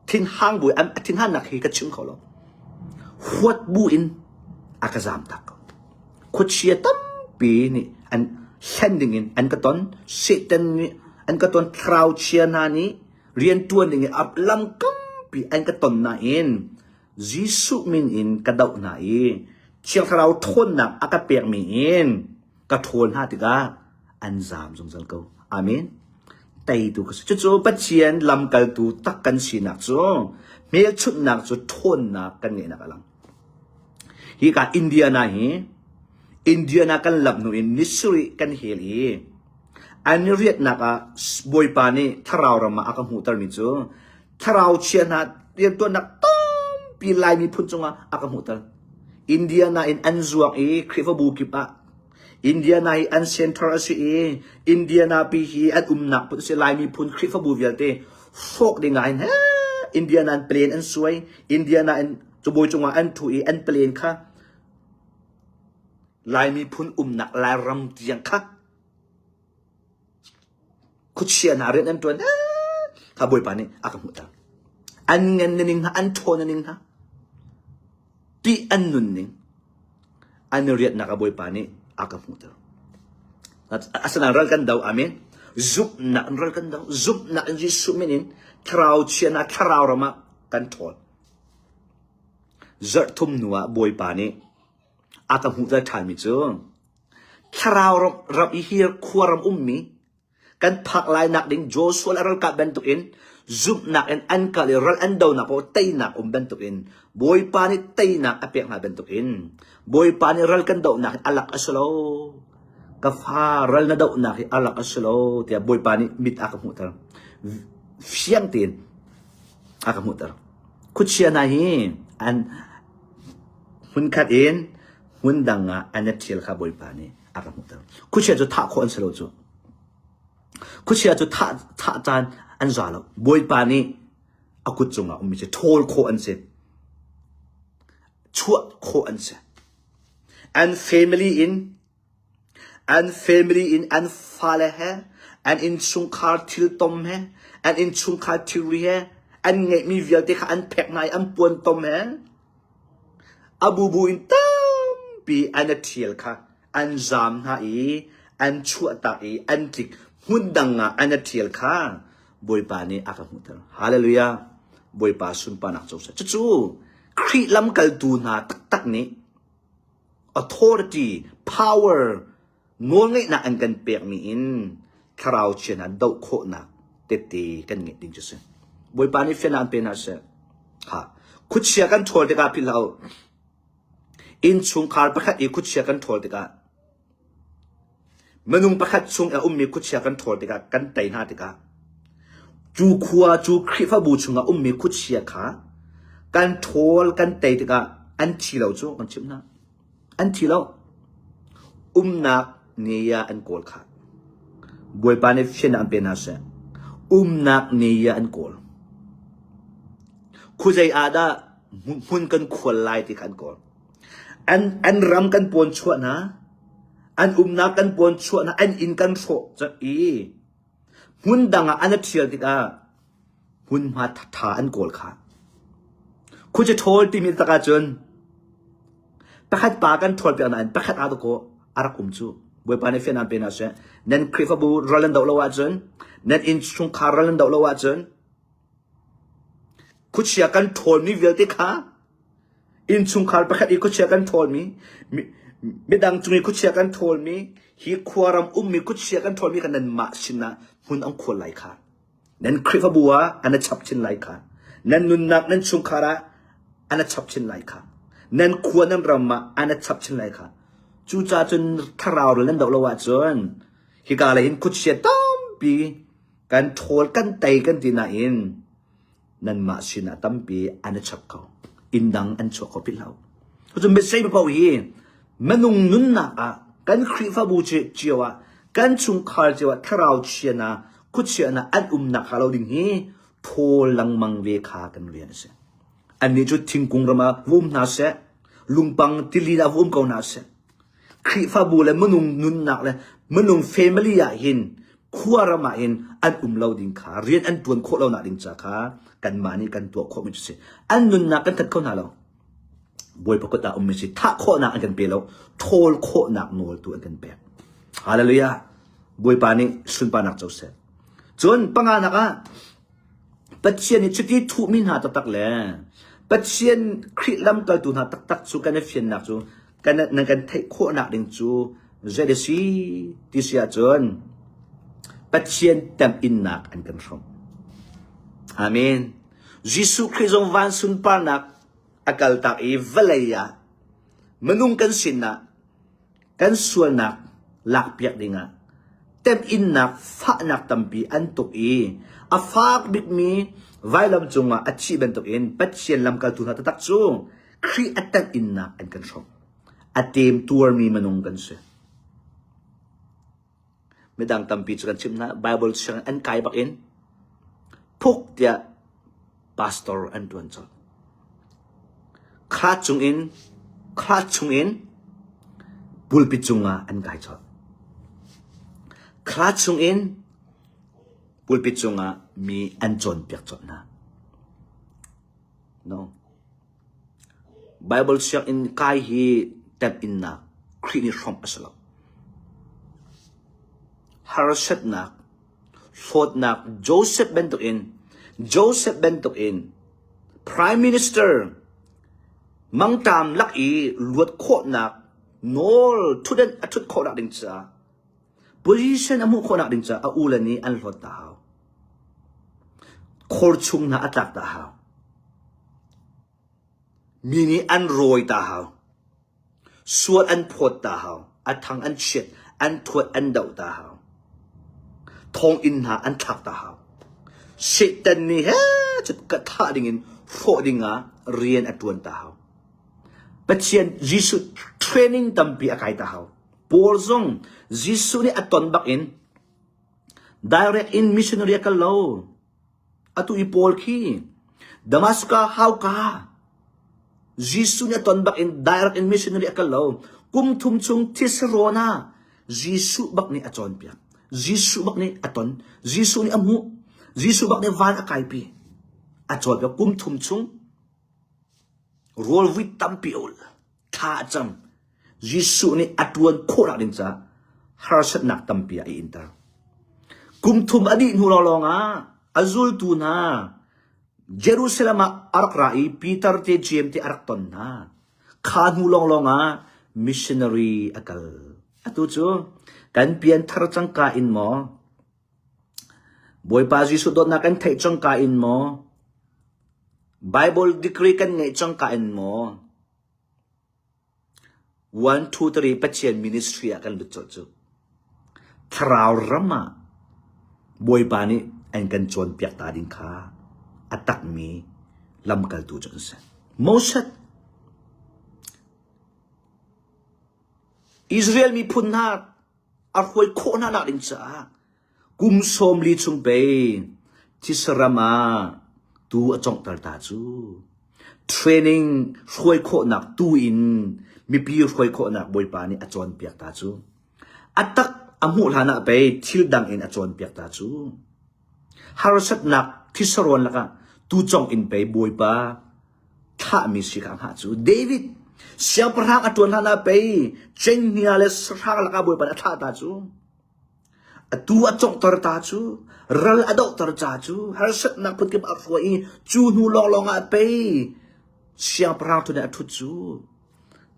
thinhang bu a thinhannak hi ka chim kho lo. Huat bu in a ka zam tak ko. Khuachia tampi nih an hlen ding in an ka ton. Satan nih an ka ton thlarau chia hna nih rian ṭuan ding in lam kampi an ka ton nain Jesuh min in ka doh hna i Thiang Thlarau ṭhawnnak a ka pekmi in ka ṭhawl hna tikah an zaam zungzal ko. Amen. Teitu ka si. Cucu Pathian lamkaltu tak kan sinak cu hmelchunhnak cu ṭhawnnak kan ngeihnak a lang. Hika Indiana hi Indiana kan lamh hnu in nisarih kan hel i an i riatnak ah Bawipa nih thlarau ram ah a ka hmuhtermi cu thlarau chia hna riantuannak tampi Lai miphun cungah a ka hmuhter. Indiana in an zuang i Khrihfabu kip ah. Indiana hi an center a si i Indiana pi hi an umnak put a si. Lai miphun Khrihfabu vialte hrawk ding ah hin Indiana in plane an suai. Indiana in cabuai cungah an ṭhu i an plane kha Lai miphun umnak Lairam tiang kha khuachia hna rian an ṭuan kha Bawipa nih a ka hmuhter. An ngan na ning hna, an ṭhawn na ning hna, ṭih an nun ning, an i rianhnak ah Bawipa nih a ka hmuhter. Asinain ral kan do, amen. Zumhnak in ral kan do. Zumhnak in Jesuh min in thlarau chia hna thlarau ram ah kan ṭhawl. Zarh thum hnu ah Bawipa nih a ka hmuhter ṭhanmi cu thlarau ram i hi khuaram ummi kan phak lainak ding Joshua le ralkap bantukin zumhnak in an kal i ral an donak paoh teinak um bantukin Bawipa nih teinak a pek hna bantukin Bawipa nih ral kan dohnak hi a lak a si lo ka fa ral na dohnak hi a lak a si lo tiah Bawipa nih mit a ka hmuhter fiang tein a ka hmuhter khuachia hna hi an hmunkhat in hmundang ah an i ṭhial kha Bawipa nih a ka hmuhter. Khuachia cu thah khawh an si lo cu. Khuachia cu thah, thah caan an za lo. Bawipa nih a kut cungah ummi si ṭhawl khawh an si. Chuah khawh an si. An family in an family in an fale he an innchungkhar thiltom he an innchungkhar thilri he an ngeihmi vialte kha an phek hna i an puantom he A bubu in tampi an i ṭhial kha an zaam hna i an chuahtak i an tlik hmun dang ah an i ṭhial kha Bawipa nih a ka hmuhter. Hallelujah! Bawipa sunparnak co seh. Cucu Khrih lamkaltu hna taktak nih authority, power, nawlngeihnak an kan pekmi in thlarau chia hna doh khawhnak tette kan ngeih ding cu si. Bawipa nih fiannak an pe hna seh. Ha. Khuachia kan ṭhawl tikah philh hlah u. Innchungkhar pakhat i khuachia kan ṭhawl tikah minung pakhat chung a ummi khuachia kan ṭhawl tikah kan tei hna tikah cu khua cu Khrihfabu chungah ummi khuachia kha kan ṭhawl kan tei tikah an thi lo cu kan chimh hna. An thi lo. Umnak nea an kawl kha. Bawipa nih fiannak an pe hna seh. Umnak nea an kawl. Khuazei ah dah hmun kan khual lai ti kha an kawl. An, an ram kan pawn chuah hna. An umnak kan pawn chuah hna. An inn kan hrawh i hmun dang ah an i ṭhial tikah hmunhma ṭha an kawl kha. Khuaci ṭhawl timi tak ahcun pakhat pa kan ṭhawl piak nain pakhat aa dakaw a rak um cu. Bawipa nih fiannak pe hna seh. Nan Khrihfabu ral an doh lo ahcun, nan innchungkhar ral an doh lo ahcun, khuachia kan ṭhawlmi vialte kha innchungkhar pakhat i khuachia kan ṭhawlmi, midang cung i khuachia kan ṭhawlmi, hi khuaram ummi khuachia kan ṭhawlmi kha nanmah sinah hmun an khual lai kha. Nan Khrihfabu ah an i chap chin lai kha. Nan nunnak nan chungkhar ah an i chap chin lai kha. Nan khua nan ram ah an i chap chin lai kha. Cucaah cun thlarau ral nan doh lo ahcun hika lei hin khuachia tampi kan ṭhawl kan tei kan ti nain nanmah sinah tampi an i chap ko. Inn dang an chuak kho philh lo. Cucu message paoh hi minung nunnak ah kan Khrihfabu cio ah kan chungkhar cio ah thlarau chia hna khuachia hna an umnak hnga lo ding hi thawl lengmang ve kha kan rian a si. Annih cu thingkung ram ah va um hna seh, lungpang tili ah va um ko hna seh. Khrihfabu le minung nunnak le minung family ah hin khuaram ah hin an um lo ding kha rian an tuan khawh lonak ding ca kha kanmah nih kan tuah khawhmi cu si. An nunnak kan that kho hna lo. Bawipa kut ah ummi si thah khawhnak an kan pe lo, thawl khawhnak nawl tu an kan pek. Hallelujah. Bawipa nih sunparnak co seh. Cun panganak ah Pathian nih cuti thuhmi hna taktak le Pathian Khrih lamkaltu hna taktak cu kan i fiannak cu kan nan kan theih khawhnak ding cu zei a si ti si ahcun Pathian temhinnak an kan hrawmh. Amen. Jesuh Khrih zong van sunparnak a kaltak i vawlei ah minung kan sinah kan sualnak lakpiak dingah temhinnak fahnak tampi an tuk i a fak bikmi vailam cungah a thih bantukin Pathian lamkaltu hna taktak cu Khrih a temhinnak an kan hrawmh. A temtuarmi minung kan si. Midang tampi cu kan chimh hna Bible sianginn an kai bak in phuk tiah pastor an ṭuan colh. Class chungin class chungin pulpit cungah an kai colh. Class chungin pulpit cungah mi an cawnpiak colh hna. No. Bible sianginn kai hi temhinnak Khrih nih hrawmh a si lo. Harsatnak, hlawtnak Joseph bantukin Joseph bantukin Prime Minister mangṭam lak i luat khawhnak nawl ṭhutdan a ṭhut khawhnak ding caah position a hmuh khawhnak ding caah a ule nih an hlawt ta hau. Khor chung hna a tlak ta hau. Mi nih an rawi ta hau. Sual an phawt ta hau. A thang an chiat, an thuat an doh ta hau. Thonginn hna an thlak ta hau. Satan nih he cut ka thah dingin hrawh dingah rian a ṭuan ta hau. Pathian Jesuh training tampi a kai ta hau. Paul zong Jesuh nih a ton bak in direct in missionary a kal lo. Atu i Paul khi Damascus hauka Jesuh nih a ton bak in direct in missionary a kal lo. Kum thum chung thisarawn ah Jesuh bak nih a cawnpiak. Jesuh bak nih a ton. Jesuh nih a hmuh. Jesuh bak nih van a kaipi. A cawnpiak kum thum chung rawl vui tampi a ulh. Thla a cam. Jesuh nih a ṭuan khawhnak ding caah harsatnak tampi ah a inter. Kum thum a dih hnu lawnglawng ah a zultu hna Jerusalem ah a rak ra i Peter te Jeim te a rak ton hna. Kha hnu lawnglawng ah missionary a kal. Atu cu kan pianthar cangka in maw Bawipa Jesuh dawtnak kan theih cangka in maw Bible degree kan ngeih cangka in maw 1, 2, 3 Pathian ministry ah kan lut colh cu. Thlarau ram ah Bawipa nih an kan cawnpiak ta ding kha a takmi lamkaltu cu an si. Moses Israel miphun hna a hruai khawh hna nak ding caah Kum 40 chung pei thisaram ah tuu a conghter ta cu. Training hruai khawhnak tu in mipi hruai khawhnak Bawipa nih a cawnpiak ta cu. A tak a hmuh hlan ah pei thil dang in a cawnpiak ta cu. Harsatnak thisarawn lakah tuu congh in pei Bawipa thlahmi si kha hngah cu. David siangpahrang a ṭuan hlan ah pei cenghngia le sahrang lakah Bawipa nih a thlah ta cu. Atu a conghter ta cu, ral a dohter ca cu, harsatnak phunkip a hruai i cu hnu lawnglawng ah pei siangpahrang ṭhut a ṭhut cu.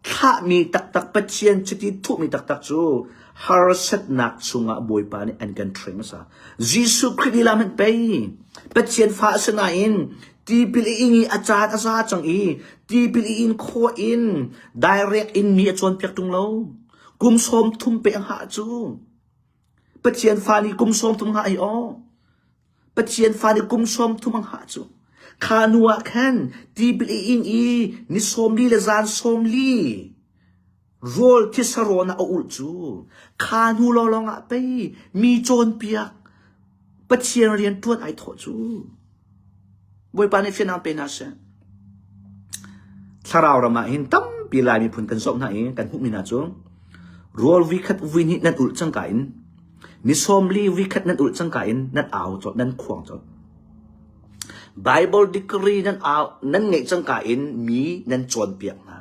Thlahmi taktak Pathian chiti thuhmi taktak cu harsatnak chungah Bawipa nih an kan train hmasa. Jesuh Khrih lila hmanh pei Pathian fa a si nain tipil i ing i a caan a za cang i tipil i in khawh in direct in mi a cawnpiak ṭung lo. Kum 30 pe a hngah cu. Pathian fa nih kum 30 hngah ai aw. Pathian fa nih kum 30 a hngah cu. Kha nu ah khan tipil i ing i ni 40 le zan 40 rawl thisa rawn ah a ulh cu. Kha hnu lawnglawng ah pei mi cawnpiak Pathian rian ṭuan ai thawh cu. Bawipa nih fianang pe hna seh. Thlarau ram ah hin tampi Lai miphun kan zoh hna i kan hmuhmi hna cu rawl vui khat vui hnih nan ulh cangka in ni 40 vui khat nan ulh cangka in nan au colh nan khuang colh. Bible degree nan au nan ngeih cangka in mi nan cawnpiak hna.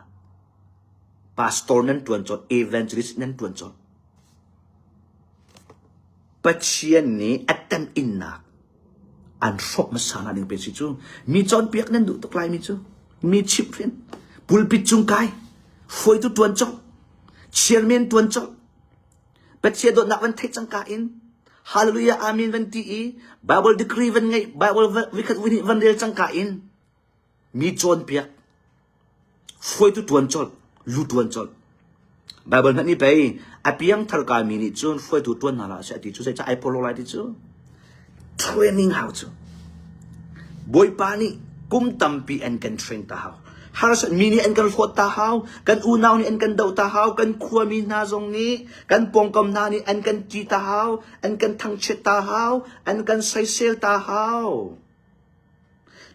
Pastor nan ṭuan colh, evangelist nan ṭuan colh. Pathian nih a temhinnak an hrawk hmasa hna ding pe si cu. Mi cawnpiak nan duh tuk lai mi cu. Mi chimhhrin. Pulpit cung kai. Hruaitu tuan cawk. Chairman tuan cawk. Pathian dawtnak van theih cangka in Hallelujah Amen van ti i Bible degree van ngeih Bible vikhat vihnih van rel cangka in Mi cawnpiak, hruaitu ṭuan colh, lu ṭuan colh. Baibal hmanh nih pei a piangthar kaimi nih cun hruaitu ṭuan hna hlah seh a ti cu zeicah ai porhlaw lai ti cu. Training hau cu. Bawipa nih Kum tampi an kan train ta hau. Harsat mi nih an kan hlawt ta hau. Kan unau nih an kan doh ta hau. Kan khuami hna zong nih, kan pawngkam hna nih an kan ti ta hau. An kan thangchiat ta hau. An kan soisel ta hau.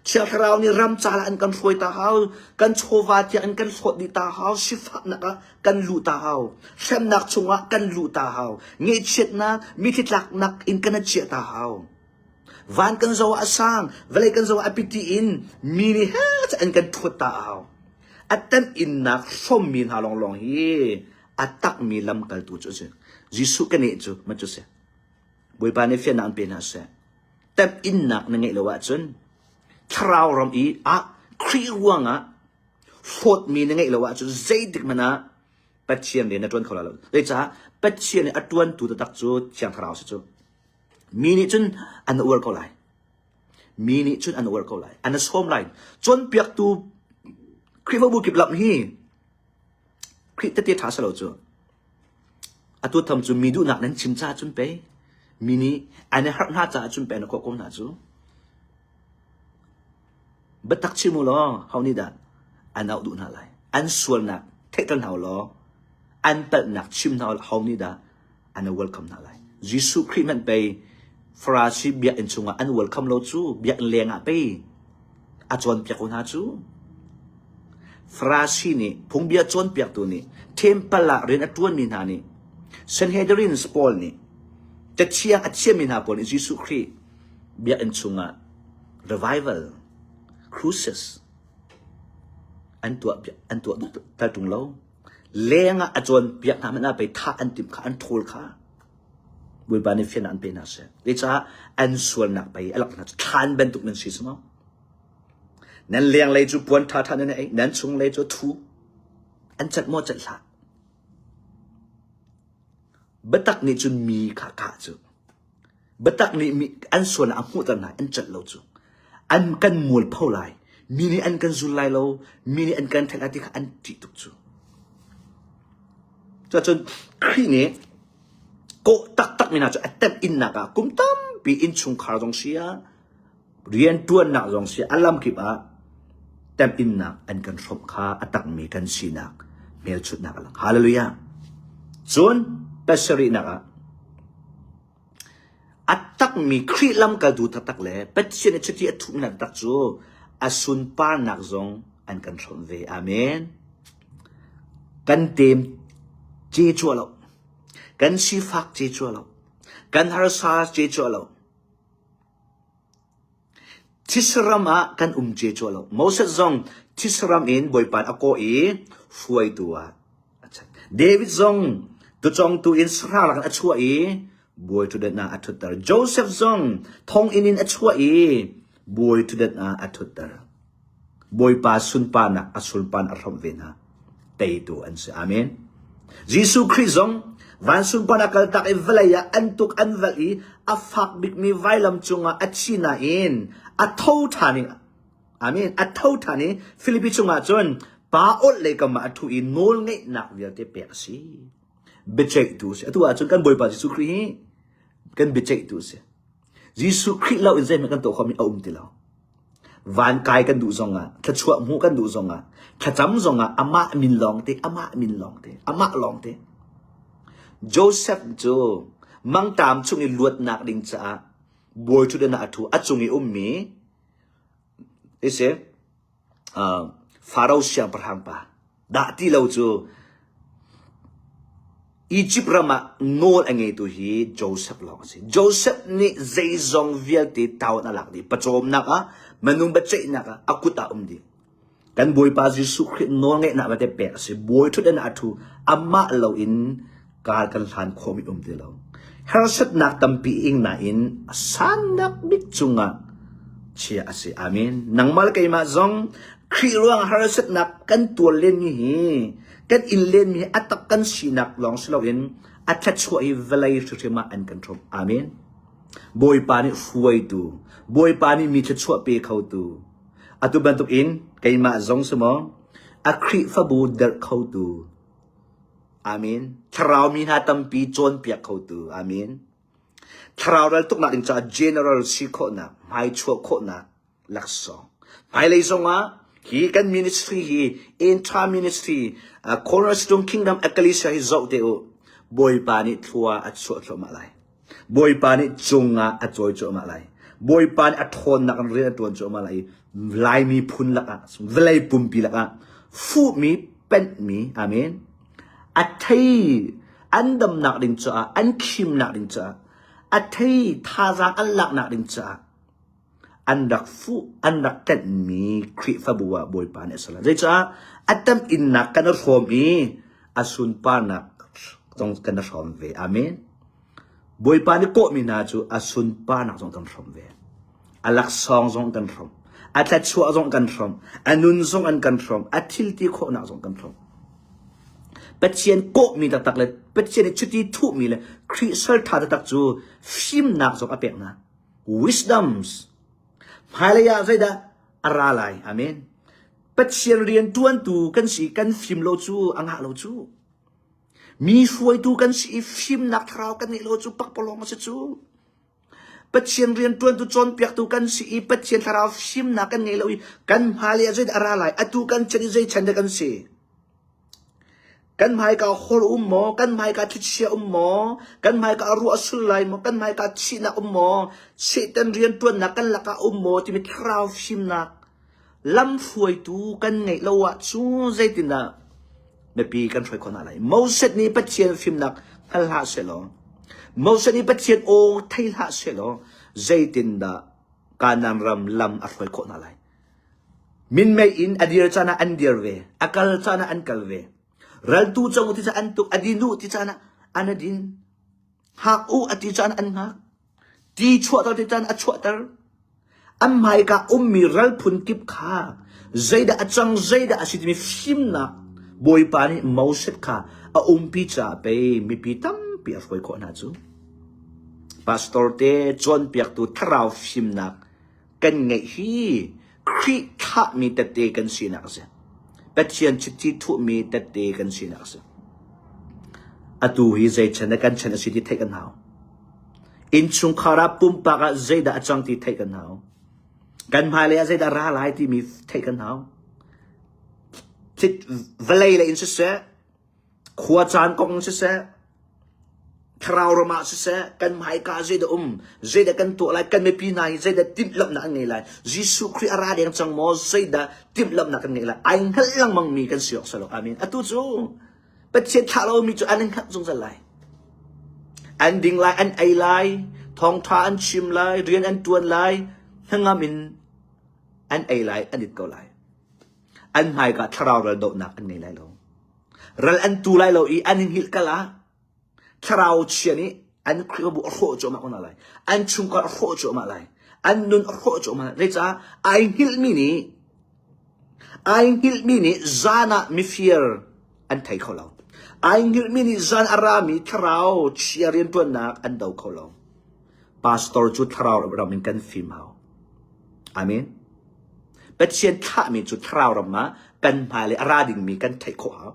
Thiang Thlarau nih ram ca ah an kan hruai ta hau. Kan chawva tiang an kan hlawt dih ta hau. Sifahnak ah kan luh ta hau. Hremnak chungah kan luh ta hau. Ngaihchiatnak, mitthli tlaknak in kan i chiah ta hau. Van kan zoh ah a sang, vawlei kan zoh ah a piti in mi nih he an kan thuat ta a hau. A temhinnak hrawmmi hna lawnglawng hi a takmi lamkaltu cu a si. Jesuh ka neh cu ma cu si. Bawipa nih fiannak an pe hna seh. Temhinnak na ngeih lo ahcun thlarau ram i ah Khrih ruangah hlawtmi na ngeih lo ahcun zeitik hmanh ah Pathian rian na ṭuan kho lai lo. Zeicah Pathian nih a ṭuantu taktak cu Thiang Thlarau si cu. Mi nih cun an uar ko lai. Mi nih cun an uar ko lai. An sawm lai. Cawnpiaktu Khrihfabu kip lam hi Khrih tete ṭha si lo cu. Atu tham cu mi duhnak nan chim caah cun pei mi nih an i harh hna caah cun pei na khawh ko hna cu. Biatak chim u law ho nih dah an auh duh hna lai? An sualnak theihter hna u law an palhnak chim hna u law ho nih dah an welcome hna lai? Jesuh Khrih hmanh pei Farasi biakinn chungah an welcome lo cu biakinn leng ah pei a cawnpiak ko hna cu. Farasi nih phungbia cawnpiaktu nih temple ah rian a ṭuanmi hna nih Sanhedrins pawl nih cathiang a thiammi hna pawl nih Jesuh Khrih biakinn chungah revival cruises an tuah an tuah duh tal ṭung lo. Leng ah a cawnpiak hna hmanh ah pei thah an timh kha an ṭhawl kha. Bawipa nih fiannak an pe hna seh. Zeicah an sualnak pei a lak hna cu thlan bantuk nan si cu maw? Nan lenglei cu puan ṭhaṭha nan ei, nan chunglei cu thu. An cat maw cat hlah. Biatak nih cun mi kha kah cu. Biatak nih mi an sualnak a hmuhter hna, an cat lo cu. An kan mualpho lai. Mi nih an kan zul lai lo, mi nih an kan ṭhen lai ti kha an ṭih tuk cu. Cuacun Khrih nih kawh taktakmi hna cu a temhinnak ah kum tampi innchungkhar zong si ah rianṭuannak zong si a lamkip ah temhinnak an kan hrawmh kha a takmi kan sinak hmelchunhnak a lang. Hallelujah. Cun pasarihnak ah a takmi Khrih lamkaltu taktak le Pathian i chiti a thuhmi hna taktak cu a sunparnak zong an kan hrawmh ve. Amen. Kan tem ce cua lo. Kan sifak ce cua lo. Kan harsa ce cua lo. Thisram ah kan um ce cua lo. Moses zong thisram in Bawipa a kawh i hruaitu ah a chan. David zong tucongtu in sahrang lakin a chuah i bawi ṭhutdan ah a ṭhutter. Joseph zong thonginn in a chuah i bawi ṭhutdan ah a ṭhutter. Bawipa sunparnak a sunparnak a hrawmh ve hna. Teitu an si. Amen. Jesuh Khrih zong van sunparnak kaltak i vawlei ah an tuk an velh i a fak bikmi vailam cungah a thi nain a tho ṭhan i Amen. A tho ṭhan i Filipi chungah cun pa olh lei kam ah a ṭhu i nawlngeihnak vialte pek a si. Biaceihtu a si. Atu ahcun kan Bawipa Jesuh Khrih hi kan biaceihtu a si. Jesuh Khrih lo in zeihmanh kan tuah khawhmi a um ti lo. Van kai kan duh zongah, thluachuah hmuh kan duh zongah, thlacam zongah amah min lawngte, amah min lawngte, amah lawngte. Joseph cu mangṭam chung i luatnak ding caah bawi ṭhutdan ah a ṭhu. A cung i ummi isi uh, Faro siangpahrang pa dah ti lo cu Egypt ram ah nawl a ngeitu hi Joseph lawng a si. Joseph nih zeizong vialte taun a lak dih. Pawcawmnak ah, minung biaceihnak ah a kut ah um dih. Kan Bawipa Jesuh Khrih nawlngeihnak vialte pek a si. Bawi ṭhutdan ah a ṭhu. Amah loin kar kan hlan khawhmi um ti lo. Harsatnak tampi ing nain a sannak bik cungah chia a si. Amen. Nangmah le keimah zong Khrih ruang harsatnak kan tuar lenmi hi kan in lenmi hi a tak kan sinak lawng si loin a thluachuah hi vawlei hrimhrim ah an kan hrawmh. Amen. Bawipa nih hruaitu, Bawipa nih mi thluachuah pe khotu, atu bantuk in keimah zong si maw a Khrihfabu derh khotu, Amen. Thlarau mi hna tampi cawnpiak khotu. Amen. Thlarau ral tuknak ding caah general si khawhnak, hmaichuah khawhnak laksawng. Hmailei zongah hi kan ministry hi Intra Ministry uh, Cornerstone Kingdom Ecclesia hi zoh te u. Bawipa nih thlua a chuah thluahmah lai. Bawipa nih cungah a cawi cuahmah lai. Bawipa nih a ṭhawnnak in rian a ṭuan cuahmah lai i Laimi phun lakah, vawlei pumpi lakah fuhmi, penhmi, amen, a thei an damnak ding caah, an khimnak ding caah, a thei thazaang an laknak ding caah an rak fuh, an rak tenhmi Khrihfabu ah Bawipa nih a ser lai. Zeicah a tam innak kan i hrawm i a sunparnak zong kan i hrawm ve. Amen. Bawipa nih kawhmi hna cu a sunparnak zong kan hrawm ve. A laksawng zong kan hrawm. A thlachuah zong kan hrawm. A nun zong an kan hrawm. A thil ti khawhnak zong kan hrawm. Pathian kawhmi taktak le Pathian nih chiti thuhmi le Khrih salṭha taktak cu fimnak zong a pek hna. Wisdoms. Hmailei ah zeidah a ra lai. Amen. Pathian rian ṭuantu kan si kan fim lo cu a ngah lo cu. Mi hruaitu kan si i fimnak thlarau kan ngeih lo cu pakpalawng a si cu. Pathian rianṭuantu cawnpiaktu kan si i Pathian thlarau fimnak kan ngei lo i kan hmailei ah zeidah a ra lai? Atu kan chan i zei chan dah kan si? Kan hmaika hor um maw? Kan hmaika thlichia um maw? Kan hmaika ruah a sul lai maw? Kan hmaika thihnak um maw? Satan rianṭuannak kan lakah um maw? Timi thlarau fimnak lamhruaitu kan ngeih lo ahcun zeitindah mipi kan hruai khawh hna lai? Moses nih Pathian fimnak hngal hlah sehlaw, Moses nih Pathian aw thei hlah sehlaw, zeitindah Kanaan ram lam a hruai khawh hna lai? Minmei in a dir caan ah an dir ve, a kal caan ah an kal ve. Raltu cang ti caan an tuk, a din u ti caan ah an a din. Hngak u a ti caan an hngak. Ti chuahter ti caan a chuahter. An hmaika ummi ral phun kip kha zeidah a cang, zeidah a si timi fimnak Bawipa nih Moses kha a umpi caah pei mipi tampi a hruai khawh hna cu. Pastor te cawnpiaktu thlarau fimnak kan ngeih hi Khrih thlahmi tette kan sinak a si. Pathian chiti thuhmi tette kan sinak a si. Atu hi zei chan dah kan chan a si ti theih kan hau. Innchungkhar ah pumpak ah zeidah a cang ti theih kan hau. Kan hmailei ah zeidah ra lai timi theih kan hau. Vawlei lei in siseh, khua caan kong in siseh, thlarau ram ah siseh, kan hmaika zeidah um, zeidah kan tuah lai, kan mipi hna hi zeidah timhlamhnak an ngei lai, Jesuh Khrih a ra deng cang maw, zeidah timhlamhnak kan ngei lai, ai hngalh lengmang mi kan si awk si lo. Amen. Atu cu Pathian thlah lomi cu an in hngalh zungzal lai. An ding lai, an ei lai, thawngṭha an chim lai, rian an ṭuan lai, hnangam in an ei lai, an it ko lai. An hmaika thlarau ral dohnak an ngei lai lo. Ral an tu lai lo i an in hngilh kal ah thlarau chia nih an Khrihfabu a hrawh cuahmah ko hna lai. An chungkhar a hrawh cuahmah lai. An nun a hrawh cuahmah lai. Zeicah ai hngilhmi nih Ai hngilhmi nih zan ah mifir an thei kho lo. Ai hngilhmi nih zan a rami thlarau chia rianṭuannak an do kho lo. Pastor cu thlarau ram in kan fim hau. Amen. Pathian thlahmi cu thlarau ram ah kan hmailei a ra dingmi kan theih khawh hau.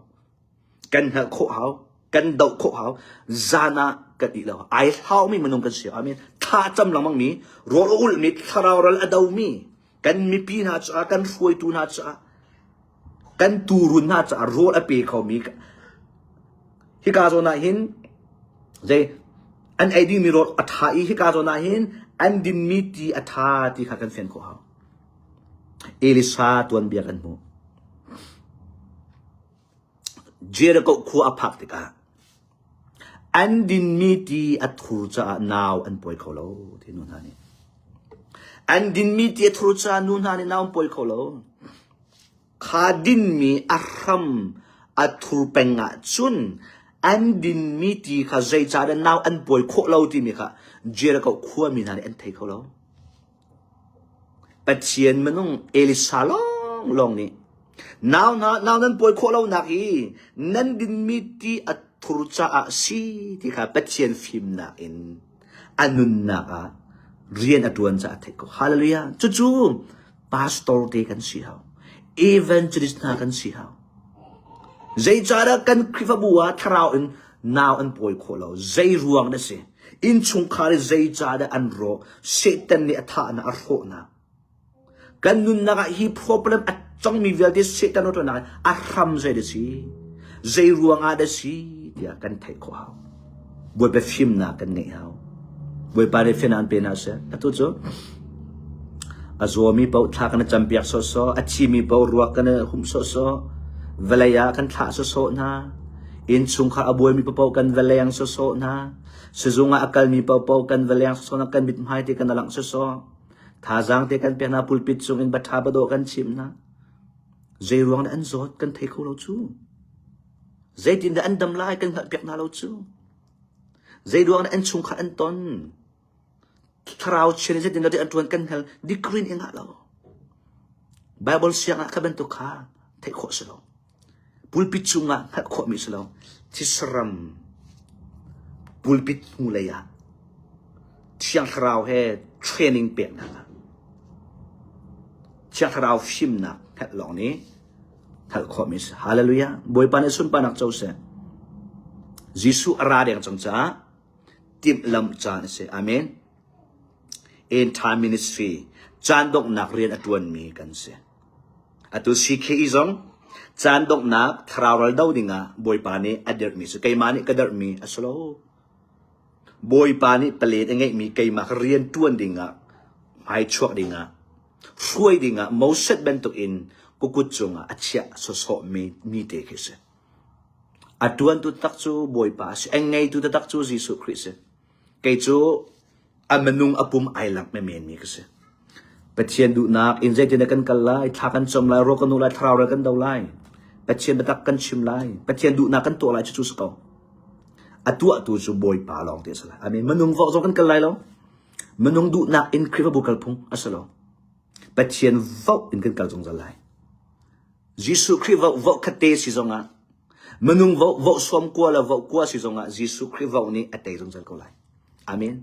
Kan hngalh khawh hau. Kan doh khawh hau. Zan ah kan ih lo. Ai hlaumi minung kan si. Amen. Thla cam lengmangmi, rawl a ulhmi, thlarau ral a domi, kan mipi hna caah kan hruaitu hna caah kan tuurun hna caah rawl a pe khomi hika zawn ah hin zei an ei dingmi rawl a ṭha i hika zawn ah hin an dinmi ti a ṭha ti kha kan fian khawh hau Elisa tuanbia kan hmuh Jericho khua a phak tikah an dinmi ti a thur caah nau an pawi kho lo ti nu hna nih. An dinmi ti a thur caah nu hna nih nau an pawi kho lo. Kha dinmi a hram a thur peng ahcun an dinmi ti kha zeicahdah nau an pawi khawh lo timi kha Jericho khuami hna nih an thei kho lo. Pathian minung Elisa lawnglawng nih nau hna nau nan pawi khawh lonak hi nan dinmi ti a thur caah si ti kha Pathian fimnak in a nunnak ah rian a ṭuan caah a theih ko. Hallelujah. Cucu pastor te kan si hau. Evangelist hna kan si hau. Zeicahdah kan Khrihfabu ah thlarau in nau an pawi khawh lo? Zei ruang dah si? Innchungkhar i zeicahdah an rawh? Satan nih a thahnak, a hrawhnak. Kan nunnak ah hi problem a cangmi vialte Satan rawṭanak a hram zei dah si? Zei ruangah dah si? tiah kan theih khawh hau. Bawipa fimnak kan ngeih hau. Bawipa nih fian an pe hna seh. Atu cu a zawmi paoh thla kan i campiak sawhsawh, a thimi paoh ruak kan i humh sawhsawh, vawlei ah kan thlah sawhsawh hna. Innchungkhar a buaimi paoh kan va leng sawhsawh hna. Sizung ah a kalmi paohpaoh kan va leng sawhsawh hna, kan mithmai te kan i langh sawhsawh. Thazaang te kan pek hna, pulpit cung in baṭha badawh kan chimh hna. Zei ruang dah an zawt kan thei kho lo cu. Zeitindah an dam lai kan hngalhpiak hna lo cu. Zei ruang dah an chungkhar an ton. Thlarau chia nih zeitindah an ṭuan kan hngal degree in ngah lo. Bible siang ah kha bantuk kha theih khawh si lo. Pulpit chungah hngalh khawhmi si lo. Thisaram pulpit hnulei ah Thiang Thlarau he training peknak ah Thiang Thlarau fimnak hngalh lawng nih hngalh khawhmi si. Hallelujah. Bawipa nih sunparnak co seh. Jesuh a ra deng cang caah timhlamh caan a si. Amen. End time ministry caan donghnak rian a ṭuanmi kan si. Atu CKE zong caan donghnak thlarau ral do dingah Bawipa nih a dirhmi cu keimah nih ka dirhmi a si lo. Bawipa nih palet a ngeihmi keimah ka rian ṭuan dingah hmai chuak dingah hruai dingah Moses bantukin ka kut cungah a chiah sawsawhmi mi te khi si. A ṭuantu tak cu Bawipa a si. A ngeitu taktak cu Jesuh Khrih a si. Kei cu a minung a pum ai langh menmenmi ka si. Pathian duhnak in zeitin dah kan kal lai, thla kan cam lai, rawl kan nu lai, thlarau ral kan do lai. Pathian biatak kan chim lai, Pathian duhnak kan tuah lai cu cu si ko. A tuahtu cu Bawipa lawng te a si lai. Amen. Minung vok zong kan kal lai lo. Minung duhnak in Khrihfabu kal phung a si lo. Pathian voh in kan kal zungzal lai. Jesuh Khrih voh voh khat te si zongah minung voh voh suam kua le voh kua si zongah Jesuh Khrih voh nih a tei zungzal ko lai. Amen.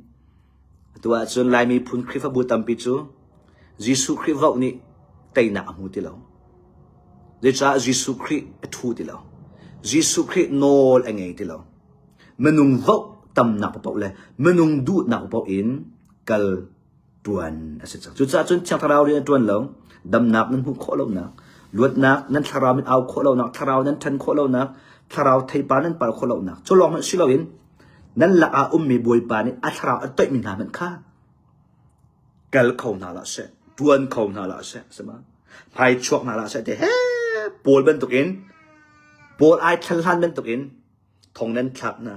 Atu ahcun Laimi phun Khrihfabu tampi cu Jesuh Khrih voh nih teinak a hmu ti lo. Zeicah Jesuh Khrih a ṭhu ti lo. Jesuh Khrih nawl a ngei ti lo. Minung voh tamnak paoh le minung duhnak paoh in kal ṭuan a si cang. Cucaah cun Thiang Thlarau rian a ṭuan lo, damnak nan hmuh khawh lonak, luatnak nan thlarau in au khawh lonak, thlarau nan ṭhan khawh lonak, thlarau theipar nan par khawh lonak, cu lawng hmanh si loin nan lakah ummi Bawipa nih a thlarau a toihmi hna hmanh kha kal kho hna hlah seh, ṭuan kho hna hlah seh, sima hmai chuak hna hlah seh ti he Paul bantukin Paul ai thlen hlan bantukin thong nan thlak hna,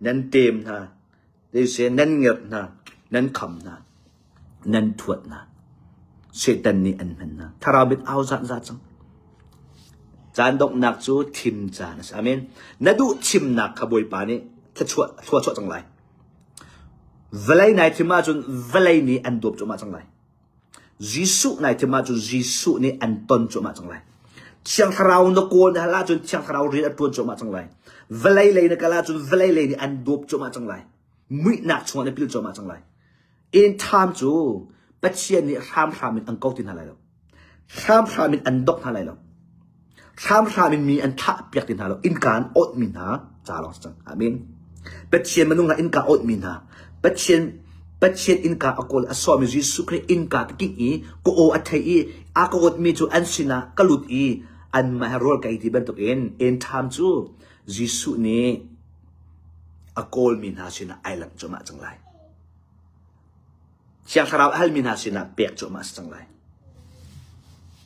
nan tem hna, zeiseh nan ngerh hna, nan kham hna, nan thuat hna. Satan nih an hman hna. Thlarau mit au zat za cang. Caan donghnak cu thim caan a si. Amen. Na duh thimnak kha Bawipa nih thluachuah thluachuah cang lai. Vawlei nai thim ahcun vawlei nih an dawp cuahmah cang lai. Jesuh nai thim ahcun Jesuh nih an ton cuahmah cang lai. Thiang Thlarau na kawl na hal ahcun Thiang Thlarau rian a ṭuan cuahmah cang lai. Vawlei lei na kal ahcun vawlei lei nih an dawp cuahmah cang lai. Muihnak chungah na pil cuahmah cang lai. End time cu Pathian nih hramhram in an ko ti hna lai lo. Hramhram in an dok hna lai lo. Hramhram in mi an thlah piak ti hna lo. Innka an awt mi hna ca lawng si cang. Amen. Pathian minung ah innka awt mi hna. Pathian Pathian innka a kawl a sawmi Jesuh Khrih innka ka kingh i ka aw a thei i a ka awt mi cu an sinah ka lut i anmah he rawl ka ei ti bantukin end time cu Jesuh nih a kawlmi hna sinah ai langh cuahmah cang lai. Thiang Thlarau a halmi hna sinah pek cuahmah a si cang lai.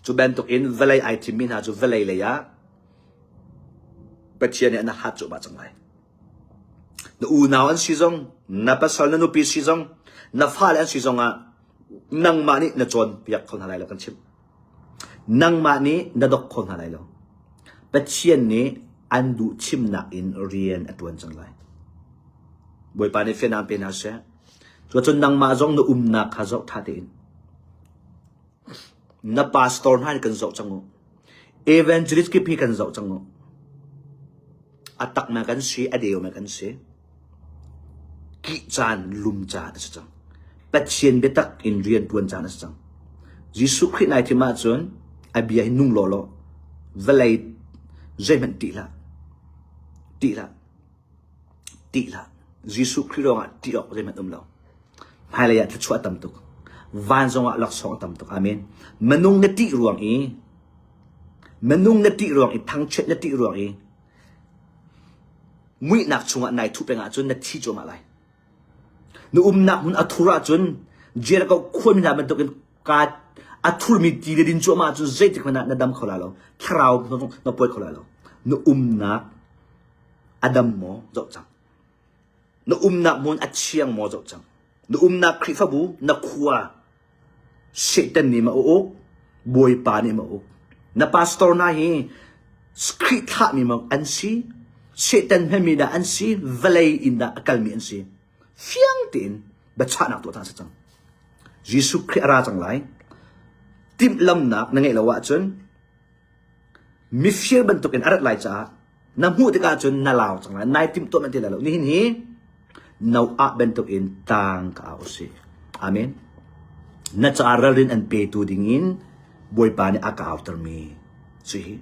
Cu bantuk in vawlei ai thimmi hna cu vawlei lei ah Pathian nih an hat cuahmah cang lai. Na unau an si zong, na pasal na nupi si zong, na fale an si zong ah nangmah nih na cawnpiak kho hna lai lo kan chimh. Nangmah nih na dok kho hna lai lo. Pathian nih an duh chimnak in rian a ṭuan cang lai. Bawipa nih fianang pe hna seh. Cuacun nangmah zong na umnak kha zoh ṭha tein. Na pastor hna nih kan zoh cang u. Evangelist kip hi kan zoh cang u. A tak ma kan si, a deu ma kan si. Kih caan, lum caan a si cang. Pathian biatak in rian ṭuan caan a si cang. Jesuh Khrih nai thim ahcun a bia hi nung law law vawlei zeihmanh ṭih hlah. Ṭih hlah. Ṭih hlah. Jesuh Khrih ruangah ṭih awk zeihmanh um lo. Hmailei ah thluachuah tam tuk. Van zongah laksawng a tam tuk. Amen. Minung na ṭih ruang i minung na ṭih ruang i thangchiat na ṭih ruang i muihnak chungah nai thuh peng ahcun na thi cuahmah lai. Na umnak hmun a thur ahcun Jericho khuami hna bantukin ka a thurmi ti le din cuahmah ahcun zeitik hmanh ah na dam kho lai lo. Thlarau na puai kho lai lo. Na umnak a dam maw zoh cang. Na umnak hmun a thiang maw zoh cang. Na umnak Khrihfabu, na khua, Satan nih ma a uk, Bawipa nih ma uk. Na pastor hna hi Khrih thlahmi maw an si, Satan hmemi dah an si, vawlei in dah a kalmi an si. Fiang tein biachahnak tuah cang si cang. Jesuh Khrih a ra cang lai. Timhlamnak na ngeih lo ahcun Mifir bantukin a rat lai caah na hmuh tikah cun na lau cang lai. Nai timhtuah manh ti lai lo. Nihin hi Noah bantukin tang ka au si. Amen. Na caah ralrin an petu dingin Bawipa nih a ka autermi cu hi.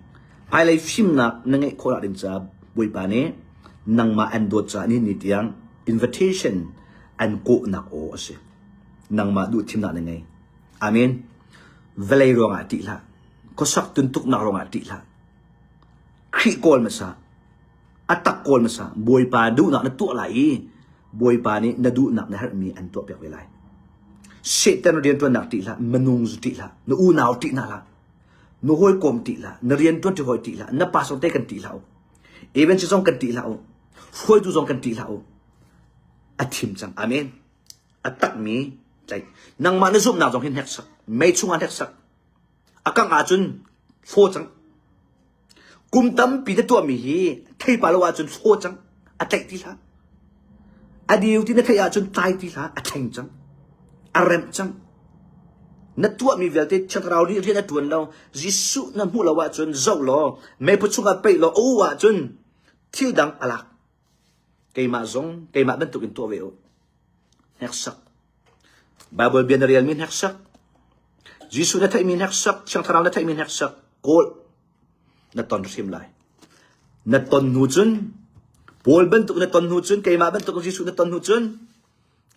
Hmailei fimnak na ngeih khawh ding caah Bawipa nih nangmah an dawt caah nihin ni tiang invitation an kawhnak aw a si. Nangmah duhthimnak na ngei. Amen. Vawlei ruangah ṭih hlah. Khuasak tuntuknak ruangah ṭih hlah. Khrih kawl hmasa. A tak kawl hmasa. Bawipa duhnak na tuah lai i Bawipa nih na duhnak na herhmi an tuahpiak ve lai. Satan rianṭuannak ṭih hlah. Minung zu ṭih hlah. Na unau ṭih hna hlah. Na hawikom ṭih hlah. Na rianṭuan ṭi hawi ṭih hlah. Na pastor te kan ṭih hlah u. Agency zong kan ṭih hlah u. Hruaitu zong kan ṭih hlah u. A thim cang. Amen. A takmi tlaih. Nangmah na zumhnak zong hi hneksak. Mei chungah hneksak. A kangh ahcun hlaw cang. Kum tampi na tuahmi hi theipa lo ahcun hlaw cang. A tlaih ti hlah. A deu ti na theih ahcun tlai ti hlah. A thleng cang. A remh cang. Na tuahmi vialte Thiang Thlarau nih rian a ṭuan lo. Jesuh na hmuh lo ahcun zoh law meiphu chungah peih law a uh ahcun thil dang a lak. Keimah zong keimah bantukin tuah ve u. Hneksak. Baibal bia na relmi hneksak. Jesuh na theihmi hneksak, Thiang Thlarau na theihmi hneksak, kawl na ton hrim lai. Na ton hnu cun, Paul bantuk na ton hnu cun, keimah bantuk Jesuh na ton hnu cun,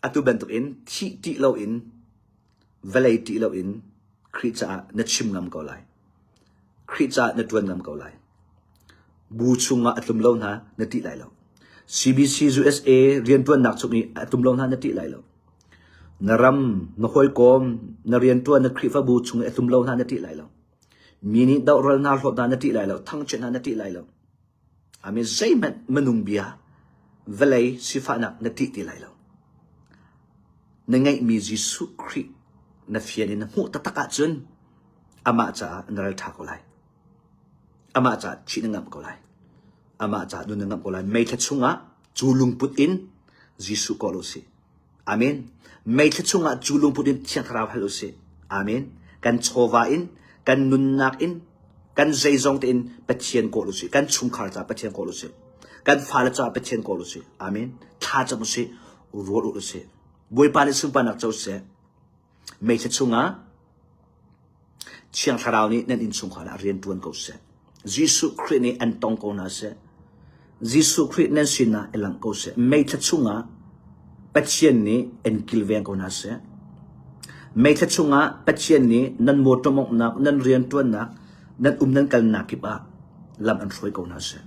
atu bantuk in thih ṭih loin, vawlei ṭih loin Khrih caah na chim ngam ko lai. Khrih caah na ṭuan ngam ko lai. Bu chungah a tlum lo hna na ṭih lai lo. CBC USA rianṭuannak chung i a tlum lo hna na ṭih lai lo. Na ram, na hawikom, na rianṭuan, na Khrihfabu chung i a tlum lo hna na ṭih lai lo. Mi nih dohral hna hlawt hna na ṭih lai lo. Thangchiat hna na ṭih lai lo. Amen. Zeihmanh minung bia, vawlei sifahnak na ṭih ti lai lo. Na ngeihmi Jesuh Khrih na fian in na hmuh taktak ahcun amah caah na ral ṭha ko lai. Amah caah thih na ngamh ko lai. Amah caah nun na ngamh ko lai. Meithla chungah cu lungput in Jesuh kawl u sih. Amen. Meithla chungah cu lungput in Thiang Thlarau hal u sih. Amen. Kan chawva in, kan nunnak in, kan zeizong tein Pathian kawl u sih. Kan chungkhar caah Pathian kawl u sih. Kan fale caah Pathian kawl u sih. Amen. Thla cam u sih. Rual u sih. Bawipa nih sunparnak co seh. Meithla chungah Thiang Thlarau nih nan innchungkhar ah rian ṭuan ko seh. Jesuh Khrih nih an tong ko hna seh. Jesuh Khrih nan sinah i langh ko seh. Meithla chungah Pathian nih an kilveng ko hna seh. Meithla chungah Pathian nih nan mawṭaw mawnghnak, nan rianṭuannak, nan um nan kalnak kip ah lam an hruai ko hna seh.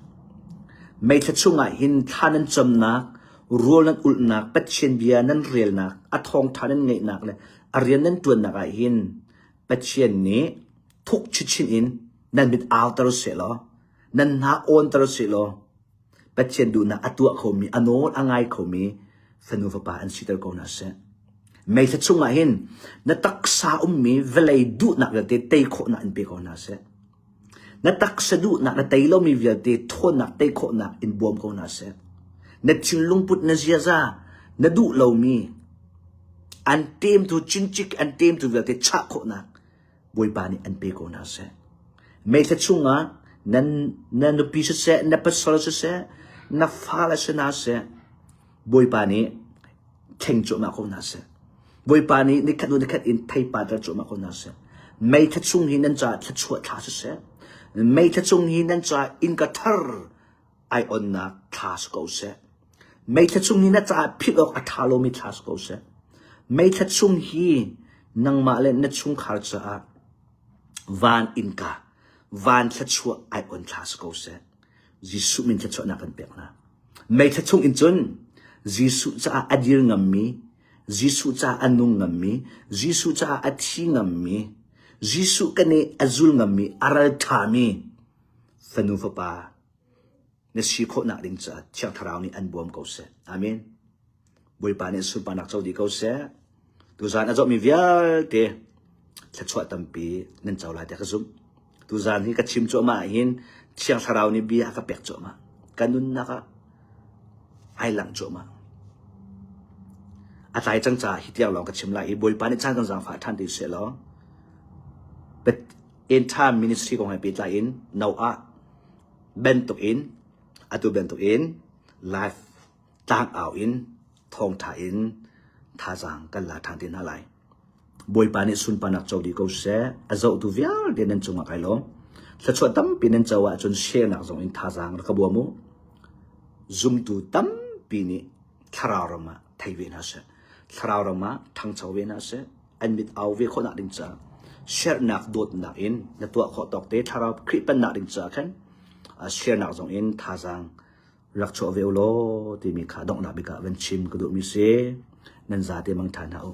Meithla chungah hin thla nan camnak, rawl nan ulhnak, Pathian bia nan relnak, a thawngṭha nan ngaihnak le a rian nan ṭuannak ah hin Pathian nih thuk chinchin in nan mit auter sehlaw, nan hna awnter sehlaw, Pathian duhnak a tuah khomi, a nawl a ngai khomi fanu fapa an siter ko hna seh. Meithla chungah hin na taksa ummi vawlei duhnak vialte tei khawhnak in pe ko hna seh. Na taksa duhnak na tei lomi vialte ṭhawnnak tei khawhnak in bawm ko hna seh. Na thinlungput na ziaza na duh lomi an ṭemtu cincik an ṭemtu vialte chah khawhnak Bawipa nih an pe ko hna seh. Meithla chungah nan na nupi siseh, na pasal siseh, na fale si hna seh, Bawipa nih thleng cuahmah ko hna seh. Bawipa nih nikhat hnu nikhat in theipar ter cuahmah ko hna seh. Meithla chung hi nan caah thluachuah thla siseh. Meithla chung hi nan caah innka thar ai onnak thla si ko seh. Meithla chung hi na caah philh awk a ṭha lomi thla si ko seh. Meithla chung hi. Nangmah le na chungkhar caah van innka, van thluachuah ai on thla si ko seh. Jesuh min thluachuahnak kan pek hna. Meithla chung in cun Jesuh caah a dir ngammi, Jesuh caah a nung ngammi, Jesuh caah a thi ngammi, Jesuh kan i a zul ngammi, a ral ṭhami fanu fapa na si khawhnak ding caah Thiang Thlarau nih an bawm ko seh. Amen. Bawipa nih sunparnak co dih ko seh. Tuzaan a zawhmi vialte thluachuah tampi nan co lai tiah ka zumh. Tuzaan hi ka chim cuahmah ahhin Thiang Thlarau nih bia a ka pek cuahmah. Ka nunnak ah ai langh cuahmah. A tlai cang caah hi tiang lawng ka chim lai i Bawipa nih caan kan zaangfah ṭhan ti seh law End Time Ministry kong he pehtlai in Noah bantuk in atu bantuk in live tlangau in thawngṭha in thazaang kan la ṭhan te hna lai. Bawipa nih sunparnak co dih ko seh. A zohtu vialte nan cungah kai lawm. Thluachuah tampi nan co ahcun share-nak zong in thazaang rak ka bawm u. Zumtu tampi nih thlarau ram ah thei ve hna seh. Thlarau ram ah ṭhangcho ve hna seh. An mit au ve khawhnak ding caah share-nak dawtnak in na tuah khawh tawk te thlarau Khrih pennak ding caah khan share-nak zong in thazaang rak chuah ve u law timi kha donghnak bik ah van chim ka duhmi si. Nan zate mang ṭhan hna u.